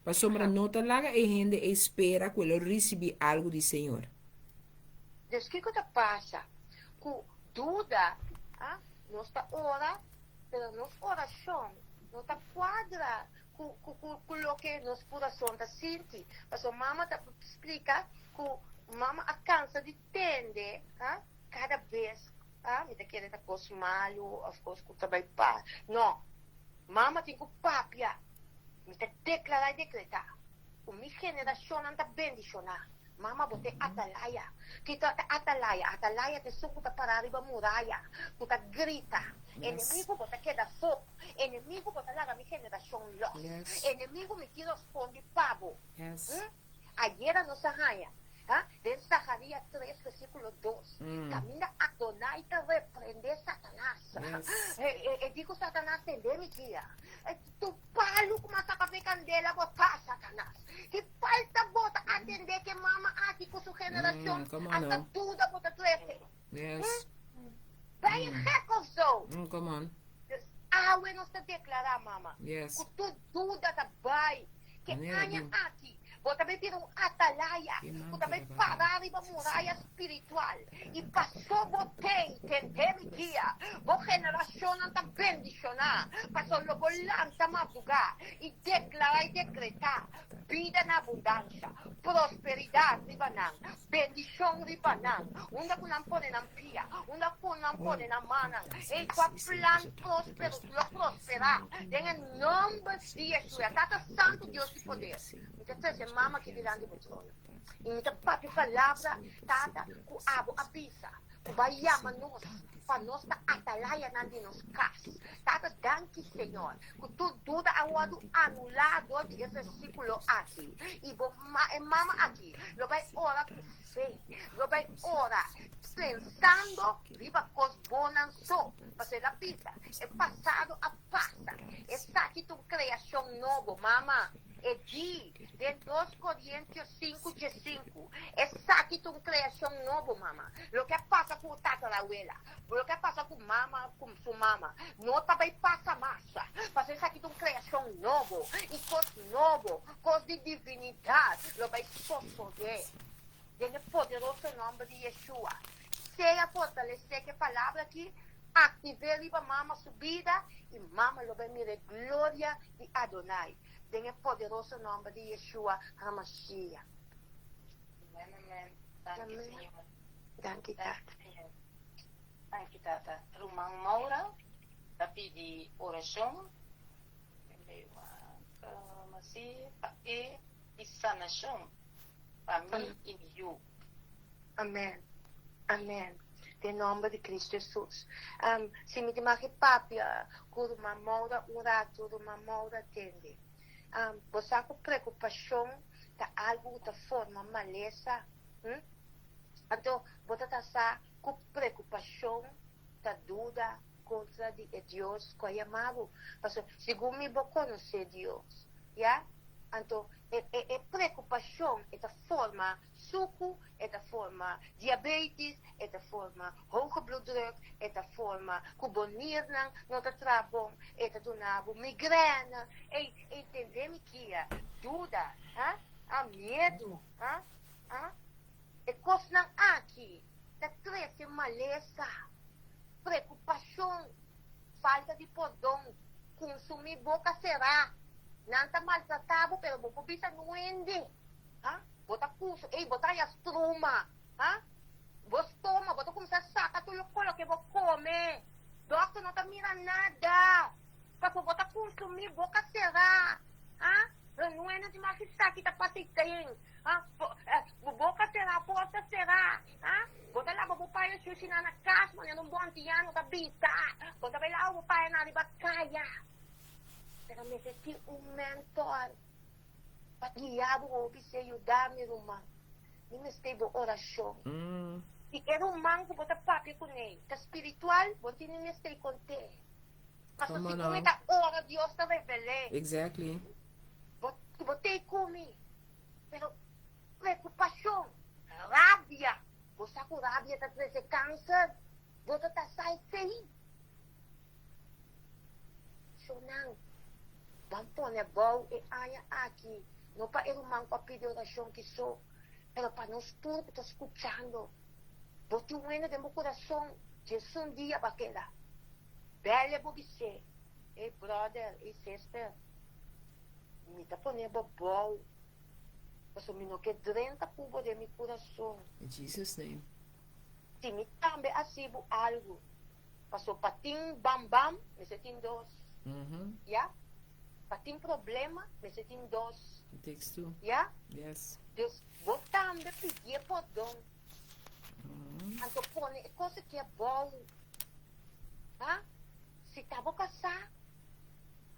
S4: pasobra no ta laga e hende ei spera ku e lo risibí algu di Señor.
S6: Dus kiko ta pasa ku duda? Nos ta ora, pero nos orashon no ta kuadra ku loke nos kurason ta sinti. Pasobra mama ta splika ku mama a kansa di tende kada bes mi ta kere ta kos malu òf kos ku ta bai pas. No, mama tin ku papia. Mi ta deklará i dekretá ku mi generashonnan ta bendishoná. Mama, bo ta e atalaya. Kiko ta atalaya? Atalaya ta esun ku ta pará riba muraya, ku ta grita, Enemigu, bo ta keda afó! Enemigu, bo ta laga mi generashon lòs! Enemigu, mi tin rospondi pa bo! Ayera nos a haña den Zaharia tres versíkulo dos, kaminda Adonai ta reprendé Satanas. E di ku Satanas, Tendé mi kia. Tu palu ku mas a papia kandela bo ta, Satanas. Ki falta bo ta atendé ke mama aki ku su generashon hasta duda bo ta trese? Ben je gek of zo? Dus awe nos ta deklará, mama, ku tur duda ta bai. Ke aña aki bo ta bai bira un atalaya ku ta bai pará riba muraya spiritual i pasó bo ten tendé mi dia, bo generashonnan ta bendishoná, pasó lo bo lanta mardugá i deklará i dekretá bida na abundansha, prosperidat riba nan, bendishon riba nan, unda ku nan pone nan pia, unda ku nan pone nan mannan, ei kua plan próspero lo prosperá den e nòmber di Yeshua. Tata Santu, Dios di poder, mi ta trese mama aki dilanti bo trono, i mi ta papia palabra, Tata, ku abo a bisa. Ku bai yama nos pa nos ta atalayanan di nos kas. Tata, danki Señor, ku tur duda a wòrdu anulá dor di e versíkulo aki. I bo e mama aki lo bai ora ku fe, lo bai ora pensando riba kos bonnan so, pasobra el a bisa, e pasado a pasa, esaki ta un kreashon nobo, mama. E di, den dos Korintios sinku diesinku, Esaki ta un kreashon nobo, mama. Loke a pasa ku tatarabuela, loke a pasa ku mama, ku su mama, no ta bai pasa mas. Pasobra esaki ta un kreashon nobo, i kos nobo, kos di divinidat lo bai sosodé. Den e poderoso nòmber di Yeshua, sea fortalesé ku e palabra aki, aktiv'é riba mama su bida, i mama lo bai mira e gloria di Adonai. Den e poderoso nomber di Yeshua HaMashiach.
S5: Amen amen danki Señor.
S6: Danki Tata.
S5: Danki Tata. Ruman Maura ta pidi orashon pa e i sanashon pa mi i mi yu.
S6: Amen amen den nomber di Cristo Jesus. Si mi tin mag e papia cu ruman Maura un rato, ruman Maura tende. Bo sa cu preocupacion ta algo cu ta forma malesa? Hm? Anto bo ta ta sa cu preocupacion ta duda contra di e Dios cu a yama bo. Pasobra segun mi bo conoce Dios, ya? Anto e e e preokupashon e ta forma suku, e ta forma diabetes, e ta forma hoge bloeddruk, e ta forma ku bo niernan no ta traha bon, e ta duna bo migrène. Ey, entendé mi kia, duda, ha? Ha, miedu, ha? Ha? E kosnan aki ta trese malesa, preokupashon, falta di pordon, kunsumí boka será. Nan ta maltratá bo, pero bo por bisa no hende. Ha? Bo ta kusu, ey, bo ta haña struma. Ha? Bo stoma, bo ta kuminsá saka tur loke bo kome. Dòkter no ta mira nada, pasobra bo ta kunsumí boka será. Ha? Renuendo di mas esaki ta pasa i ten. Ha? Bo boka será, porta será. Ha? Bo ta laba bo paña shushi nan na kas, manera un bon antiano ta bisa. Bo ta bai laba bo paña nan riba kaya. Pero mester tin un mentor pa guia bo hopi se yuda mi ruman. Mi mester bo orashon. Si e ruman ku bo ta papia kuné ta spiritual, bo tin mester kont'é. Pasobra si ku mi ta ora Dios ta revel'é.
S4: Exactly.
S6: Bo bo t'ei ku mi. Pero preokupashon, rabia, bo sa ku rabia ta trese kanser, bo ta ta sa esei. Shonnan, ban pone abou e aña aki, no pa e ruman ku a pidi orashon ki so, pero pa nos tur ku ta skuchando. Bo tin un hende den bo kurason, djesun dia bo a keda. Bèl'e bo bis'é, Ey bròder, ey sister, mi ta pone bo bou, pasobra mi no ke drenta ku bo den mi kurason.
S4: In Jesus name.
S6: Si mi tambe hasi bo algu, pasobra pa tin bam bam, mester tin dos. Ya? Pa tin problema, mester tin dos.
S4: It takes two.
S6: Ya?
S4: Yes.
S6: Dus bo tambe pidié pordon. Anto pone e kos aki abou. Ha? Si ta bo kasá,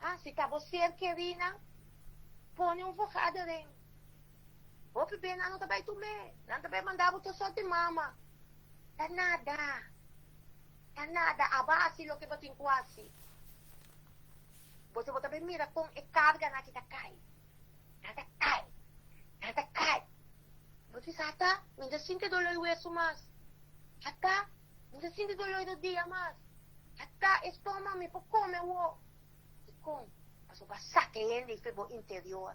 S6: ha? Si ta bo ser kerínan, pone un vergadering. Hopi be nan no ta bai tum'é. Nan ta bai manda bo tur sort di mama. Ta nada. Ta nada. Abo a hasi loke bo tin ku hasi. Boso bo ta bai mira kon e karganan aki ta kai. Nan ta kai. Nan ta kai. Bo bisa, Ata, mi no ta sinti doló di wesu mas. Ata, mi no ta sinti doló di rodia mas. Ata, e stoma mi por kome awor. Dikon? Pasobra bo a saka e hende for bo interior.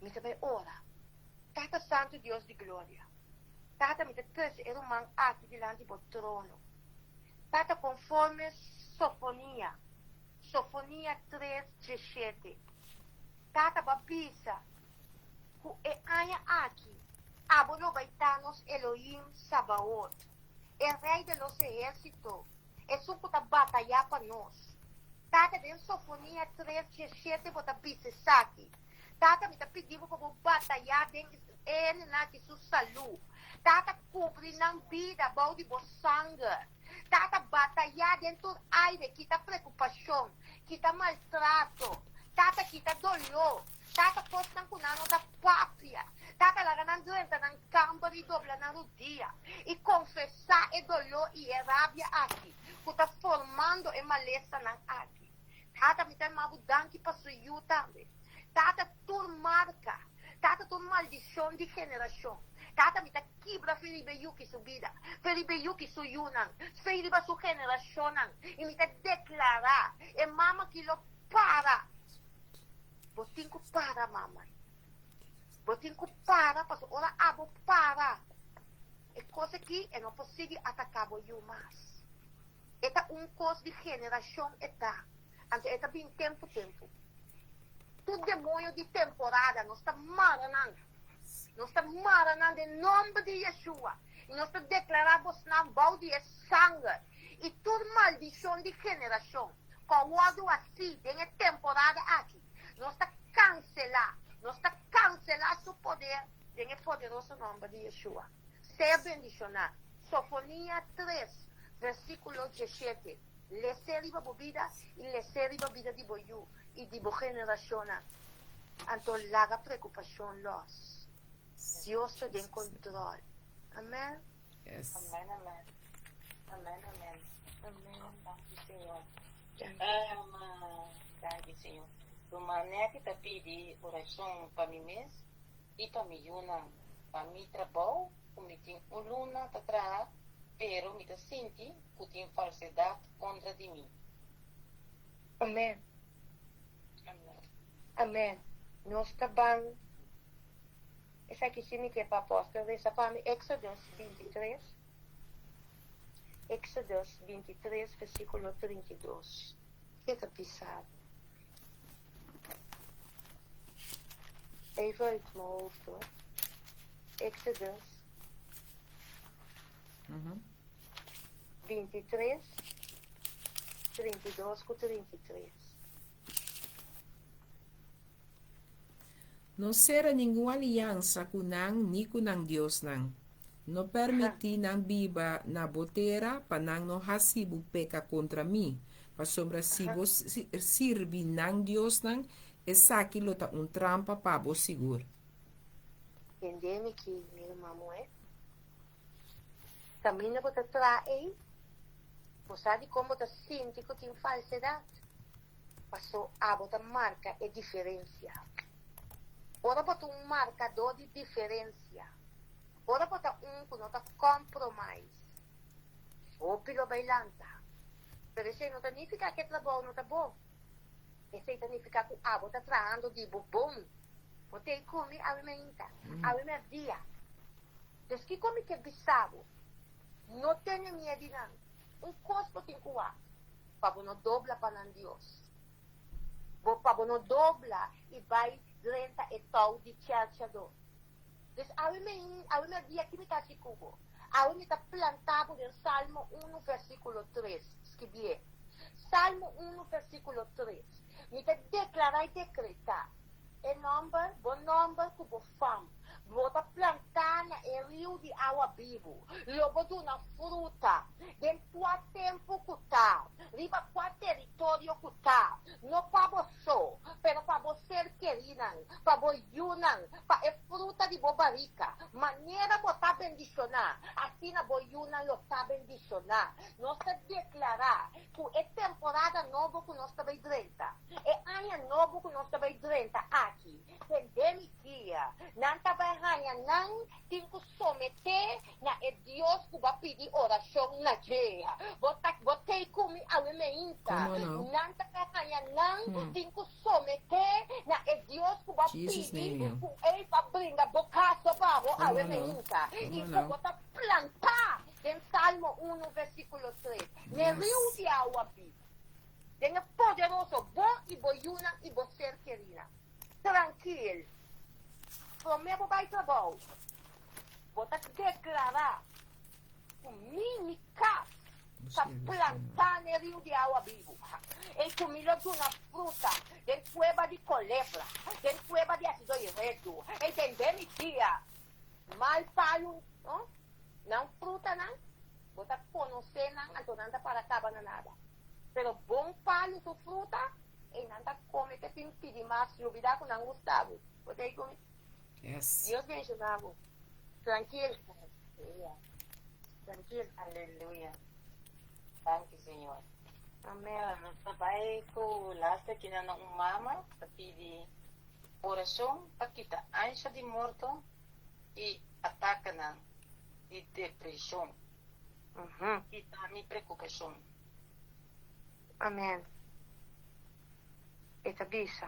S6: Mi ta bai ora. Tata Santu Dios di Gloria, Tata mi ta trese e ruman aki dilanti bo trono. Tata konforme Sofonia, Sofonia tres diesshete, Tata bo a bisa ku e aña aki abo lo bai ta nos Elohim Sabaot, e Rei de los ehérsito, esun ku ta batayá pa nos. Tata, den Sofonia tres diesshete bo ta bisa esaki, Tata, mi ta pidi bo pa bo batayá den e hendenan aki su salú. Tata, kubri nan bida bou di bo sanger. Tata, batayá den tur aire, kita preokupashon, kita maltrato. Tata, kita doló. Tata, kosnan ku nan no ta papia. Tata, laga nan drenta nan kamber i dobla nan rudia i konfesá e doló i e rabia aki ku ta formando e malesanan aki. Tata, mi ta yama bo danki pa su yu tambe. Tata, tur marka, Tata, tur maldishon di generashon. Tata, mi ta kibra fe riba e yu ki su bida, fe riba e yu ki su yunan, fe riba su generashonnan, i mi ta deklará e mama ki lo para. Bo tin ku para, mama. Bo tin ku para, pasobra ora abo para, e kos aki e no por sigui ataká bo yu mas. E ta un kos di generashon e ta, anto e ta bin tempu tempu. Tur demoño di temporada nos ta mara nan, nos ta mara nan den nomber di Yeshua i nos ta deklará bosnan bou di e sanger i tur maldishon di generashon ku a wòrdu hasí den e temporada aki nos ta kanselá, nos ta kanselá su poder den e poderoso nomber di Yeshua. Sea bendishoná. Sofonia tres, versíkulo diesshete, Les'é riba bo bida i les'é riba bida di bo yu i di bo generashonnan. Anto laga preokupashon lòs. Dios ta den kontròl. Amèn.
S4: Yes.
S5: Amèn, amèn. Amèn, amèn.
S6: Amèn.
S5: Danki, Señor.
S6: Danki.
S5: Danki, Señor. Ruman Nettie ta pidi orashon pa mi mes i pa mi yunan, pa mi trabou ku mi tin un luna ta traha pero mi ta sinti ku tin falsedat kontra di mi.
S7: Amen. Amen. Nos ta ban esaki si mi ke pa apostel resa pa mi Exodus 23 Exodus 23 versikulo 32. Ke ta bisa bo? Even uit mijn hoofd hoor. Exodus 23, 32 ku 33.
S4: No sera ningun aliansa ku nan ni ku nan diosnan. No permití nan biba na bo tera pa nan no hasi bo peka kontra mi, pasobra si bo sirbi nan diosnan, esaki lo ta un trampa pa bo sigur.
S7: Tende mi ki, mi ruman muhé. Kaminda bo ta traha ei, bo sa dikon bo ta sinti ku tin falsedat? Paso abo ta marka e diferensia. Ora bo ta un markadó di diferensia, ora bo ta un ku no ta compromise, hopi lo bai lanta. Pero esei no ta nifiká ku e trabou no ta bon. Esei ta nifiká ku abo ta trahando di bo bon. Bo ta ei ku mi awe mainta, awe mèrdia. Dus kiko mi ke bisa bo? No tene miedu di nan. Un kos bo tin ku wak, pa bo no dobla pa nan Dios. Bo pa bo no dobla i bai drenta e tou di chèrchadó. Dus awe mi awe mèrdia ki mi ta hasi ku bo? Awe mi ta planta bo den Salmo unu vèrsikulo tres. Skibié. Salmo unu vèrsikulo tres. Mi ta deklará i dekretá e nòmber, bo nòmber ku bo fam. Bo ta plantá na e riu di awa bibu. Lo bo duna fruta den kua tempu ku ta, riba kua teritorio ku ta, no pa bo so, pero pa bo ser kerinan, pa bo yunan, pa e fruta di bo barika. Manera bo ta bendishoná, asina bo yunan lo ta bendishoná. Nos ta deklará ku e temporada nobo ku nos ta bai drenta, e aña nobo ku nos ta bai drenta aki, tende mi kia, nan ta bai haña nan tin ku someté na e Dios ku bo a pidi orashon na dje. Bo ta bo tei ku mi awe meinta.
S4: Come on now.
S7: Nan ta bai haña nan tin ku someté na e Dios ku bo a
S4: Jesus
S7: pidi
S4: name, yo.
S7: ku ei pa bringa bo kaso pa bo
S4: Come
S7: awe
S4: on now.
S7: meinta.
S4: Come
S7: I
S4: on
S7: ku
S4: now.
S7: bo ta plantá den Salmo unu versíkulo tres, N'e riu
S4: Yes.
S7: di awa bibu, den e poderoso bo i bo yunan i bo ser kerinan. Trankil. Promé bo bai trabou, bo ta deklará ku mi, mi kas, ta plantá n'e riu di awa bibu, i ku mi lo duna fruta den kueba di kolebra, den kueba di asido i redu, i tendé mi dia. Mal palu, no? Nan frutanan, bo ta konosé nan, anto nan ta para kaba na nada. Pero bon palu su fruta, Ey nan ta come te sin pidi mas lubida cu nan gusta bo. Bo ta ey cu mi?
S4: Yes.
S7: Dios bendiciona bo. Trankil.
S5: Aleluya.
S7: Trankil.
S5: Aleluya. Danki Señor.
S7: Amen.
S5: Nos ta bai cu laatste kina na un mama ta pidi oracion pa kita ansha di morto y atakenan di depresion. Kita mi preocupacion.
S7: Amen. E ta bisa,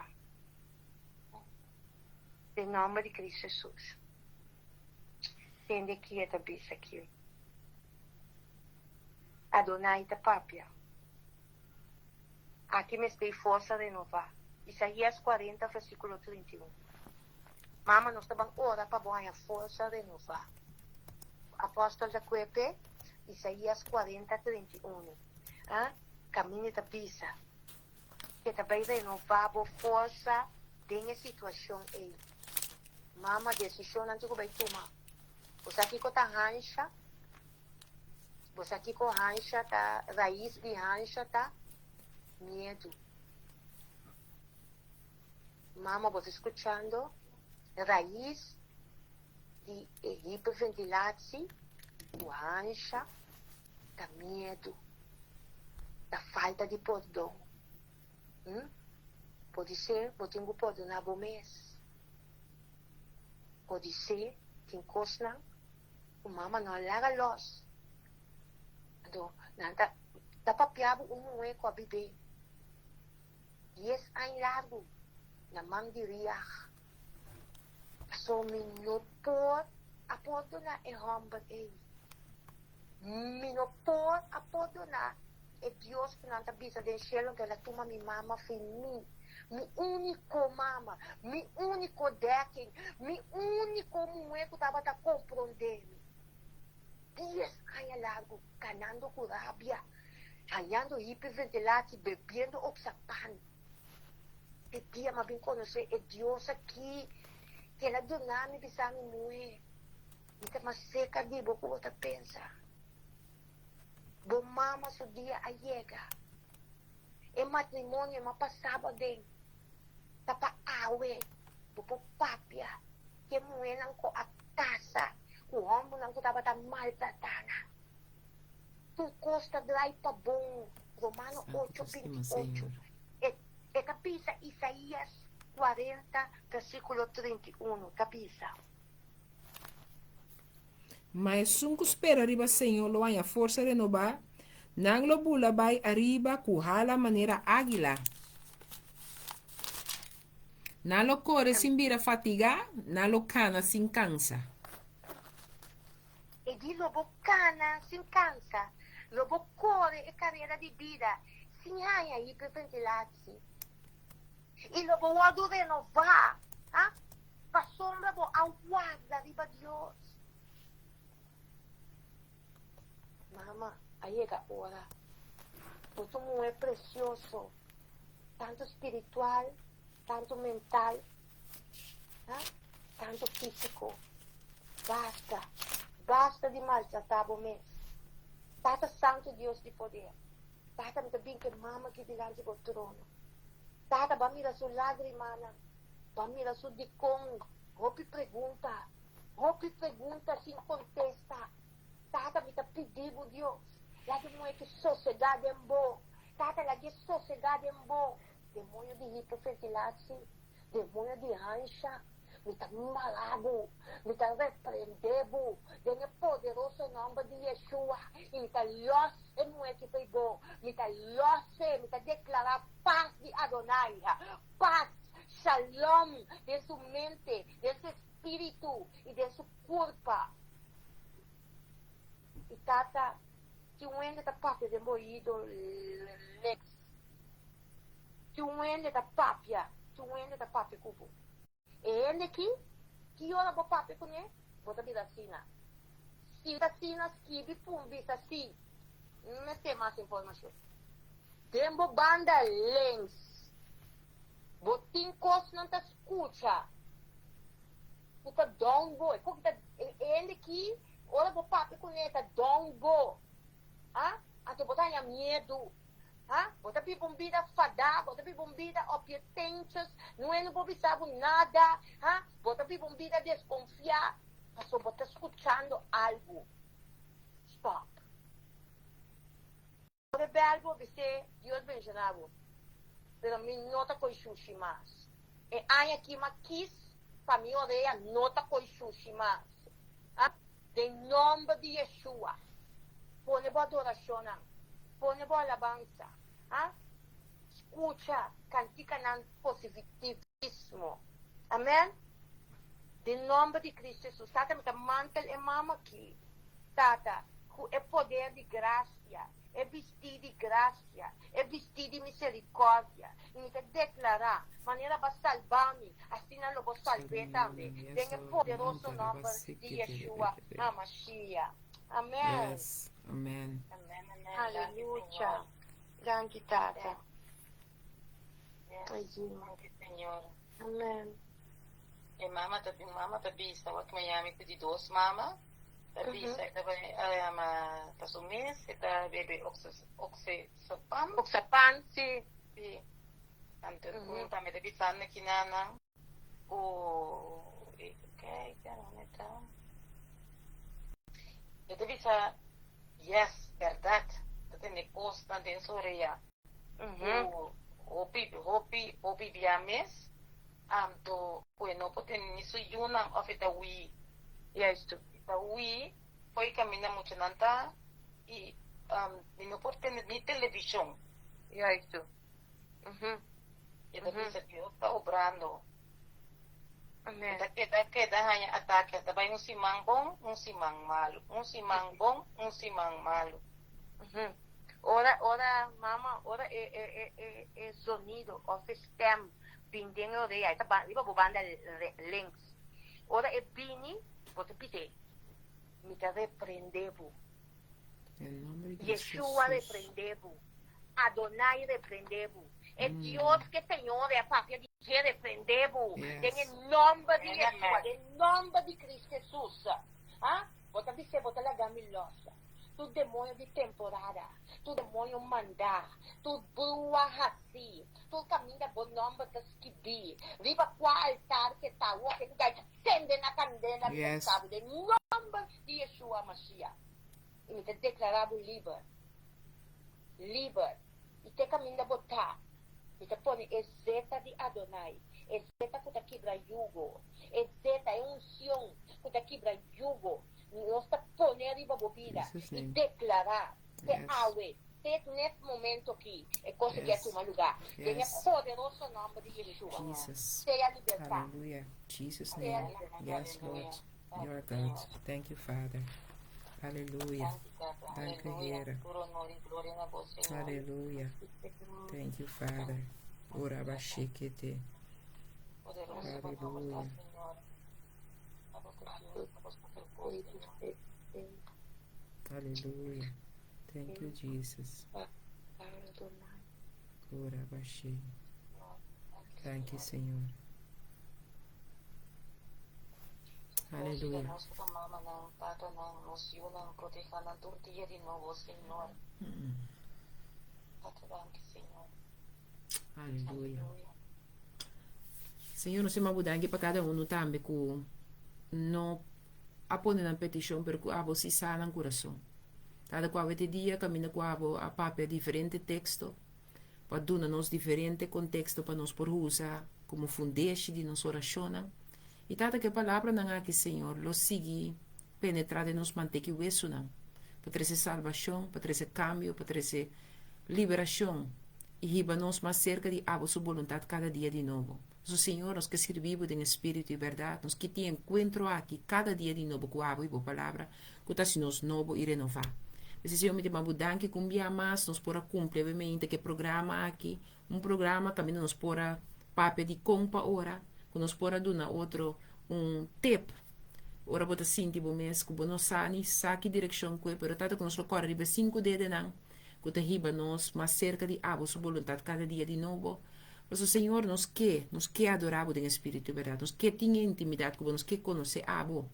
S7: Den nomber di Cristo Jesus. Tende ki e ta bisa aki. Adonai ta papia. Aki mester e forsa renova. Isaías 40 versiculo 31. Mama, nos ta ban ora pa bo haña forsa renova. Apostel ta kuepe Isaías 40, 31. A Kaminda ta bisa ke ta bai renová bo forsa den e situashon ei. Mama, desishonnan tin ku bai tuma. Bo sa kiko ta hansha? Bo sa kiko hansha ta, rais di hansha ta? Miedu. Mama, bo ta skuchando? Rais di e hiperventilatie ku hansha ta miedu, ta falta di pordon. Hm? Podisé bo tin ku pordoná bo mes. Podisé tin kosnan ku mama no a laga lòs. Anto nan ta ta papia bo un muhé ku a bibé dies aña largu na man di Riah. Paso mi no por a pordoná e hòmber ei. Mi no por a pordoná e Dios ku nan ta bisa den shelu ku el a tuma mi mama fi mi, mi úniko mama, mi úniko dèking, mi úniko muhé ku tabata komprondé mi. Dies aña largu kanando ku rabia, hañando hiperventilatie, bebiendo oxapan. E dia m'a bin konosé e Dios akí ku el a duna mi bisa mi muhé, Mi ta mas serka di bo ku bo ta pensa. Bo mama su dia a yega. E matrimonio m'a pasá bo aden ta pa awe bo por papia ku e muhénan ku a kasa ku hòmbernan ku tabata maltratá nan. Tur kos ta drai pa bon, Romano
S4: Santo
S7: ocho
S4: te
S7: binti
S4: stima,
S7: ocho.
S4: Señor.
S7: E e ta bisa Isaías kuarenta versíkulo 31 ta bisa.
S4: Ma esun ku spera riba Señor lo haña forsa renobá, nan lo bula bai ariba ku hala manera águila. Nan lo kore sin bira fatigá, nan lo kana sin kansa.
S7: E di lo bo kana sin kansa, lo bo kore e karera di bida sin haña hiperventilatie, i lo bo wòrdu renová, ha, pasobra bo a warda riba Dios. Mama, a yega ora. Bo ta un muhé presioso, tantu spiritual, tantu mental, ha, tantu físiko. Basta, basta di maltratá bo mes. Tata Santu Dios di poder, Tata mi ta bin ku e mama aki dilanti bo trono. Tata bo a mira su lágrimanan, bo a mira su dikon, hopi pregunta, hopi pregunta sin kontesta. Tata mi ta pidi bo Dios, laga e muhé ki sosegá den bo. Tata laga e sosegá den bo. Demoño di hiperventilatie, demoño di hansha, mi ta mara bo, mi ta reprende bo den e poderoso nomber di Yeshua y mi ta los e muhé ki p'ei bo, mi ta los e, mi ta declara pas di Adonai, pas, shalom den su mente, den su espíritu y den su curpa. Y tata, tin un hende ta papia den bo oido, Lex. Tin un hende ta papia, tin un hende ta papia ku bo. E hende ki, ki ora bo papia kuné, bo ta bira asina. Si ta asina, skibi pun bisa si. No mester mas informashon. Den bo banda links, bo tin kosnan ta skucha ku ta down bo. E ku ta, e hende ki, ora bo papia kuné, ta down bo. Ha? Anto bo ta haña miedu. Ha? Bo ta biba un bida fadá, bo ta biba un bida opietentjes, nue no por bisa bo nada, ha? Bo ta biba un bida deskonfiá, pasobra bo ta skuchando algu. Stòp. Bo rebel bo bis'é, Dios benshoná bo, pero mi no ta ko'i shushi mas. E aña aki m'a kis pa mi orea no ta ko'i shushi mas. Ha? Den nomber di Yeshua, pone bo adorashonnan, pone bo alabansa, ha? Skucha kantikanan positivismo. Amen. Den nomber di Cristo Jesus. Tata, mi ta mantel e mama aki, Tata, ku e poder di grasia, e bistí di grasia, e bistí di miserikòrdia, i mi ta deklará, manera bo a salbá mi, asina lo bo salb'é tambe, den e poderoso nòmber di Yeshua HaMashiach. Amèn.
S4: Yes. Amèn.
S6: Amèn, amèn.
S7: Aleluya. Danki, Tata.
S5: Yes.
S7: Ay, Jim.
S5: Danki, Señor.
S7: Amèn.
S5: E mama ta, mama ta bisa, wak Miami ku di dos mama. Ta bisa e ta bai ama ta su mes e ta bebe oxazepam.
S6: Oxapan, si.
S5: Si. Anto un tambe ta bisando kinanan ku kijk unda ta. E ta bisa yes bèrdat ta tene kosnan den su orea ku hopi hopi. Hopi bia mes, anto ku e no por tene ni su yunan òf e ta hui.
S7: Juist.
S5: E ta hui fo'i kaminda muchanan ta i mi no por tene ni televishon.
S7: Juist. Mhm.
S5: E ta bisa Dios ta obrando.
S7: Amen.
S5: E ta keda keda haña atake. Ta bai un siman bon, un siman malu. Un siman bon, un siman malu.
S7: Mhm. Ora, ora, mama, ora e, e, e, e, e zonido of e stem bin den e orea, e ta ba, riba bo banda links. Ora e bini, bo ta bis'é, Mi ta reprende bo.
S4: En nombre di
S7: Yeshua
S4: Jesus.
S7: reprende bo. Adonai reprende bo. E Dios ke Señor a papia di dje reprende bo.
S4: Yes.
S7: Den e nomber di
S5: Amen.
S7: Yeshua, den nomber di Cristo Jesus. Ha? Bo ta bis'é, bo ta laga mi los. Tur demoño di temporada, tur demoño mandá, tur brua hasí, tur kaminda bo nòmber ta skibí, riba kua altar ke ta awor ke lugar sende na kandela riba
S4: Yes.
S7: sabu den nòmber di Yeshua Mashiach. I mi ta deklará bo liber, liber, i te kaminda bo ta, mi ta pone e zeta di Adonai, e zeta ku ta kibra yugo, e zeta, e unsion ku ta kibra yugo, Nos ta pone riba bo bida
S4: Jesus
S7: i
S4: name.
S7: deklará te
S4: Yes.
S7: awe, te nes momento aki, e kos aki a
S4: Yes.
S7: tuma lugá. Den e
S4: Yes.
S7: poderoso nòmber di Yeshua,
S4: Jesus.
S7: sea libertá.
S4: Hallelujah. Jesus
S7: Sea
S4: name.
S7: libertá.
S4: Yes, Lord. You are God. Thank you, Father. Hallelujah.
S5: Danki, Tata.
S4: Dank u,
S5: Aleluya.
S4: Heer.
S5: Tur honor i gloria na bo, Señor.
S4: Hallelujah. Thank you, Father. Ora bashekete.
S5: Poderoso bo nòmber ta,
S4: Hallelujah.
S5: Señor.
S4: Hallelujah. Thank you, Jesus. Ora bashe. Thank you, Señor. Hallelujah.
S5: Nos ku mamanan, tatanan, nos yunan, protehá nan tur dia di nobo, Señor. Tata, danki, Señor.
S4: Hallelujah. Señor, nos ta yama Bo danki pa kada uno tambe ku no a pone nan petishon, pero ku abo si sa nan kurason. Tata ku awe te dia kaminda ku abo a papia diferente teksto pa duna nos diferente konteksto pa nos por usa komo fundeshi di nos orashonnan. I Tata ku e palabranan aki, Señor, lo sigui penetrá den nos manteki wesunan pa trese salbashon, pa trese kambio, pa trese liberashon i hiba nos mas serka di abo su boluntat kada dia di nobo. Pasobra, Señor, nos ke sirbi bo den espiritu i bèrdat. Nos ke tin enkuentro aki kada dia di nobo ku abo i bo Palabra ku ta hasi nos nobo i renová. P'esei, Señor, mi ta yama bo danki ku un bia mas nos por a kumpli awe ku e programa aki, un programa kaminda nos por a papia di kon pa ora, ku nos por a duna otro un tip ora bo ta sinti bo mes ku bo no sa ni sa ki direkshon kue, pero Tata ku nos lo kòrda riba e sinku dedenan ku ta hiba nos mas serka di abo su boluntat kada dia di nobo. Pasobra, Señor, nos ke, nos ke adorá bo den espiritu i bèrdat. Nos ke tin e intimidat ku bo, nos ke konosé abo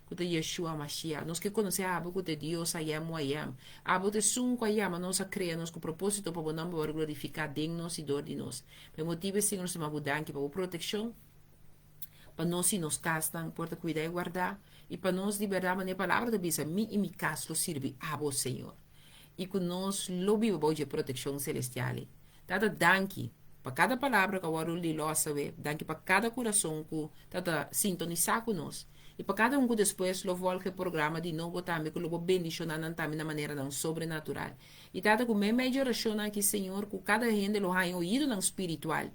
S4: ku ta Yeshua Mashiach. Nos ke konosé abo ku ta e Dios I Am Who I Am. Abo ta esun ku a yama nos, a krea nos ku propósito pa bo nòmber wòrdu glorifiká den nos i dor di nos. Pa e motibu esei nos ta yama bo danki pa bo protekshon, pa nos i nos kasnan por ta kuida i guardá, i pa nos di bèrdat manera e palabra ta bisa, Mi i mi kas lo sirbi abo, Señor, i ku nos lo biba bou dje protekshon selestial ei. Tata, danki pa kada palabra ku a wòrdu lilòs awe, danki pa kada kurason ku ta ta sintonisá ku nos, i pa kada un ku despues lo vòlg e programa di nobo tambe, ku lo bo bendishoná nan tambe na maneranan sobrenatural. I Tata, ku meimei dje orashonnan aki, Señor, ku kada hende lo haña oidonan spiritual,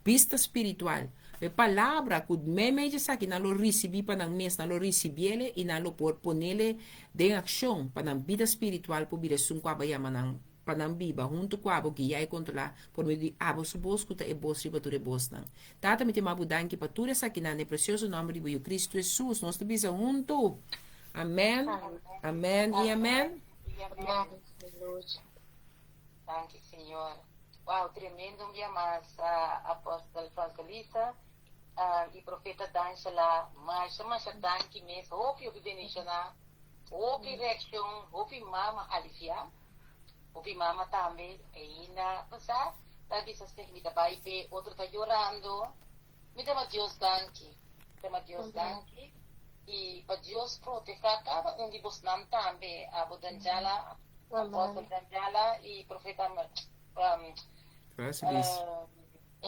S4: bista spiritual, pa e palabra ku meimei dje esaki nan lo risibí pa nan mes, nan lo risibiele i nan lo por ponele den akshon pa nan bida spiritual por bira esun ku abo a yama nan pa nan biba huntu ku abo, guiá i kontrolá por medio di abo su bos ku ta e bos riba tur e bosnan. Tata, mi ta yama bo danki pa tur esakinan den e presioso nòmber di bo Yu Kristu Hesus. Nos ta bisa huntu, Amèn, amèn i amèn.
S5: Danki, Señor. Wow, tremendo un bia mas, Apostel Francelisa y Profeta D'Angela. Masha, masha danki mes. Hopi, hopi bendiciona. Hopi reaccion, hopi mama alivia. Hopi mama tambe ainda, bo sa, ta bisa seg mi ta bay pe, otro ta yorando. Mi ta yama Dios danki. Mi ta yama Dios danki. Y pa Dios proteha cada un di bosnan tambe, abo D'Angela, Apostel D'Angela y Profeta
S4: Francelis.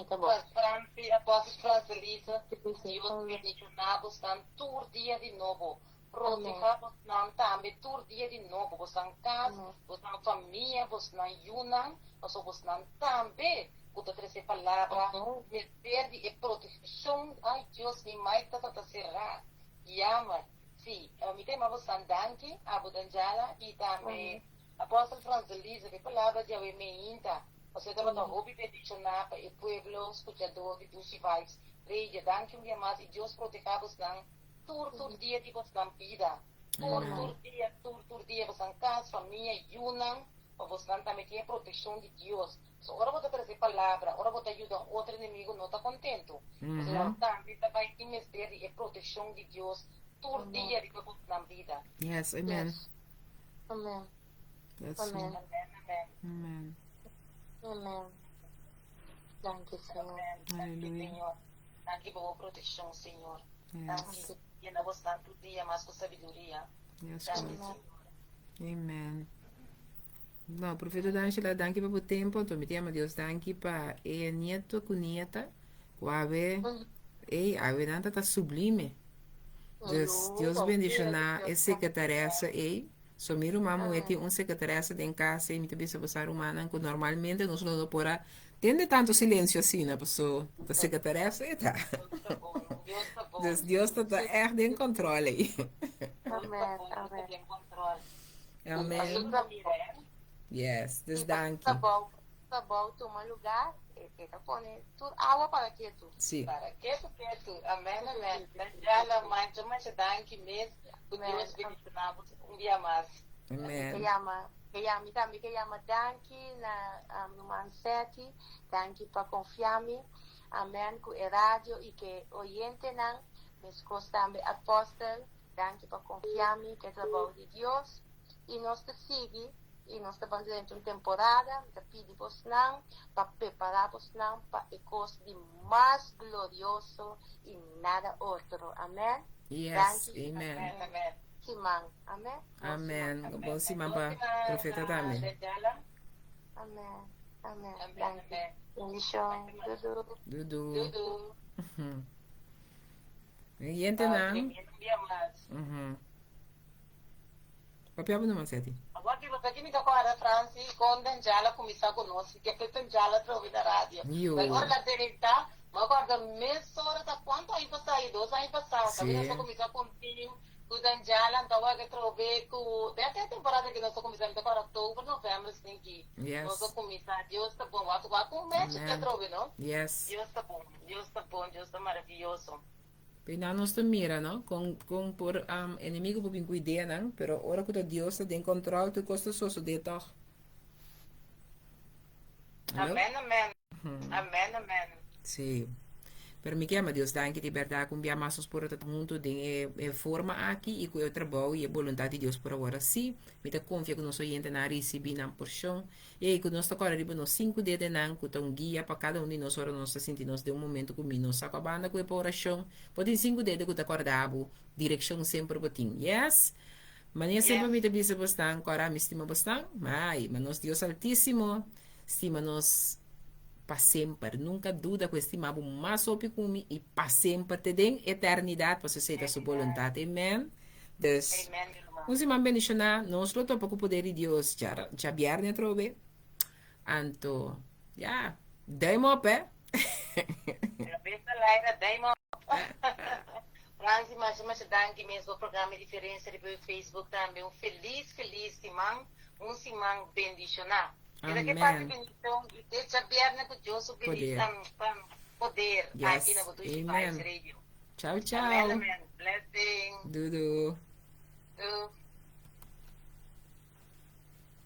S7: Eta bom.
S5: Franci, Apóstol Francelisa, Dios bendishoná bosnan tur dia di nobo. Protehá bosnan tambe tur dia di nobo. Bosnan kas, bosnan famia, bosnan yunan, pasobra bosnan tambe ku ta trese palabra mester di e protekshon. Ai Dios, mi mic tabata será. Jammer. Sí, mi ta yama bosnan danki, abo Danjala i tambe Apóstol Francelisa, pa e palabra di awe meinta. Pasobra e tabata hopi bendishoná pa e pueblo skuchadó di Dushi Vibes Radio. Danki un bia mas i Dios protehá bosnan tur tur dia di bosnan bida. Tur tur dia, tur tur dia bosnan kas, famia, yunan, pa bosnan tambe tin e protekshon di Dios. So ora bo ta trese palabra, ora bo ta yuda un otro enemigo no ta kontentu. Pasobra bo tambe ta bai tin mester di e protekshon di Dios tur dia riba bosnan bida.
S4: Yes, amen.
S7: Yes. Amen.
S4: That's
S7: Amen.
S4: it.
S5: Amen, amen.
S4: Amen.
S7: Amen. Danki, Señor.
S5: Amen. Danki,
S4: Aleluya.
S5: Señor. Danki pa bo protekshon, Señor.
S4: Yes.
S5: Danki. Yena bosnan tur dia mas ku sabiduria.
S4: Yes,
S5: Danki,
S4: Lord.
S5: Señor.
S4: Amen. No, Profeta D'Angela, danki pa bo tempo. Anto mi te yama Dios danki pa e nieto ku nieta. Ku awe, ey, awe nan ta ta sublime. Dus Dios bendishoná e sekretaresa ey. So mi ruman muhé tin un sekretaresa den kas ey. Mi ta bisa boso rumannan ku normalmente nos lo no por a tende tantu silensio asina, paso ta sekretaresa e ta.
S5: Dios ta bon.
S4: Dus Dios ta ta ègt den kòntròl ey.
S7: Amen. Amen.
S5: Den kòntròl.
S4: Amen. Yes, dus danki.
S7: Trabou, trabou tuma lugar, e, e ta pone tur awa para ketu.
S4: Sí.
S5: Para ketu ketu. Amen, amen. Danjala, mancha, mancha, danki mes. Ku Dios bendishoná bo un dia mas.
S7: Ke
S4: Amen.
S7: yama, ke yama, mi tambe ke yama danki na um, ruman Seti, danki pa konfia mi. Amen, ku e radio i ke oyentenan, meskos tambe apostel, danki pa konfia mi, ke trabou di Dios. I nos ta sigui, i nos ta ban durante un temporada, mi ta pidi bosnan pa prepará bosnan pa e kos di mas glorioso i nada otro. Amen.
S4: Yes,
S7: Danki.
S4: amen.
S5: Amen, amen.
S7: Siman. Amen. Bon
S4: Amen.
S7: siman.
S4: Bon siman pa profeta tambe.
S5: Danjala.
S7: Amen. Amen.
S5: Amen,
S7: Danki.
S5: amen.
S7: Bendishon. Dudu.
S4: Dudu.
S5: Dudu.
S4: Yentenan.
S5: Un dia mas.
S4: Mhm. Papia bo numa, Seti.
S5: Awor ki bo mi ta kòrda Franci kon Danjala kuminsá ku nos ke fe Danjala trobe na radio.
S4: Yo.
S5: Pero ora la drenta, mi a kòrda mesora ta kuantu aña pasá i dos aña pasá kaminda nos a kuminsá ku un team ku Danjala anto awor ke trobe ku den e temporada ke nos a kuminsá mi ta kòrda oktober novèmber esei ki nos a kuminsá Dios ta bon wak wak un mechi ke trobe no
S4: Yes.
S5: Dios ta bon Dios ta bon Dios ta maravioso.
S4: P'einan nos ta mira, no, kon kon por enemigo por bin ku ideanan, pero ora ku ta Dios ta den kòntròl tur kos ta sosodé tòg. Hallo?
S5: Amen amen amen amen.
S4: Sí. Pero mi ke ama Dios danki di bèrdat ku un bia mas nos por a ta huntu den e e forma aki i ku e trabou i e boluntat di Dios por awor. Sí, mi ta konfia ku nos oyentenan a risibí nan porshon Ei, ku nos ta kòrda riba nos sinku dedenan ku ta un guia pa kada un di nos ora nos ta sinti nos den un momentu ku mi no sa kua banda ku e pa orashon. Bo tin sinku dede ku ta kòrda bo direkshon semper bo tin. Yes! Manera semper mi ta bisa bosnan, kòrda mi stima bosnan? Mai, ma nos Dios Altísimo stima nos pa semper. Nunka duda ku e stima bo mas hopi ku mi i pa semper te den eternidat, pasobra esei ta su boluntat. Amen. Dus, un siman bendishoná. Nos lo topa ku poder di Dios djabièrnè atrobe. Anto, ya, duim op, eh!
S5: Kabesa laira, duim op! Franci, masha masha danki mes bo programa Diferencia riba Facebook tambe. Un felis felis siman, un siman bendishoná. Keda ke parti
S4: Amen.
S5: bendishon i te djabièrnè ku Dios su
S4: Poder.
S5: poder
S4: Yes,
S5: aki na bo Dushi
S4: amen.
S5: Vibes Radio.
S4: Ciao, ciao.
S5: Amen, amen. Blessing.
S4: Dudu.
S5: Du.